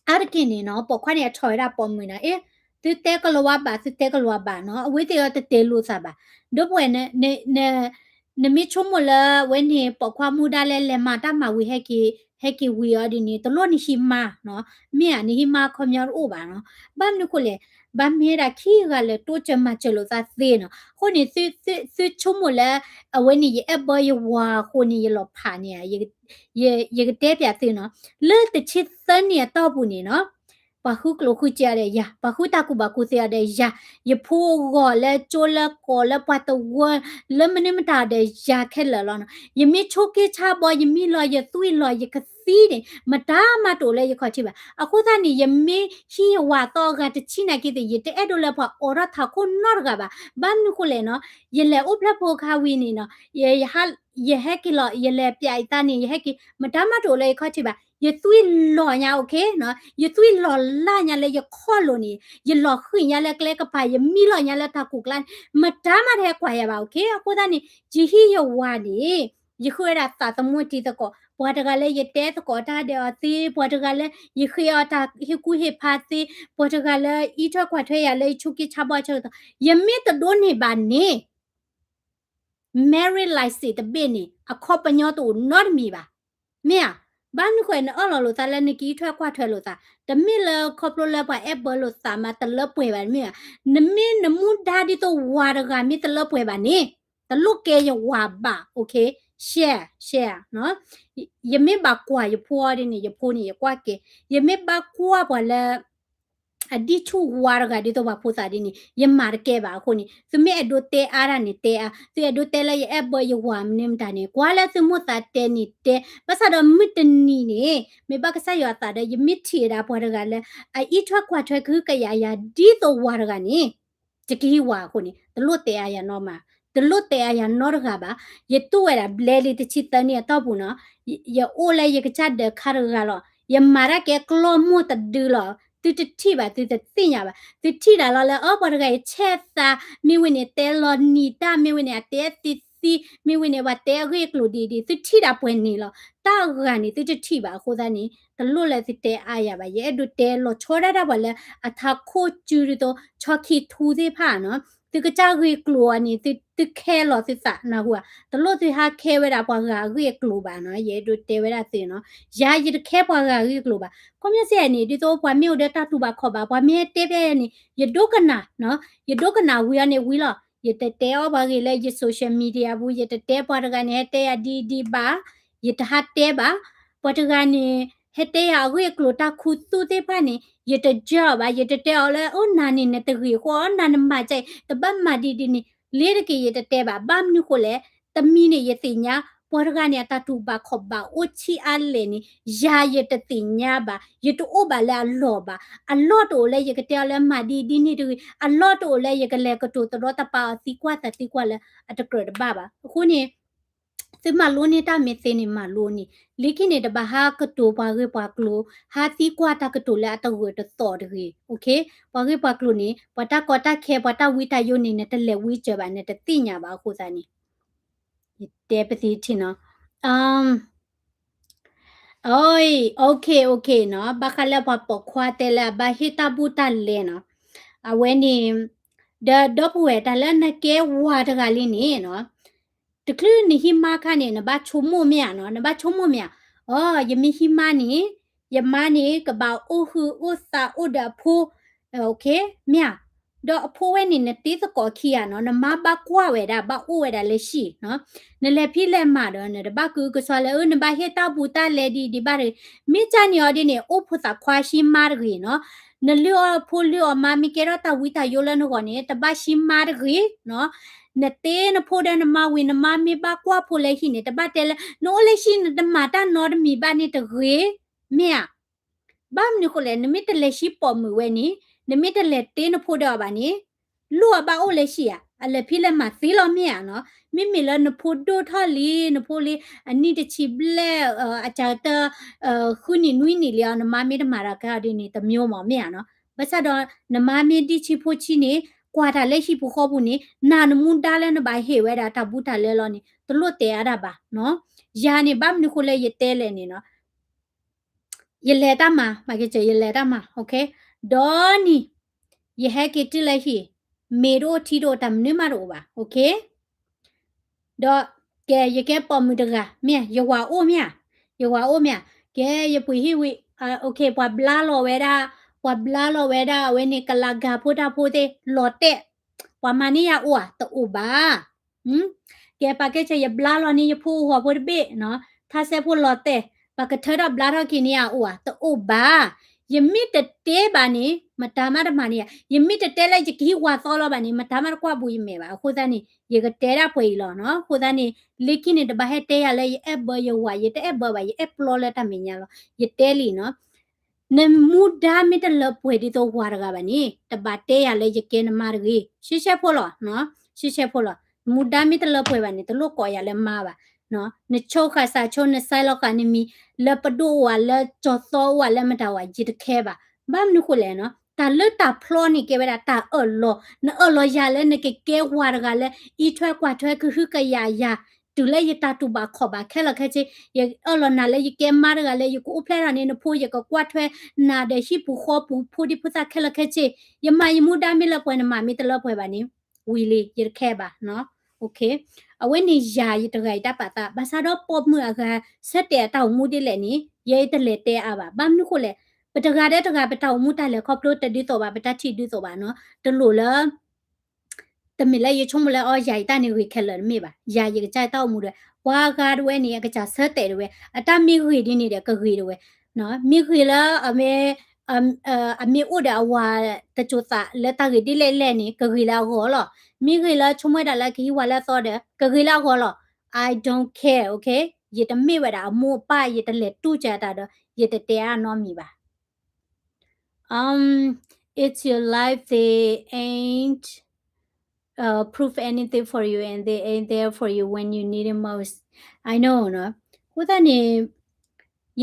အါတက့ၢ်န့ၣ်နီၤ ပိာ်ခွါန့ၣ် အထီၣ်ဝဲဒၣ်ပိာ်မုၣ်နီၤ အ့ သုတဲကလၤဝါဘၣ် သုတဲကလၤဝါဘၣ်နီၤ အဝဲသ့ၣ်အီၤတတဲလိာ်သးဘၣ် ဒီပုၢ်ဝဲၢ် နမ့ၢ်ဆိကမိၣ်လၢဝဲန့ၣ် ပိာ်ခွါမူဒါလၢလဲၤမၤတၢ်မၤဝံၤဟဲက့ၤ ဟဲက့ၤဝံၤအီၤဒ်န့ၣ် တလိၣ်နဟံးမါနီၤ, မ့ၢ်ဧါ နဟံးမါခီပညီတအိၣ်ဘၣ်နီၤ, ဘၣ်မနုၤဃိလဲၣ်, ဘၣ်မ့ၢ်ဒၣ်ခံဂၤလၢာ်တိစၢၤမၤစၢၤလိာ်သးသ့နီၤ, အဃိန့ၣ် သုဆိကမိၣ်လၢ အဝဲန့ၣ် ယအဲၣ်ဘၢယဝၤအဃိန့ၣ် ယလီၤဖးန့ၣ်ဧါ, ယကတဲပၠးသုနီၤ, လၢတဆံသၢနံၣ်အတီၢ်ပူၤန့ၣ်နီၤ ပှၤဃုကျိၤဃုစ့အီၤဒီးယၤ, ပှၤဃုတၢ်ကူၣ်ဘၣ်ကူၣ်သ့အီၤဒီးယၤ, ယဖိအဂီၤလၢကၠိလၢကီးလၢပှၤတဝၢ လၢမနုၤမတၤဒီးယၤခဲလၢာ်လီၤနီၤ, ယမ့ၢ်ဆိးက့ဆါဘီ ယမံလီၤယသွံၣ်လီၤ ယကသံန့ၣ် မတၤမးတအိၣ်လၢယခီၣ်ထံးဘၣ်, အဃိသတးန့ၣ် ယမ့ၢ်ဟံးယဝၤသီအဂၤတဆံနာ်က့သ့ၣ် ယတအဲၣ်ဒိးလၢပှၤအိးထီၣ်ထးခိၣ်နီတဂၤဘၣ်, ဘၣ်မနုၤဃိလဲၣ်နီၤ, ယလဲၤအိၣ်ဖျဲၣ်ဖိခါဝံၤန့ၣ်နီၤ ယဟဲက့ၤလီၤ ယလဲၤပၠးယသးန့ၣ် ယဟဲက့ၤ မတၤမးတအိၣ်လၢယခီၣ်ထံးဘၣ်, ယသွံၣ်လီၤညါ okay နီၤ, ယသွံၣ်လီၤလၢ်ညါလၢယခီၣ်လိၤန့ၣ်, ယလီၤဃံၢ်ညါလၢကျဲကပၤ ယမံလီၤညါလၢတၢ်ကူၣ်ကျါန့ၣ် မတၤမးတဟဲကွၢ်ယၤဘၣ် okay, အဃိသတးန့ၣ် ယဟံးယဝၤန့ၣ် ယဃုဝဲဒၣ်သးသမူတံၤသကိး, ပှၤတဂၤလၢယတဲသကိးတၢ်ဒီးအီၤသ့, ပှၤတဂၤလၢယဃ့အီၤတၢ်ဟ့ၣ်ကူၣ်ဟ့ၣ်ဖးသ့, ပှၤတဂၤလၢအံးထွဲကွၢ်ထွဲယၤလၢယဆိးက့ဆါဘီအဆၢကတီၢ်, ယမ့ၢ်တဒိးန့ၢ်ဘၣ်န့ၣ် marriage license တဘ့ၣ်န့ၣ် အခီပညီတအိၣ်နီတမံၤဘၣ်. မ့ၢ်ဧါ, ဘၣ်မနုၤဃိ နအၢၣ်လီၤလိာ်သးလၢနကအံးထွဲကွၢ်ထွဲလိာ်သး, တမ့ၢ်လၢခီဖျိလၢပှၤအဲၣ်ဘၢလိာ်သးမး တလၢပှဲၤဘၣ် မ့ၢ်ဧါ, နမ့ၢ်နမူဒါဒ်သိးဝၤတဂၤမ့ၢ်တလၢပှဲၤဘၣ်န့ၣ်, တလိၣ်ကဲယဝၤဘၣ်, okay, share, share နီၤ, ယမ့ၢ်ဘၣ်ကွၢ်ယဖိအီၤဒ်န့ၣ် ယဖိန့ၣ် ယကွၢ်ကဲ, ယမ့ၢ်ဘၣ်ကွၢ်ပှၤလၢ အဒံၣ်ဆူၣ်ဝါတဂၤဒ်သိးပှၤဖိသၣ်ဒ်န့ၣ် ယမၤတကဲဘၣ်အဃိန့ၣ် သုမ့ၢ်အဲၣ်ဒိးတဲအါတၢ်န့ၣ် တဲအါ, သုအဲၣ်ဒိးတဲလၢယအဲၣ်ဘၢယဝၤမနုၤမတၤန့ၣ် ကွၢ်လၢသုမိၢ်သးတဲန့ၣ်တဲ, ဘၣ်ဆၣ်ဒီးမုၢ်တနံၤန့ၣ် မ့ၢ်ဘၣ်ကစၢ်ယွၤအသးဒီး ယမ့ၢ်ထံၣ်ဝဲဒၣ်ပှၤတဂၤလၢ အအံးထွဲကွၢ်ထွဲကဟုကယာ်ယၤဒ်သိးဝၤတဂၤန့ၣ် ယကဟံးဝၤအဃိန့ၣ် တလိၣ်တဲအါယၤနီတမံၤ, တလိၣ်တဲအါယၤနီတဂၤဘၣ်. ယတူၢ်ဝဲဒၣ်ဘျဲလံတဆံသၢနံၣ်အတီၢ်ပူၤနီၤ, ယအိၣ်လၢယကစၢ်ဒၢးခါတဂၤလီၤ. ယမၤတၢ်ကဲကျီၢ်မိၢ်တဒုလီၤ. သုတထံၣ်ဘၣ်, သုတသ့ၣ်ညါဘၣ်. သုထံၣ်ဒၣ်လီၤလၢ အၢ ပှၤတဂၤအံၤဆဲးသး, မ့ၢ်ဝဲန့ၣ် တဲလီၤနံၤတၢ်, မ့ၢ်ဝဲန့ၣ် အတဲသံသံ, မ့ၢ်ဝဲန့ၣ် ပှၤတဲအဂ့ၢ်အကျိၤဒ်ဒ်, သုထံၣ်ဒၣ်ပှဲၤန့ၣ်လီၤ. တၢ်ဂၤန့ၣ် သုတထံၣ်ဘၣ်အဃိသတးန့ၣ် တလိၣ်လၢသုတဲအါယၤဘၣ်. ယအဲၣ်ဒိးတဲလီၤဆီဒၣ်တၢ်ပှၤလၢ အထးခိၣ်စုဒ်သိး ဆီခံထူသ့ၣ်တဖၣ်နီၤ, သုကစၢ်ဂ့ၢ်ကျိၤအီၤန့ၣ် သုခဲလီၤသုသးနၢ်ဟူဧါ, တလိၣ်သုဟးခဲဝဲဒၣ်ပှၤဂၤအဂ့ၢ်အကျိၤဘၣ်နီၤ, ယအဲၣ်ဒိးတဲဝဲဒၣ်သုနီၤ, ယၤယတခဲပှၤဂၤအဂ့ၢ်အကျိၤဘၣ်. ခီပညီစ့ၢ်န့ၣ် ဒ်သိးပှၤမ့ၢ်အိၣ်ဒီးတၢ်တူၢ်ဘၣ်ခီၣ်ဘၣ်, ပှၤမ့ၢ်ဟဲတဲဖဲန့ၣ် ယဒိကနၣ်, ယဒိကနၣ်ဝံၤအီၤန့ၣ်ဝံၤလီၤ. ယတတဲအီၣ်ပှၤဂ့ၢ်လၢယ social media ပူၤ, ယတတဲပှၤတဂၤန့ၣ် ဟဲတဲယၤဒ်ဒ်ဘၣ်, ယတဟးတဲဘၣ်. ပှၤတဂၤန့ၣ် ဟဲတဲယၤအဂ့ၢ်အကျိၤတၢ်ခူသူၣ်သ့ၣ်တဖၣ်န့ၣ် ယတယၢအီၤဘၣ်, ယတတဲအီၤလၢ အိၣ်နၤန့ၣ်နတဂ့ၤအဃိ အိၣ်နၤနမၤကဲအံၤ တဘၣ်မၤဒ်ဒ်န့ၣ် လ့ၤတက့ၤ ယတတဲဘၣ်. ဘၣ်မနုၤဃိလဲၣ်, တမံၤန့ၣ် ယသ့ၣ်ညါ ပှၤတဂၤန့ၣ် အတၢ်တူၢ်ဘၣ်ခီၣ်ဘၣ်အိၣ်ဆံးအါလဲၣ်န့ၣ် ယၤယတသ့ၣ်ညါဘၣ်, ယတအိၣ်ဘၣ်လၢအလီၢ်ဘၣ်. အလီၢ်တအိၣ်လၢယကတဲအီၤလၢမၤဒ်ဒ်န့ၣ်တဂ့ၤ, အလီၢ်တအိၣ်လၢယကလဲၤကတိၤသရီသပါအီၤသံကွၢ်သးသံကွၢ်လၢအတကြၢးတဘၣ်ဘၣ်. အဃိန့ၣ် သုမၤလိန့ၢ်တၢ်မ့ၢ်သ့န့ၣ် မၤလိန့ၣ်, လၢခံန့ၣ် တဘၣ်ဟးကတိၤပှၤဂ့ၢ်ပှၤကျိၤ, ဟးသံကွၢ်တၢ်ကတိၤလၢအတဂၢၢ်တသီၣ်တဂ့ၤ, okay? ပှၤဂ့ၢ်ပှၤကျိၤန့ၣ် ပှၤတၢ်ကီတၢ်ခဲ ပှၤတၢ်ဝံတၢ်ယိန့ၣ် နတလဲၤဝံစၢၤဘၣ်, နတသ့ၣ်ညါဘၣ်အဃိသတးန့ၣ် ယတဲပသ့ထံနီၤ. အ okay, okay နီၤ, ဘၣ်ဃးလၢပှၤပိာ်ခွါတဲလၢအဘၣ်ဟ့ၣ်တၢ်ဘူၣ်တၢ်လဲနီၤ, အဝဲန့ၣ် ဒီးဒီပုၢ်ဝဲၢ် တၢ်လၢနကဲဝၤတဂၤလံန့ၣ်နီၤ, တချုးနဟံးမါခါန့ၣ် နဘၣ်ဆိကမိၣ်မ့ၢ်ဧါနီၤ, နဘၣ်ဆိကမိၣ်မ့ၢ်ဧါ, အိ ယမ့ၢ်ဟံးမါန့ၣ် ယမါန့ၣ် ကဘၣ်အိၣ်ဟုးအိၣ်သးအိၣ်ဒီးအဖိ, okay မ့ၢ်ဧါ. ဒီးအဖိဝဲန့ၣ် နတ့သကိးခံဂၤနီၤ, နမါဘၣ်ကွၢ်ဝဲဒၣ် ဘၣ်အိၣ်ဝဲဒၣ်လၢဟံၣ်နီၤ, နလဲၤဖံးလဲၤမၤဒီး နတဘၣ်ကကဆှီလၢ အၢ နဘၣ်ဟ့ၣ်တၢ်ဘူၣ်တၢ်လဲဒ်ဒ်ဘၣ်တဂ့ၤ, မ့ၢ်ကၢ်န့ၣ်အီၤဒ်န့ၣ် အိၣ်ဖိသၣ်ခွါဟံးမါတဂ့ၤနီၤ, နလုၢ်အီၣ်ဖိလုၢ်အီၣ်မါ မ့ၢ်ကဲထီၣ်တၢ်ဝံတၢ်ယိလၢနဂီၢ်န့ၣ် တဘၣ်ဟံးမါတဂ့ၤနီၤ, နတ့နဖိဒီးနမါဝံၤ နမါမ့ၢ်ဘၣ်ကွၢ်ဖိလၢဟံၣ်န့ၣ် တဘၣ်တဲလၢ နအိၣ်လၢဟံၣ် နတမၤတၢ်နီတမံၤဘၣ်န့ၣ်တဂ့ၤ, မ့ၢ်ဧါ. ဘၣ်မနုၤဃိလဲၣ်, နမ့ၢ်တလဲၤဟံးပိာ်မုၣ်ဝဲန့ၣ်, နမ့ၢ်တလဲၤတ့နဖိဒီးအီၤဘၣ်န့ၣ်, လိၣ်အဘၣ်အိၣ်လၢဟံၣ်ဧါ, အလဲၤဖံးလဲၤမၤသ့လီၤ မ့ၢ်ဧါနီၤ. မ့မ့ၢ်လၢနဖိဒိၣ်ထီၣ်လံ, နဖိလံ အနံၣ်တဆံဘျဲၣ်, အစှၤကတၢၢ် ဃုနံၣ်နွံနံၣ်လံအီၤ နမါမ့ၢ်တမၤတၢ်ကဲအီၤဒ်န့ၣ် တမျိုးမး မ့ၢ်ဧါနီၤ. ဘၣ်ဆၣ်ဒီး နမါမ့ၢ်ဒံၣ်ဆံးဖိဆံးန့ၣ် ကွၢ်တၢ်လၢဟံၣ်ပူၤဃီပူၤန့ၣ် နၢ်နမူဒါလၢနဘၣ်ဟ့ၣ်ဝဲဒၣ်တၢ်ဘူၣ်တၢ်လဲလီၤန့ၣ် တလိၣ်တဲအါဒၣ်ဘၣ်နီၤ. ယၤန့ၣ် ဘၣ်မနုၤဃိလၢယတဲလဲၣ်န့ၣ်နီၤ ယလဲၤတၢ်မၤ, မၤက့ၤစၢၤ ယလဲၤတၢ်မၤ, okay? ဒီးနံၤ ယဟဲက့ၤတုၤလၢဟံၣ်, မ့ၤတအိၣ်ထံတအိၣ် တၢ်မနုၤမးတအိၣ်ဘၣ်, okay? ဒီးကဲ ယကဲပိာ်မုၣ်တဂၤ မ့ၢ်ဧါ, ယဝၤအိၣ်မ့ၢ်ဧါ, ယဝၤအိၣ်မ့ၢ်ဧါ, ကဲ ယပှ့ၤဟံၣ်ဝံၤ ပှၤဘျါလီၤဝဲဒၣ် ပှၤဘျါလီၤဝဲဒၣ် အဝဲန့ၣ် ကလၤဂၤဖိတၢ်ဖိသ့ၣ် လီၤတဲာ် ပှၤမၤန့ၢ်ယၤအိၣ်ဧါ တအိၣ်ဘၣ်. ကဲ ပာ်ကဲဆၢ ယဘျါလီၤန့ၢ်ယဖိအဂီၤဖိတဘ့ၣ်နီၤ ထါစဲဖိလီၤတဲာ် ပှၤကထၢထီၣ်ဘျါထီၣ်က့ၤန့ၢ်ယၤအိၣ်ဧါ တအိၣ်ဘၣ်. ယမ့ၢ်တတဲဘၣ်န့ၣ် မတၤမးတမၤန့ၢ်ယၤ ယမ့ၢ်တတဲလၢယကဟံးဝၤသီလီၤဘၣ်န့ၣ် မတၤမးတကွၢ်ဘူးယမဲာ်ဘၣ်. အဃိသတးန့ၣ် ယကတဲဒၣ်ပှဲၤအံၤလီၤနီၤ. အဃိသတးန့ၣ် လၢခံန့ၣ် တဘၣ်ဟဲတဲယၤလၢယအဲၣ်ဘၢယဝၤ ယတအဲၣ်ဘၢဘၣ် ယအဲၣ်ပျီလၢတၢ်မဲာ်ညါလီၤ. ယတဲလံနီၤ နမူဒါမ့ၢ်တလၢပှဲၤဒ်သိးဝၤတဂၤဘၣ်န့ၣ် တဘၣ်တဲယၤလၢယကဲနမါတဂ့ၤ. ရှဲရှဲဖိလီၤနီၤ ရှဲရှဲဖိလီၤ. နမူဒါမ့ၢ်တလၢပှဲၤဘၣ်န့ၣ် တလိၣ်ကိးယၤလၢမါဘၣ်. နဆိၣ်ဃာ်စးဆိ နစဲလီၤဃာ်နမံၤ လၢပဒိၣ်အိၣ်ဧါ လၢကၠီၤသီအိၣ်ဧါ လၢမတၤအိၣ်ဧါ ယတခဲဘၣ်. ဘၣ်မနုၤဃိလဲၣ်နီၤ တၢ်လၢတၢ်ဖျီန့ၣ်ကဲဝဲဒၣ်တၢ်အၢၣ်လီၤ နအၢၣ်လီၤယၤလၢနကကဲဝၤတဂၤလၢ အံးထွဲကွၢ်ထွဲကဟုကယာ်ယၤ တုၤလၢယတၢ်တူၢ်ဘၣ်ခီၣ်ဘၣ်ခဲလၢာ်ခဲဆ့ ယအၢၣ်လီၤနၤလၢယကဲမါတဂၤလၢ ယကအိၣ်ဖျဲၣ်ထီၣ်န့ၢ်နဖိ ယကကွၢ်ထွဲနၤဒီးဟံၣ်ပူၤဃီပူၤ ဖိဒံဖိသၣ်ခဲလၢာ်ခဲဆ့ ယမၤယမူဒါမ့ၢ်လၢပှဲၤ နမၤမ့ၢ်တလၢပှဲၤဘၣ်န့ၣ် ဝံၤလံ ယတခဲဘၣ်နီၤ. အဝဲန့ၣ်ယၤယတဂၤအံၤတၢ်ပာ်သး ဘၣ်ဆၣ်ဒီးပိာ်မုၣ်အဂၤ ဆၢတဲာ်အတၢ်အိၣ်မူဒ်လဲၣ်န့ၣ် ယဲအံၤတလဲၤတဲအါဘၣ်. ဘၣ်မနုၤဃိလဲၣ် ပတဂၤဒီးတဂၤ ပတၢ်အိၣ်မူတၢ်လဲၤခီဖျိတဒ်သိးဘၣ် ပတၢ်ထံၣ်ဒ်သိးဘၣ်နီၤ တလိၣ်လၢ တမ့ၢ်လၢယဆိကမိၣ်လၢအီၤ ယၤအံၤတၢ်န့ၣ်ဂ့ၤခဲလၢာ်တမ့ၢ်ဘၣ်. ယၤယကစၢ်တၢ်အိၣ်မူဒၣ်ဝဲ ပှၤဂၤဒၣ်ဝဲန့ၣ် အကစၢ်ဆၢတဲာ်ဒၣ်ဝဲ အတၢ်မ့ၢ်ဂ့ၤဒ်န့ၣ်ဒီး ကဂ့ၤဒၣ်ဝဲ မ့ၢ်ဂ့ၤလၢ အမ့ၢ်အိၣ်ဒီးအဝၤတစိၤသးလၢတၢ်ဂ့ၤဒ်လဲၣ်လဲၣ်န့ၣ် ကဂ့ၤလၢအဂီၢ်လီၤ. မ့ၢ်ဂ့ၤလၢဆိကမိၣ်ဝဲဒၣ်လၢကဟံးဝၤလၢအသီဒီး ကဂ့ၤလၢအဂီၢ်လီၤ. I don't care, okay? ယတမ့ၢ်ဝဲဒၣ်အမိၢ်အပၢ် ယတလဲၤတူၢ်စၢၤတၢ်ဒီး ယတတဲအါနီတမံၤဘၣ်. Um, it's your life, they ain't uh, prove anything for you and they ain't there for you when you need it most. I know နီၤ. အဃိသတးန့ၣ်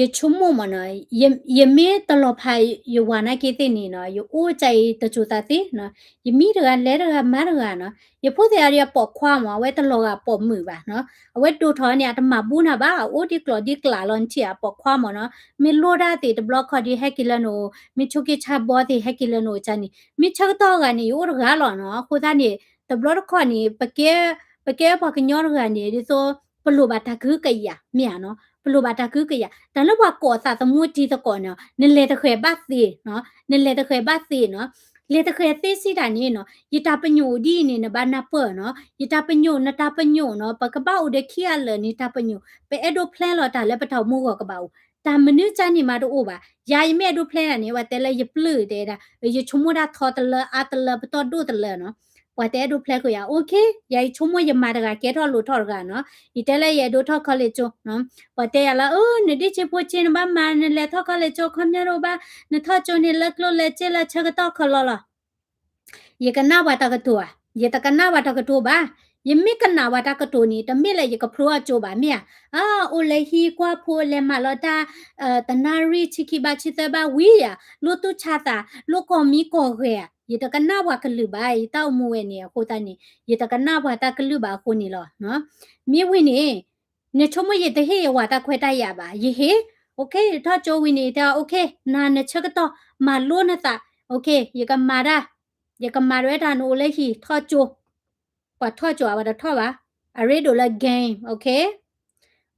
ယဆိကမိၣ်မးနီၤ, ယမ့ၢ်တလီၤဖးယဝၤနာ်က့သ့ၣ်န့ၣ်နီၤ, ယအိၣ်ကၢ်အံၤတစိၤသးသ့နီၤ, ယမံတဂၤလဲၤတဂၤမါတဂၤနီၤ, ယဖိသ့ၣ်အဒံးအပိာ်ခွါမး အဝဲတလီၤဂာ်ပိာ်မုၣ်ဘၣ်နီၤ, အဝဲဒိၣ်ထီၣ်န့ၣ် အတမၤဘူၣ်နၤဘၣ်, အအိၣ်ဒံးကျိၤဒံးကျးလီၤ နထံၣ်အပိာ်ခွါမးနီၤ, မ့ၢ်လိၣ်တၢ်သ့ၣ်တဘျီခီဒံး ဟဲက့ၤလၢနအိၣ်, မ့ၢ်ဆိးက့ဆါဘီသ့ၣ်ဟဲက့ၤလၢနအိၣ်ကၢ်န့ၣ်, မ့ၢ်ဆၢကတီၢ်အဂၤန့ၣ် ယအိၣ်တဂၤလီၤနီၤ, အဃိသတးန့ၣ် တဘျီတခီၣ်န့ၣ် ပကဲပှၤကညီတဂၤန့ၣ် ဒ်သိး ပလိၣ်ဘၣ်တၢ်ကဟုကယာ် မ့ၢ်ဧါနီၤ, ပလိၣ်ဘၣ်တၢ်ကဟုကယာ်, တၢ်လၢပှၤကိးသးသမူတံၤသကိးန့ၣ် နလဲၤတဃဲၤဘၣ်သ့နီၤ, နလဲၤတဃဲၤဘၣ်သ့နီၤ, လဲၤတဃဲၤသ့စံးတၢ်န့ၣ်နီၤ, ယတၢ်ပညိၣ်ဒ်အံၤန့ၣ် နဘၣ်နၢ်ပၢၢ်နီၤ, ယတၢ်ပညိၣ် နတၢ်ပညိၣ်နီၤ, ပကဘၣ်အိၣ်ဒီးခံဂၤလၢာ်န့ၣ် တၢ်ပညိၣ်, ပအဲၣ်ဒိး plan လီၤတၢ်လၢပတၢ်အိၣ်မူအဂီၢ်ကဘၣ်အိၣ်, တၢ်မနုၤကၢ်န့ၣ်မးတအိၣ်ဘၣ်, ယၤယမ့ၢ်အဲၣ်ဒိး plan တၢ်န့ၣ် ပှၤတဲလၢယပျုၢ်တဲဒၣ်, ယဆိကမိၣ်တၢ်ထီတလၢ အါတလၢ ပတီၢ်ဒိၣ်တလၢနီၤ, ပှၤတအဲၣ်ဒိး plan ဃုာ်ယၤ, OK, ယၤယဆိကမိၣ်ယမၤတဂၤကဲထီၣ်လိၣ်ထီၣ်တဂၤနီၤ, ယတဲလၢယအဲၣ်ဒိးထီၣ် college နီၤ, ပှၤတဲယၤလၢ အၢ နဒ့ၣ်ဆ့ဖိဆ့ နဘၣ်မၤ နလဲၤထီၣ် college ခီပညီတအိၣ်ဘၣ်, နထီၣ်ကၠိန့ၣ်လၢကျိၣ်လၢစ့လၢဆၢကတီၢ်ခီလီၤလီၤ ယကနၣ်ပှၤတၢ်ကတိၤဧါ, ယတကနၣ်ပှၤတၢ်ကတိၤဘၣ်, ယမ့ၢ်ကနၣ်ပှၤတၢ်ကတိၤန့ၣ် တမ့ၢ်လၢယကဖျိအကၠိဘၣ် မ့ၢ်ဧါ, အၢ အိၣ်လၢဟံၣ်ကွၢ်ဖိလဲၤမၤလီၤတၢ်, တနၣ်ရံၣ်ဆံခံဘၣ်ဆံသၢဘၣ်ဝံၤဧါ, လိၣ်တူၢ်ဆါသး, လိၣ်ကိးမံကိးဂဲၤဧါ, ယတကနၣ်ပှၤကလုာ်ဘၣ်, ယတၢ်အိၣ်မူဝဲန့ၣ် အဃိသတးန့ၣ် ယတကနၣ်ပှၤတၢ်ကလုာ်ဘၣ်အဃိန့ၣ်လီၤ. မ့ၢ်ဝံၤန့ၣ် နဆိကမိၣ်ယတဟ့ၣ်ယဝၤတၢ်ခွဲးတၢ်ယာ်ဘၣ်, ယဟ့ၣ်, OK, ထီၣ်ကၠိဝံၤန့ၣ် တဲ OK, နၤနဆၢကတီၢ် မၤလိနသး, OK, ယကမၤတၢ်, ယကမၤတဝဲတၢ်နအိၣ်လၢဟံၣ် ထီၣ်ကၠိ, ပှၤထီၣ်ကၠိဧါ ပှၤတထီၣ်ဘၣ်, အရ့ဒိၣ်လၢ game, OK,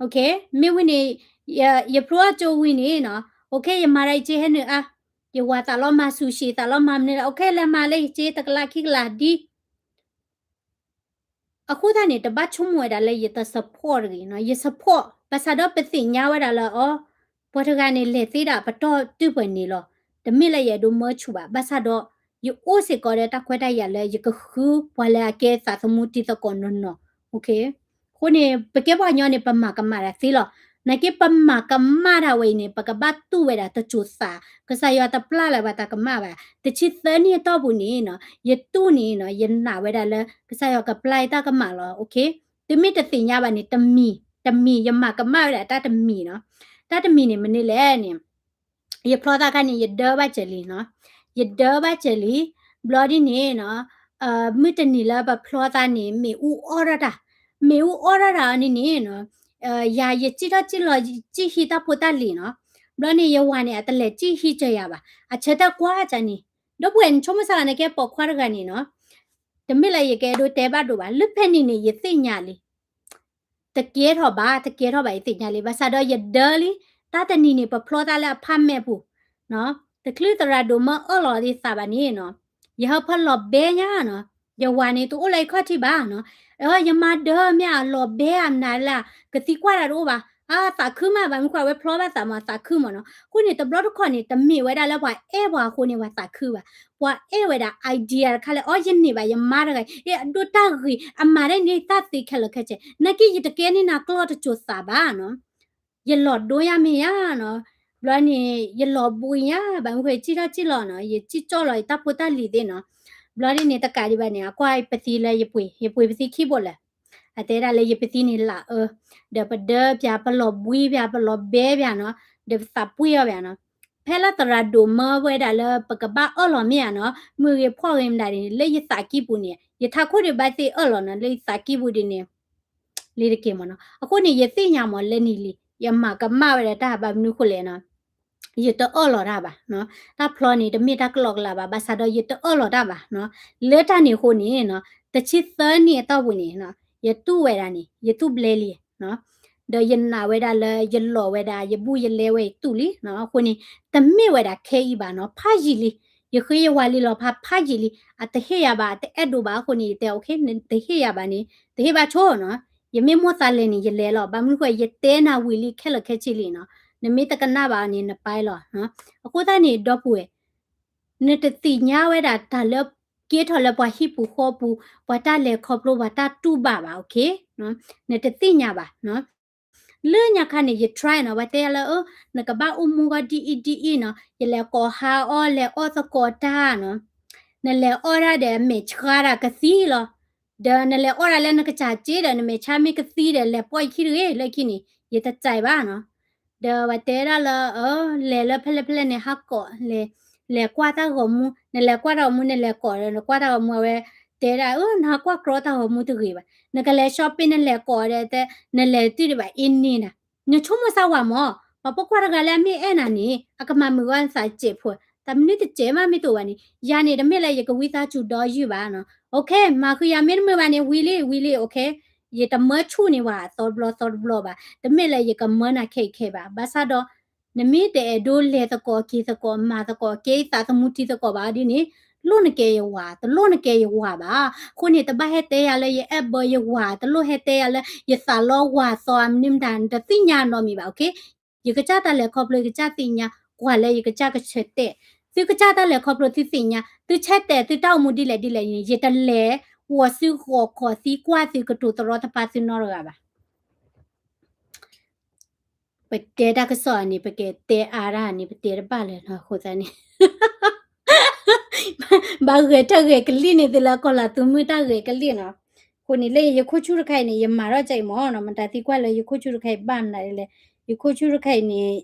OK, မ့ၢ်ဝံၤန့ၣ် ယဖျိအကၠိဝံၤန့ၣ်နီၤ, OK, ယမၤတၢ်ယစ့ဟဲနုာ်အါ, ယဝၤသးလီၤမၤဆူၣ်ရှံး သးလီၤမၤမနုၤလၢ OK လဲၤမၤလၢယစ့တကလးခံကလးဒ် အဃိသတးန့ၣ် တဘၣ်ဆိကမိၣ်ဝဲဒၣ်လၢယတ support တဂ့ၤနီၤ, ယ support ဘၣ်ဆၣ်ဒီးပသ့ၣ်ညါဝဲဒၣ်လၢအီၤ, ပှၤတဂၤန့ၣ်လဲၤသ့ဒၣ်ပတီၢ်တုၢ်ပှဲၤန့ၣ်လီၤ. တမ့ၢ်လၢယအဲၣ်ဒိးမၢဆူၣ်ဘၣ်, ဘၣ်ဆၣ်ဒီး ယအိၣ်စ့ၢ်ကီးဒီးတၢ်ခွဲးတၢ်ယာ်လၢယကဃုပှၤလၢအကဲသးသမူတံၤသကိးနီၢ်နီၢ်, OK. အဃိန့ၣ် ပကဲပှၤကညီန့ၣ် ပမၤကမၣ်တၢ်သ့လီၤ. နာ်က့ပမၤကမၣ်တၢ်ဝဲအံၤန့ၣ် ပကဘၣ်တူၢ်ဝဲဒၣ်တစိၤသး, ကစၢ်ယွၤတပျၢ်လၢၤဘၣ်တၢ်ကမၣ်ဘၣ်. တဆံသၢနံၣ်အတီၢ်ပူၤန့ၣ်နီၤ, ယတူၢ်န့ၣ်နီၤ, ယနာ်ဝဲဒၣ်လၢ ကစၢ်ယွၤကပျၢ်ယတၢ်ကမၣ်လီၤ, OK. သုမ့ၢ်တသ့ၣ်ညါဘၣ်န့ၣ် တမံၤ, တမံၤ, ယမၤကမၣ်ဝဲဒၣ်တၢ်တမံၤနီၤ. တၢ်တမံၤန့ၣ်မနုၤလဲၣ်န့ၣ် ယဖျီသးခါန့ၣ် ယဒၢဘၣ်စၢၤလံနီၤ, ယဒၢဘၣ်စၢၤလံ, ဘျီဒ်န့ၣ်နီၤ, မုၢ်တနံၤလၢပဖျီသးန့ၣ် မ့ၣ်အူအီၣ်ထီၣ်တၢ်, မ့ၣ်အူအီၣ်ထီၣ်တၢ်အီၤန့ၣ်န့ၣ်နီၤ, ယၤယစံၣ်ထီၣ်စံၣ်လီၤ စံၣ်ဟံးတၢ်ဖိတၢ်လံၤနီၤ, ဘျီန့ၣ် ယဝၤန့ၣ် အတလဲၤစံၣ်ဟံးစၢၤယၤဘၣ်, အဆၢထၢၣ်ကွၢ်ကန့ၣ်, ဒီပုၢ်ဝဲၢ်နဆိကမိၣ်စ့ၢ်ကီး နကဲပိာ်ခွါတဂၤန့ၣ်နီၤ, တမ့ၢ်လၢယကအဲၣ်ဒိးတဲဘၣ်ဒိၣ်ဘၣ်, လၢဖဲန့ၣ်န့ၣ် ယသ့ၣ်ညါလံ တကဲထီၣ်ဘၣ်, တကဲထီၣ်ဘၣ် ယသ့ၣ်ညါလံ, ဘၣ်ဆၣ်ဒီးယဒၢလံ, တၢ်တနံၤန့ၣ် ပဖျီတၢ်လၢအဖးမဲာ်ပူၤ, တချုးသရၣ်ဒိၣ်မၢအၢၣ်လီၤသးဘၣ်န့ၣ်နီၤ, ယဟၢဖၢလီၤဘဲညါနီၤ, ယဝၤန့ၣ်တအိၣ်လၢယခီၣ်ထံးဘၣ်နီၤ, အၢ ယမါဒၢမ့ၢ်အလီၤဘဲအမနုၤလဲၣ်, ကသံကွၢ်တၢ်တအိၣ်ဘၣ်, အသးခုမး ဘၣ်မနုၤဃိအဝဲဖျီဘၣ်သးမး သးခုမးနီၤ, အဃိန့ၣ် တဘျီတခီၣ်န့ၣ် တမ့ၢ်ဝဲဒၣ်လၢပှၤအဲၣ်ပှၤအဃိန့ၣ် ပှၤသးခုဘၣ်, ပှၤအဲၣ်ဝဲဒၣ် idea တခါလၢ အီ ယန့ၢ်ဘၣ်ယမါတဂၤအံၤ အဒိၣ်တၢ်ဂ့ၤ အမၤတၢ်န့ၣ်တၢ်သ့ခဲလၢာ်ခဲဆ့, နာ်က့ယတကဲန့ၢ်နၤကျီၢ်တစိၤသးဘၣ်နီၤ ယလီၤဒိယါမ့ၢ်ယါနီၤ, ဘျီန့ၣ် ယလီၤဘှံးယါ ဘၣ်မနုၤဃိ ယစံၣ်ထီၣ်စံၣ်လီၤနီၤ, ယစံၣ်ကၠီၣ်လီၤယတၢ်ဖိတၢ်လံၤသ့ၣ်နီၤ, ဘျီဒ်န့ၣ် တကးဒံးဘၣ်န့ၣ် အကွၢ်ပသံလၢယပှ့ၤ ယပှ့ၤပသံခံဘိလၢာ်, အတဲဒၣ်လၢယပသံန့ၣ်လၢအၢ, ဒီးပဒၢပၠး ပလီၤဘှံးပၠး ပလီၤဘဲပၠးနီၤ, ဒီးပသးပှ့ၤအီၤပၠးနီၤ, ဖဲလၢသရၣ်ဒိၣ်မၢဝဲဒၣ်လၢ ပကဘၣ်အၢၣ်လီၤမ့ၢ်ဧါနီၤ, မုၢ်ဂ့ၤဖီၣ်ဂ့ၤမတၤဒ်န့ၣ် လၢယသးကံၢ်ပူၤန့ၣ် ယထးခိၣ်ဒံးဘၣ်သ့ၣ်အၢၣ်လီၤနီၤ လၢယသးကံၢ်ပူၤဒ်န့ၣ် လံတက့ၢ်မ့ၢ်နီၤ, အဃိန့ၣ် ယသ့ၣ်ညါမးလၢနံၤလံ, ယမၤကမၣ်ဝဲဒၣ်တၢ် ဘၣ်မနုၤဃိလဲၣ်နီၤ, ယတအၢၣ်လီၤတၢ်ဘၣ်နီၤ, တၢ်ဖျီန့ၣ် တမ့ၢ်တၢ်ကလီကလီဘၣ်, ဘၣ်ဆၣ်ဒီးယတအၢၣ်လီၤတၢ်ဘၣ်နီၤ, လၢတၢ်န့ၣ်အဃိန့ၣ်နီၤ, တဆံသၢနံၣ်အတီၢ်ပူၤန့ၣ် ယတူၢ်ဝဲဒၣ်န့ၣ် ယတူၢ်ဘျဲလံနီၤ, ဒီးယနာ်ဝဲဒၣ်လၢယလီၤဝဲဒၣ် ယဘူၣ်ယလဲဝဲအံၤတူၢ်လံနီၤ, အဃိန့ၣ် တမ့ၢ်ဝဲဒၣ်ခဲအံၤဘၣ်နီၤ, ဖးယံာ်လံ, ယဃ့ယဝၤလံလီၤဖး ဖးယံာ်လံ, အတဟ့ၣ်ယၤဘၣ် အတအဲၣ်ဒိးဘၣ်အဃိန့ၣ် ယတဲ okay နတဟ့ၣ်ယၤဘၣ်န့ၣ် တဟ့ၣ်ဘၣ်ဆိနီၤ, ယမ့ၢ်မိၣ်သးလဲၤန့ၣ် ယလဲၤလီၤ, ဘၣ်မနုၤဃိ ယတဲနၤဝံၤလံခဲလၢာ်ခဲဆ့လံနီၤ, နမ့ၢ်တကနၣ်ဘၣ်အီၤန့ၣ် နပၢ်လီၤ, အဃိသတးန့ၣ် ဒီပုၢ်ဝဲၢ် နတသ့ၣ်ညါဝဲဒၣ်တၢ်လၢကဲထီၣ်လၢပှၤဟံၣ်ပူၤဃီပူၤ, ပှၤတၢ်လဲၤခီဖျိ ပှၤတၢ်တူၢ်ဘၣ်ဘၣ်, okay, နတသ့ၣ်ညါဘၣ်နီၤ, လၢညါခါန့ၣ် ယ try နီၤ, ပှၤတဲယၤလၢ အၢ နကဘၣ်အိၣ်မူဂီၢ်ဒ်အံၤဒ်အံၤနီၤ, ယလဲၤကိးဟါအီၣ် လဲၤအီၣ်သကိးတၢ်နီၤ, နလဲၤအီၣ်တၢ်ဒီးမဲာ်ဆှးတၢ်ကသံလီၤ, ဒီးနလဲၤအီၣ်တၢ်လၢနကစၢ်စ့ဒီး နမဲာ်ဆှးမ့ၢ်ကသံဒီး လဲၤပိာ်ယခံတဂ့ၤ လၢခံန့ၣ် ယတကြိုက်ဘၣ်နီၤ, ဒီးပှၤတဲဒၣ်လၢ အၢ လဲၤလၢဖဲလဲၣ်ဖဲလဲၣ်န့ၣ် ဟးကိး လဲၤကွၢ်တၢ်ဂီၤမူ, နလဲၤကွၢ်တၢ်ဂီၤမူ နလဲၤကိးဒီး နကွၢ်တၢ်ဂီၤမူ အဝဲတဲဒၣ် အၢ နဟးကွၢ်ကြီတၢ်ဂီၤမူတဂ့ၤဘၣ်, နကလဲၤ shopping နလဲၤကိးဒီး နလဲၤတုၤဒံးဘၣ်အ့န့ၣ်နၤ, နဆိကမိၣ်စၢ်ဝၤမး, ပှၤပိာ်ခွါတဂၤလၢအမ့ၢ်အဲၣ်နၤန့ၣ် အကမၤမုာ်ဂီၢ်နသးစဲးဖိ, တၢ်မနုၤတစဲးမးမ့ၢ်တအိၣ်ဘၣ်န့ၣ် ယၤန့ၣ် တမ့ၢ်လၢယကဝံသးစူၤဒီးယုၢ်ဘၣ်နီၤ, okay မၤဃုာ်ယၤမ့ၢ်တမုာ်ဘၣ်န့ၣ် ဝံၤလံ ဝံၤလံ okay, ယတမၢဆူၣ်န့ၢ်ဝဲသီတဘျီသီတဘျီဘၣ်, တမ့ၢ်လၢယကမၢနၤခဲအံၤခဲအံၤဘၣ်, ဘၣ်ဆၣ်ဒီး နမ့ၢ်တအဲၣ်ဒိးလဲၤသကိးက့ၤသကိး မၤသကိး ကဲယသးသမူတံၤသကိးဘၣ်ဒ်န့ၣ် လိၣ်နကဲယဝၤ တလိၣ်နကဲယဝၤဘၣ်, အဃိန့ၣ် တဘၣ်ဟဲတဲယၤလၢယအဲၣ်ဘၢယဝၤ တလိၣ်ဟဲတဲယၤလၢယသးလီဝၤသီ မနုၤမတၤ နတသ့ၣ်ညါနီတမံၤဘၣ်, okay, ယကစၢ်တၢ်လဲၤခီဖျိ ယကစၢ်သ့ၣ်ညါ, ကွၢ်လၢယကစၢ်ကဆၢတဲာ်, သုကစၢ်တၢ်လဲၤခီဖျိ သုသ့ၣ်ညါ, သုဆၢတဲာ် သုတၢ်အိၣ်မူဒ်လဲၣ်ဒ်လဲၣ်န့ၣ် ယတလဲၤ ဝီၤသုဂီၤခီၣ်သံကွၢ်သု ကတိၤတရီတပါသုနီတဂၤဘၣ်. ပတဲတၢ်ကစီၣ်န့ၣ် ပကတဲအါတၢ်န့ၣ် ပတဲတဘၣ်လၢၤနီၤ, အဃိသတးန့ၣ် ဘၣ်ဂဲၤထၢၣ်ဂဲၤကလံၣ်န့ၣ် သုလၢကီၢ်လၤသူမုၢ်တၢ်ဂဲၤကလံၣ်နီၤ, အဃိန့ၣ် လၢယခိၣ်ဆူၣ်တခါအံၤန့ၣ် ယမၤထီၣ်ကဲအံၤမ့ၢ်နီၤ, မတၤသံကွၢ်လၢယခိၣ်ဆူၣ်တခါအံၤဘၣ်မနုၤလဲၣ်, ယခိၣ်ဆူၣ်တခါအံၤန့ၣ်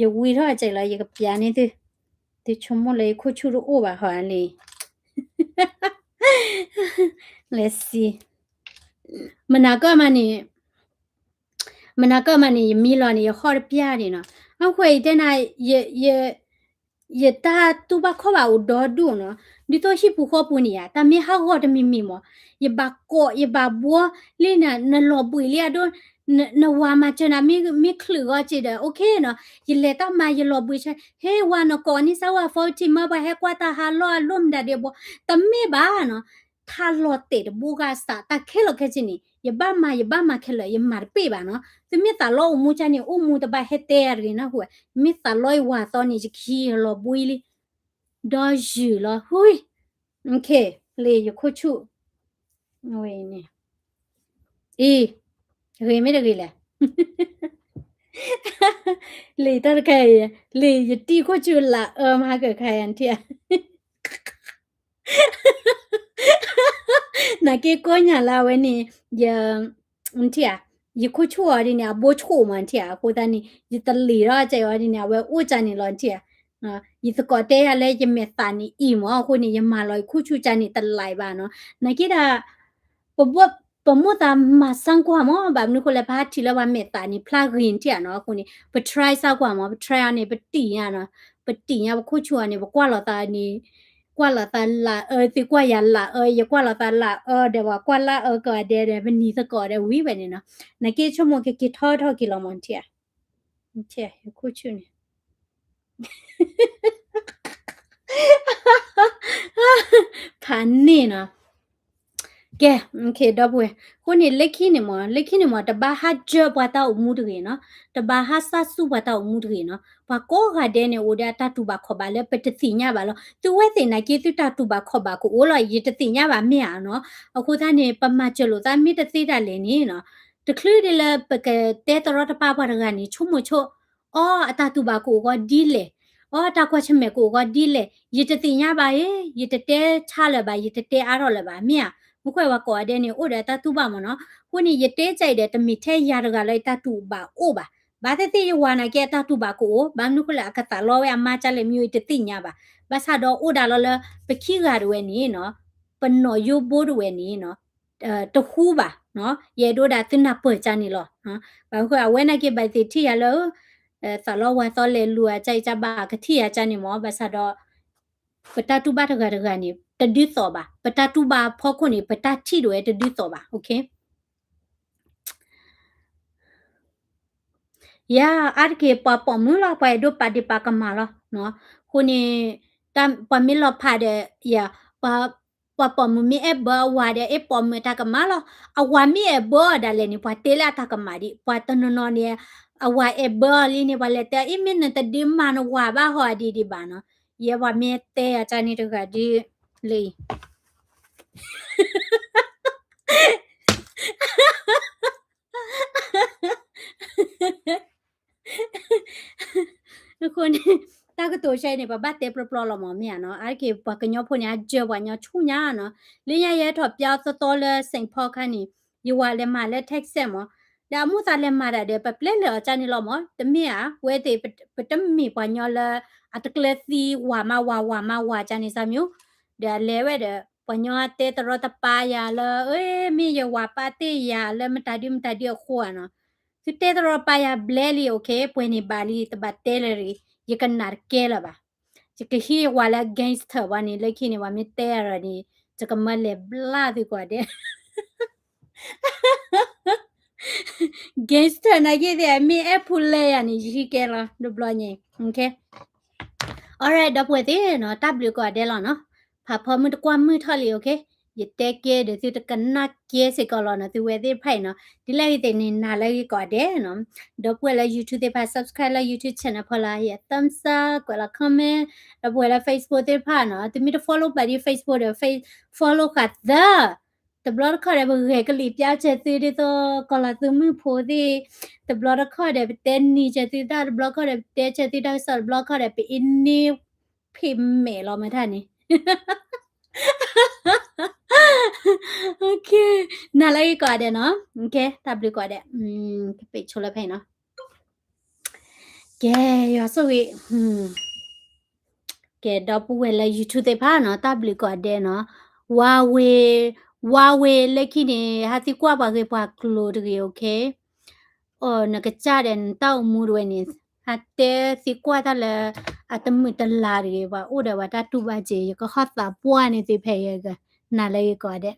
ယဝံထီၣ်ကဲအံၤလီၤ ယကပျးန့ၢ်သု, သုဆိကမိၣ်လၢယခိၣ်ဆူၣ်တအိၣ်ဘၣ်ဟီလံ လဲၤစံ မနၤကၢၣ်မးန့ၣ် မနၤကၢၣ်မးန့ၣ် ယမံလီၤန့ၣ် ယဟီၣ်တပျၢ်န့ၣ်နီၤ, အဃိယတဲနၤ ယတၢ်တူၢ်ဘၣ်ခီၣ်ဘၣ်အိၣ်ဒီဒူၣ်နီၤ, ဒ်သိးဟံၣ်ပူၤဃီပူၤန့ၣ်ဧါ တၢ်မ့ၢ်ဟးဂီၤတမံၤမံၤမး, ယဘၣ်ကိး ယဘၣ်ဘှီလံနၤ, နလီၤဘှံးလံအဒိ နဝၤမၤစၢၤနၤ မ့ၢ်ချုးဂီၤက့ၤဒီး okay နီၤ, ယလဲၤတၢ်မၤ ယလီၤဘှံးဆၢ ဟ့ ဝၤနကိးန့ၢ်စၢ်ဝၤ phone ထံမၢပှၤဟဲကွၢ်တၢ်ဟးလီၢ်အလိၣ်မတၤဒဲးဘှီ, တမ့ၢ်ဘၣ်နီၤ, ထးလီၤတဲာ်တဘိဂၤစး တၢ်ခဲလၢာ်ခဲဆ့န့ၣ် ယဘၣ်မၤ ယဘၣ်မၤခဲလၢာ် ယမၤတပ့ၢ်ဘၣ်နီၤ, သုမ့ၢ်သးလီအိၣ်မူကၢ်န့ၣ် အိၣ်မူတဘၣ်ဟဲတဲယၤတဂ့ၤနီၤ, မ့ၢ်သးလီယဝၤသီန့ၣ် ယခံယလီၤဘှံးလံ ဒီးယုၢ်လီၤ ဟူ okay လံ ယခိၣ်ဆူၣ် ဝဲအံၤန့ၣ် အံၤ ဂ့ၤမ့ၢ်တဂ့ၤလဲၣ် လံတၢ်တခါအံၤ လံယတံၢ်ခိၣ်ဆူၣ်လၢအၢမၤဟါကၢခါယၤထံၣ်ဧါ နာ်က့ကိးညါလၢအဝဲန့ၣ် ယ နထံၣ်ဧါ, ယခိၣ်ဆူၣ်အီၤဒ်န့ၣ် အဘိဆူၣ်မး နထံၣ်ဧါ, အဃိသတးန့ၣ် ယတလံၤထီၣ်ကဲအီၤဒ်န့ၣ် အဝဲအိၣ်ကၢန့ၣ်လီၤ နထံၣ်ဧါ, ယသကိးတဲယၤလၢယမဲာ်သးန့ၣ်အံၤမး အဃိန့ၣ် ယမၤလီၤယခိၣ်ဆူၣ်ကၢန့ၣ်တလံၤဘၣ်နီၤ, နာ်က့ဒၣ် ပမိၢ်သးမၤစၢ်ကွၢ်မး ဘၣ်မနုၤဃိလဲၣ် ပဟးထံၣ်လၢပှၤမဲာ်သးန့ၣ် ဖျါဂ့ၤ နထံၣ်ဧါနီၤ, အဃိန့ၣ် ပ try စၢ်ကွၢ်မး ပ try အီၤန့ၣ် ပတံၢ်ညါနီၤ, ပတံၢ်ညါပခိၣ်ဆူၣ်အီၤန့ၣ် ပကွၢ်လိာ်သးန့ၣ် ကွၢ်လိာ်သးလၢအၢ သုကွၢ်ယၤလၢအၢ ယကွၢ်လိာ်သးလၢအၢ ဒီးပှၤကွၢ်လၢအၢကိးဂၤဒဲးဒီး ပနံၤသကိးဒီးဝံၤဝဲန့ၣ်နီၤ, နာ်က့ဆိကမိၣ်ကက့ၤထီၣ်ထီၣ်က့ၤလီၤမး နထံၣ်ဧါ ယခိၣ်ဆူၣ်န့ၣ် ဖးန့ၢ်နီၤ. ကဲ, ဒီပုၢ်ဝဲၢ်, အဃိန့ၣ် လၢခံန့ၣ်မ့ၢ်, လၢခံန့ၣ်မ့ၢ် တဘၣ်ဟးစၢၤပှၤတၢ်အိၣ်မူတဂ့ၤနီၤ, တဘၣ်ဟးစၢ်ဆူၣ်ပှၤတၢ်အိၣ်မူတဂ့ၤနီၤ. ပှၤကိးဂၤဒဲးန့ၣ် အိၣ်ဒီးအတၢ်တူၢ်ဘၣ်ခီၣ်ဘၣ်လၢပတသ့ၣ်ညါဘၣ်လီၤ. သုဝဲသ့ၣ်နာ်က့ သုတၢ်တူၢ်ဘၣ်ခီၣ်ဘၣ်ကအိၣ်လီၤ, ယတသ့ၣ်ညါဘၣ်မ့ၢ်ဧါနီၤ. အဃိသတးန့ၣ် ပမၤစၢၤလိာ်သးမ့ၢ်တသ့ဒၣ်လဲာ်န့ၣ်နီၤ, တချုးဒ်လၢပကတဲတရီတပါပှၤတဂၤန့ၣ် ဆိကမိၣ်ဆိ, အီ အတၢ်တူၢ်ဘၣ်ကအိၣ်ဂီၤဒ်လဲၣ်, အီ တၢ်ကွၢ်ဆၢၣ်မဲာ်ကအိၣ်ဂီၤဒ်လဲၣ်, ယတသ့ၣ်ညါဘၣ်အံၤ, ယတတဲဆါလၢၤဘၣ်, ယတတဲအါထီၣ်လၢၤဘၣ်, မ့ၢ်ဧါ. မ့ၢ်ကွၢ်ဝဲကိးဂၤဒဲးန့ၣ် အိၣ်ဒီးအတၢ်တူၢ်ဘၣ်မ့ၢ်နီၤ. အဃိန့ၣ် ယတဲကါအံၤဒီး တမ့ၢ်ထဲယၤတဂၤလၢယတၢ်တူၢ်ဘၣ်အိၣ်ဘၣ်. ဘၣ်သ့ၣ်သ့ၣ်ယဝၤနာ်က့ အတၢ်တူၢ်ဘၣ်ကအိၣ်, ဘၣ်မနုၤဃိလၢအကသးလီဝဲအမါကလဲၣ်မ့ၢ် ယတသ့ၣ်ညါဘၣ်. ဘၣ်ဆၣ်ဒီးအိၣ်ဒၣ်လီၤလၢ ပခံဂၤတဝဲန့ၣ်နီၤ, ပနီၢ်ယိဘိတဝဲန့ၣ်နီၤ, တဟူဘၣ်, ယအဲၣ်ဒိးဒၣ်သုနၢ်ပၢၢ်ကါန့ၣ်လီၤ. ဘၣ်မနုၤဃိ အဝဲနာ်က့ဘၣ်သ့ၣ်ထံၣ်ယၤလၢ သးလီဝၤသီလဲၤလူၤအကါအံၤကါဘၣ် ကထံၣ်ယၤကါန့ၣ်မ့ၢ်, ဘၣ်ဆၣ်ဒီး ပတၢ်တူၢ်ဘၣ်တဂၤတဂၤန့ၣ် တဒုးသိးဘၣ်. ပတၢ်တူၢ်ဘၣ်ဖီခိၣ်န့ၣ် ပတၢ်ထံၣ်ဒၣ်ဝဲတဒုးသိးဘၣ်. ယၤအါတက့ၢ် ပှၤပိာ်မုၣ်လီၤ, ပှၤအဲၣ်ဒိးပာ်ဒံးပာ်ကမၣ်လီၤ. အဃိန့ၣ် ပှၤမ့ၢ်လီၤဖးဒီး ယၤ ပှၤပိာ်မုၣ်မ့ၢ်အဲၣ်ဘၢအဝၤဒီး အဲၣ်ပိာ်မုၣ်အတၢ်ကမၣ်လီၤ. အဝၤမ့ၢ်အဲၣ်ဘၢအီၤဒၣ်လဲာ်န့ၣ် ပှၤတဲလၢအတၢ်ကမၣ်ဒံး. ပှၤတနီၤနီၤန့ၣ် အဝၤအဲၣ်ဘၢအီၤလံန့ၣ် ပှၤလဲၤတဲအီၤ အ့ မ့ၢ်နတဒုးမၤနဝၤဘၣ်ဟီဒံးဒံးဘၣ်နီၤ. ယဲပှၤမ့ၢ်တဲအကါန့ၣ်တဂၤဒ်လဲၣ် အဃိန့ၣ် တၢ်ကတိၤဆၢအံၤန့ၣ် ပဘၣ်တဲပျီပျီလီၤမ့ၢ် မ့ၢ်ဧါနီၤ. အါတက့ၢ်ပှၤကညီဖိန့ၣ် အစၢၤပှၤကညီဆူညါနီၤ. လၢညါယဲထီၣ်ပျီသီသီလၢ Saint Paul ခါန့ၣ် ယဝၤလဲၤမၤလၢ Texas မ့ၢ်, ဒီးအမိၢ်သးလဲၤမၤတၢ်ဒီး ပပျဲလၢာ်အီၤကါန့ၣ်လီၤမ့ၢ်. တမ့ၢ်ဧါ, ဝဲသ့ၣ်ပတမ့ၢ်ပှၤကညီလၢ အတကျဲသံဝၤမါဝၤ ဝၤမါဝၤကါန့ၣ်စၢ်မ့ၢ်. ဒီးအလဲၤဝဲဒီး ပှၤကညီတဲတရီတပါယၤလၢ အ့ မ့ၢ်ယဝၤပာ်တ့ၢ်ယၤလၢမတၤဒုမတၤဒုအဃိဧါနီၤ. သုတဲတရီတပါယၤဘျဲလံ okay, ပှဲၤန့ၣ်ဘၣ်လံ, တဘၣ်တဲလၢၤ, ယကနၣ်တကဲလၢၤဘၣ်. ယကဟံးယဝၤလၢ gangster ဘၣ်န့ၣ် လၢခံန့ၣ် ပှၤမ့ၢ်တဲအရၤန့ၣ် ယကမၢလဲၤဘျါသုကိးဂၤဒဲး gangster နာ်က့သ့ၣ် မ့ၢ်အဲၣ်ဖူလဲယၤန့ၣ် ယဟံးကဲလီၤ တဘျီညါ, okay. Alright ဒီပုၢ်ဝဲၢ်သ့ၣ်နီၤ, တၢ်ဘျုးကိးဂၤဒဲးလီၤနီၤ. ဖးဖီမုၢ်တကွၢ်မုၢ်ထီၣ်လံ, okay. ယတဲကဲဒီးသုတကနၣ်ကဲစ့ၢ်ကီးလီၤနီၤ, သုဝဲသ့ၣ်တဖၣ်အံၤနီၤ. ဒ်လဲၣ်ဂ့ၤသ့ၣ်န့ၣ် နၤလၢဂ့ၤကိးဂၤဒဲးနီၤ. ဒီပုၢ်ဝဲၢ်လၢ YouTube သ့ၣ်တဖၣ် subscribe လၢ YouTube channel ဖီလာ် ယ thumbs up ကွဲးလီၤ comment. ဒီပုၢ်ဝဲၢ်လၢ Facebook သ့ၣ်တဖၣ်နီၤ, သုမ့ၢ်တ follow ဘၣ်ဒ် Facebook ဒီး follow ဃာ်သၢ တဘျီတခီၣ်ဒီး ပဂဲၤကလံၤပျါစၢၤသုဒ်သိး ကီၤလၤသူမုၣ်ဖိသ့ၣ်, တဘျီတခီၣ်ဒီး ပတဲနံၤစၢၤသုတၢ်, တဘျီတခီၣ်ဒီး ပတဲစၢၤသုတၢ်ကစီၣ်, တဘျီတခီၣ်ဒီး ပအ့န့ၢ်ဖ့ၣ်မဲာ်လီၤမ့ၢ်တၢ်န့ၣ်, okay. နၤလၢဂ့ၤကိးဂၤဒဲးနီၤ, okay. တၢ်ဘျုးကိးဂၤဒဲး, ကပ့းဆိလၢဖဲအံၤနီၤ. ကဲ, ယွၤဆိၣ်ဂ့ၤ ကဲ, ဒီပုၢ်ဝဲၢ်လၢ YouTube သ့ၣ်တဖၣ်နီၤ, တၢ်ဘျုးကိးဂၤဒဲးနီၤ. ဝါဝ့ၤ, ဝါဝ့ၤလၢခံန့ၣ် ဟးသံကွၢ်ပှၤဂ့ၤပှၤကျိၤတဂ့ၤ, okay. အိ နကစၢ်ဒီးနတၢ်အိၣ်မူတဝဲန့ၣ် ဟးတဲသံကွၢ်တၢ်လၢအတမုာ်တလၤတဂ့ၤ, ပှၤအိၣ်ဒီးပှၤတၢ်တူၢ်ဘၣ်စ့ၢ်, ယကဟီၣ်သးပှၢ်န့ၢ်သုဖဲယဲ, နၤလၢဂ့ၤကိးဂၤဒဲး.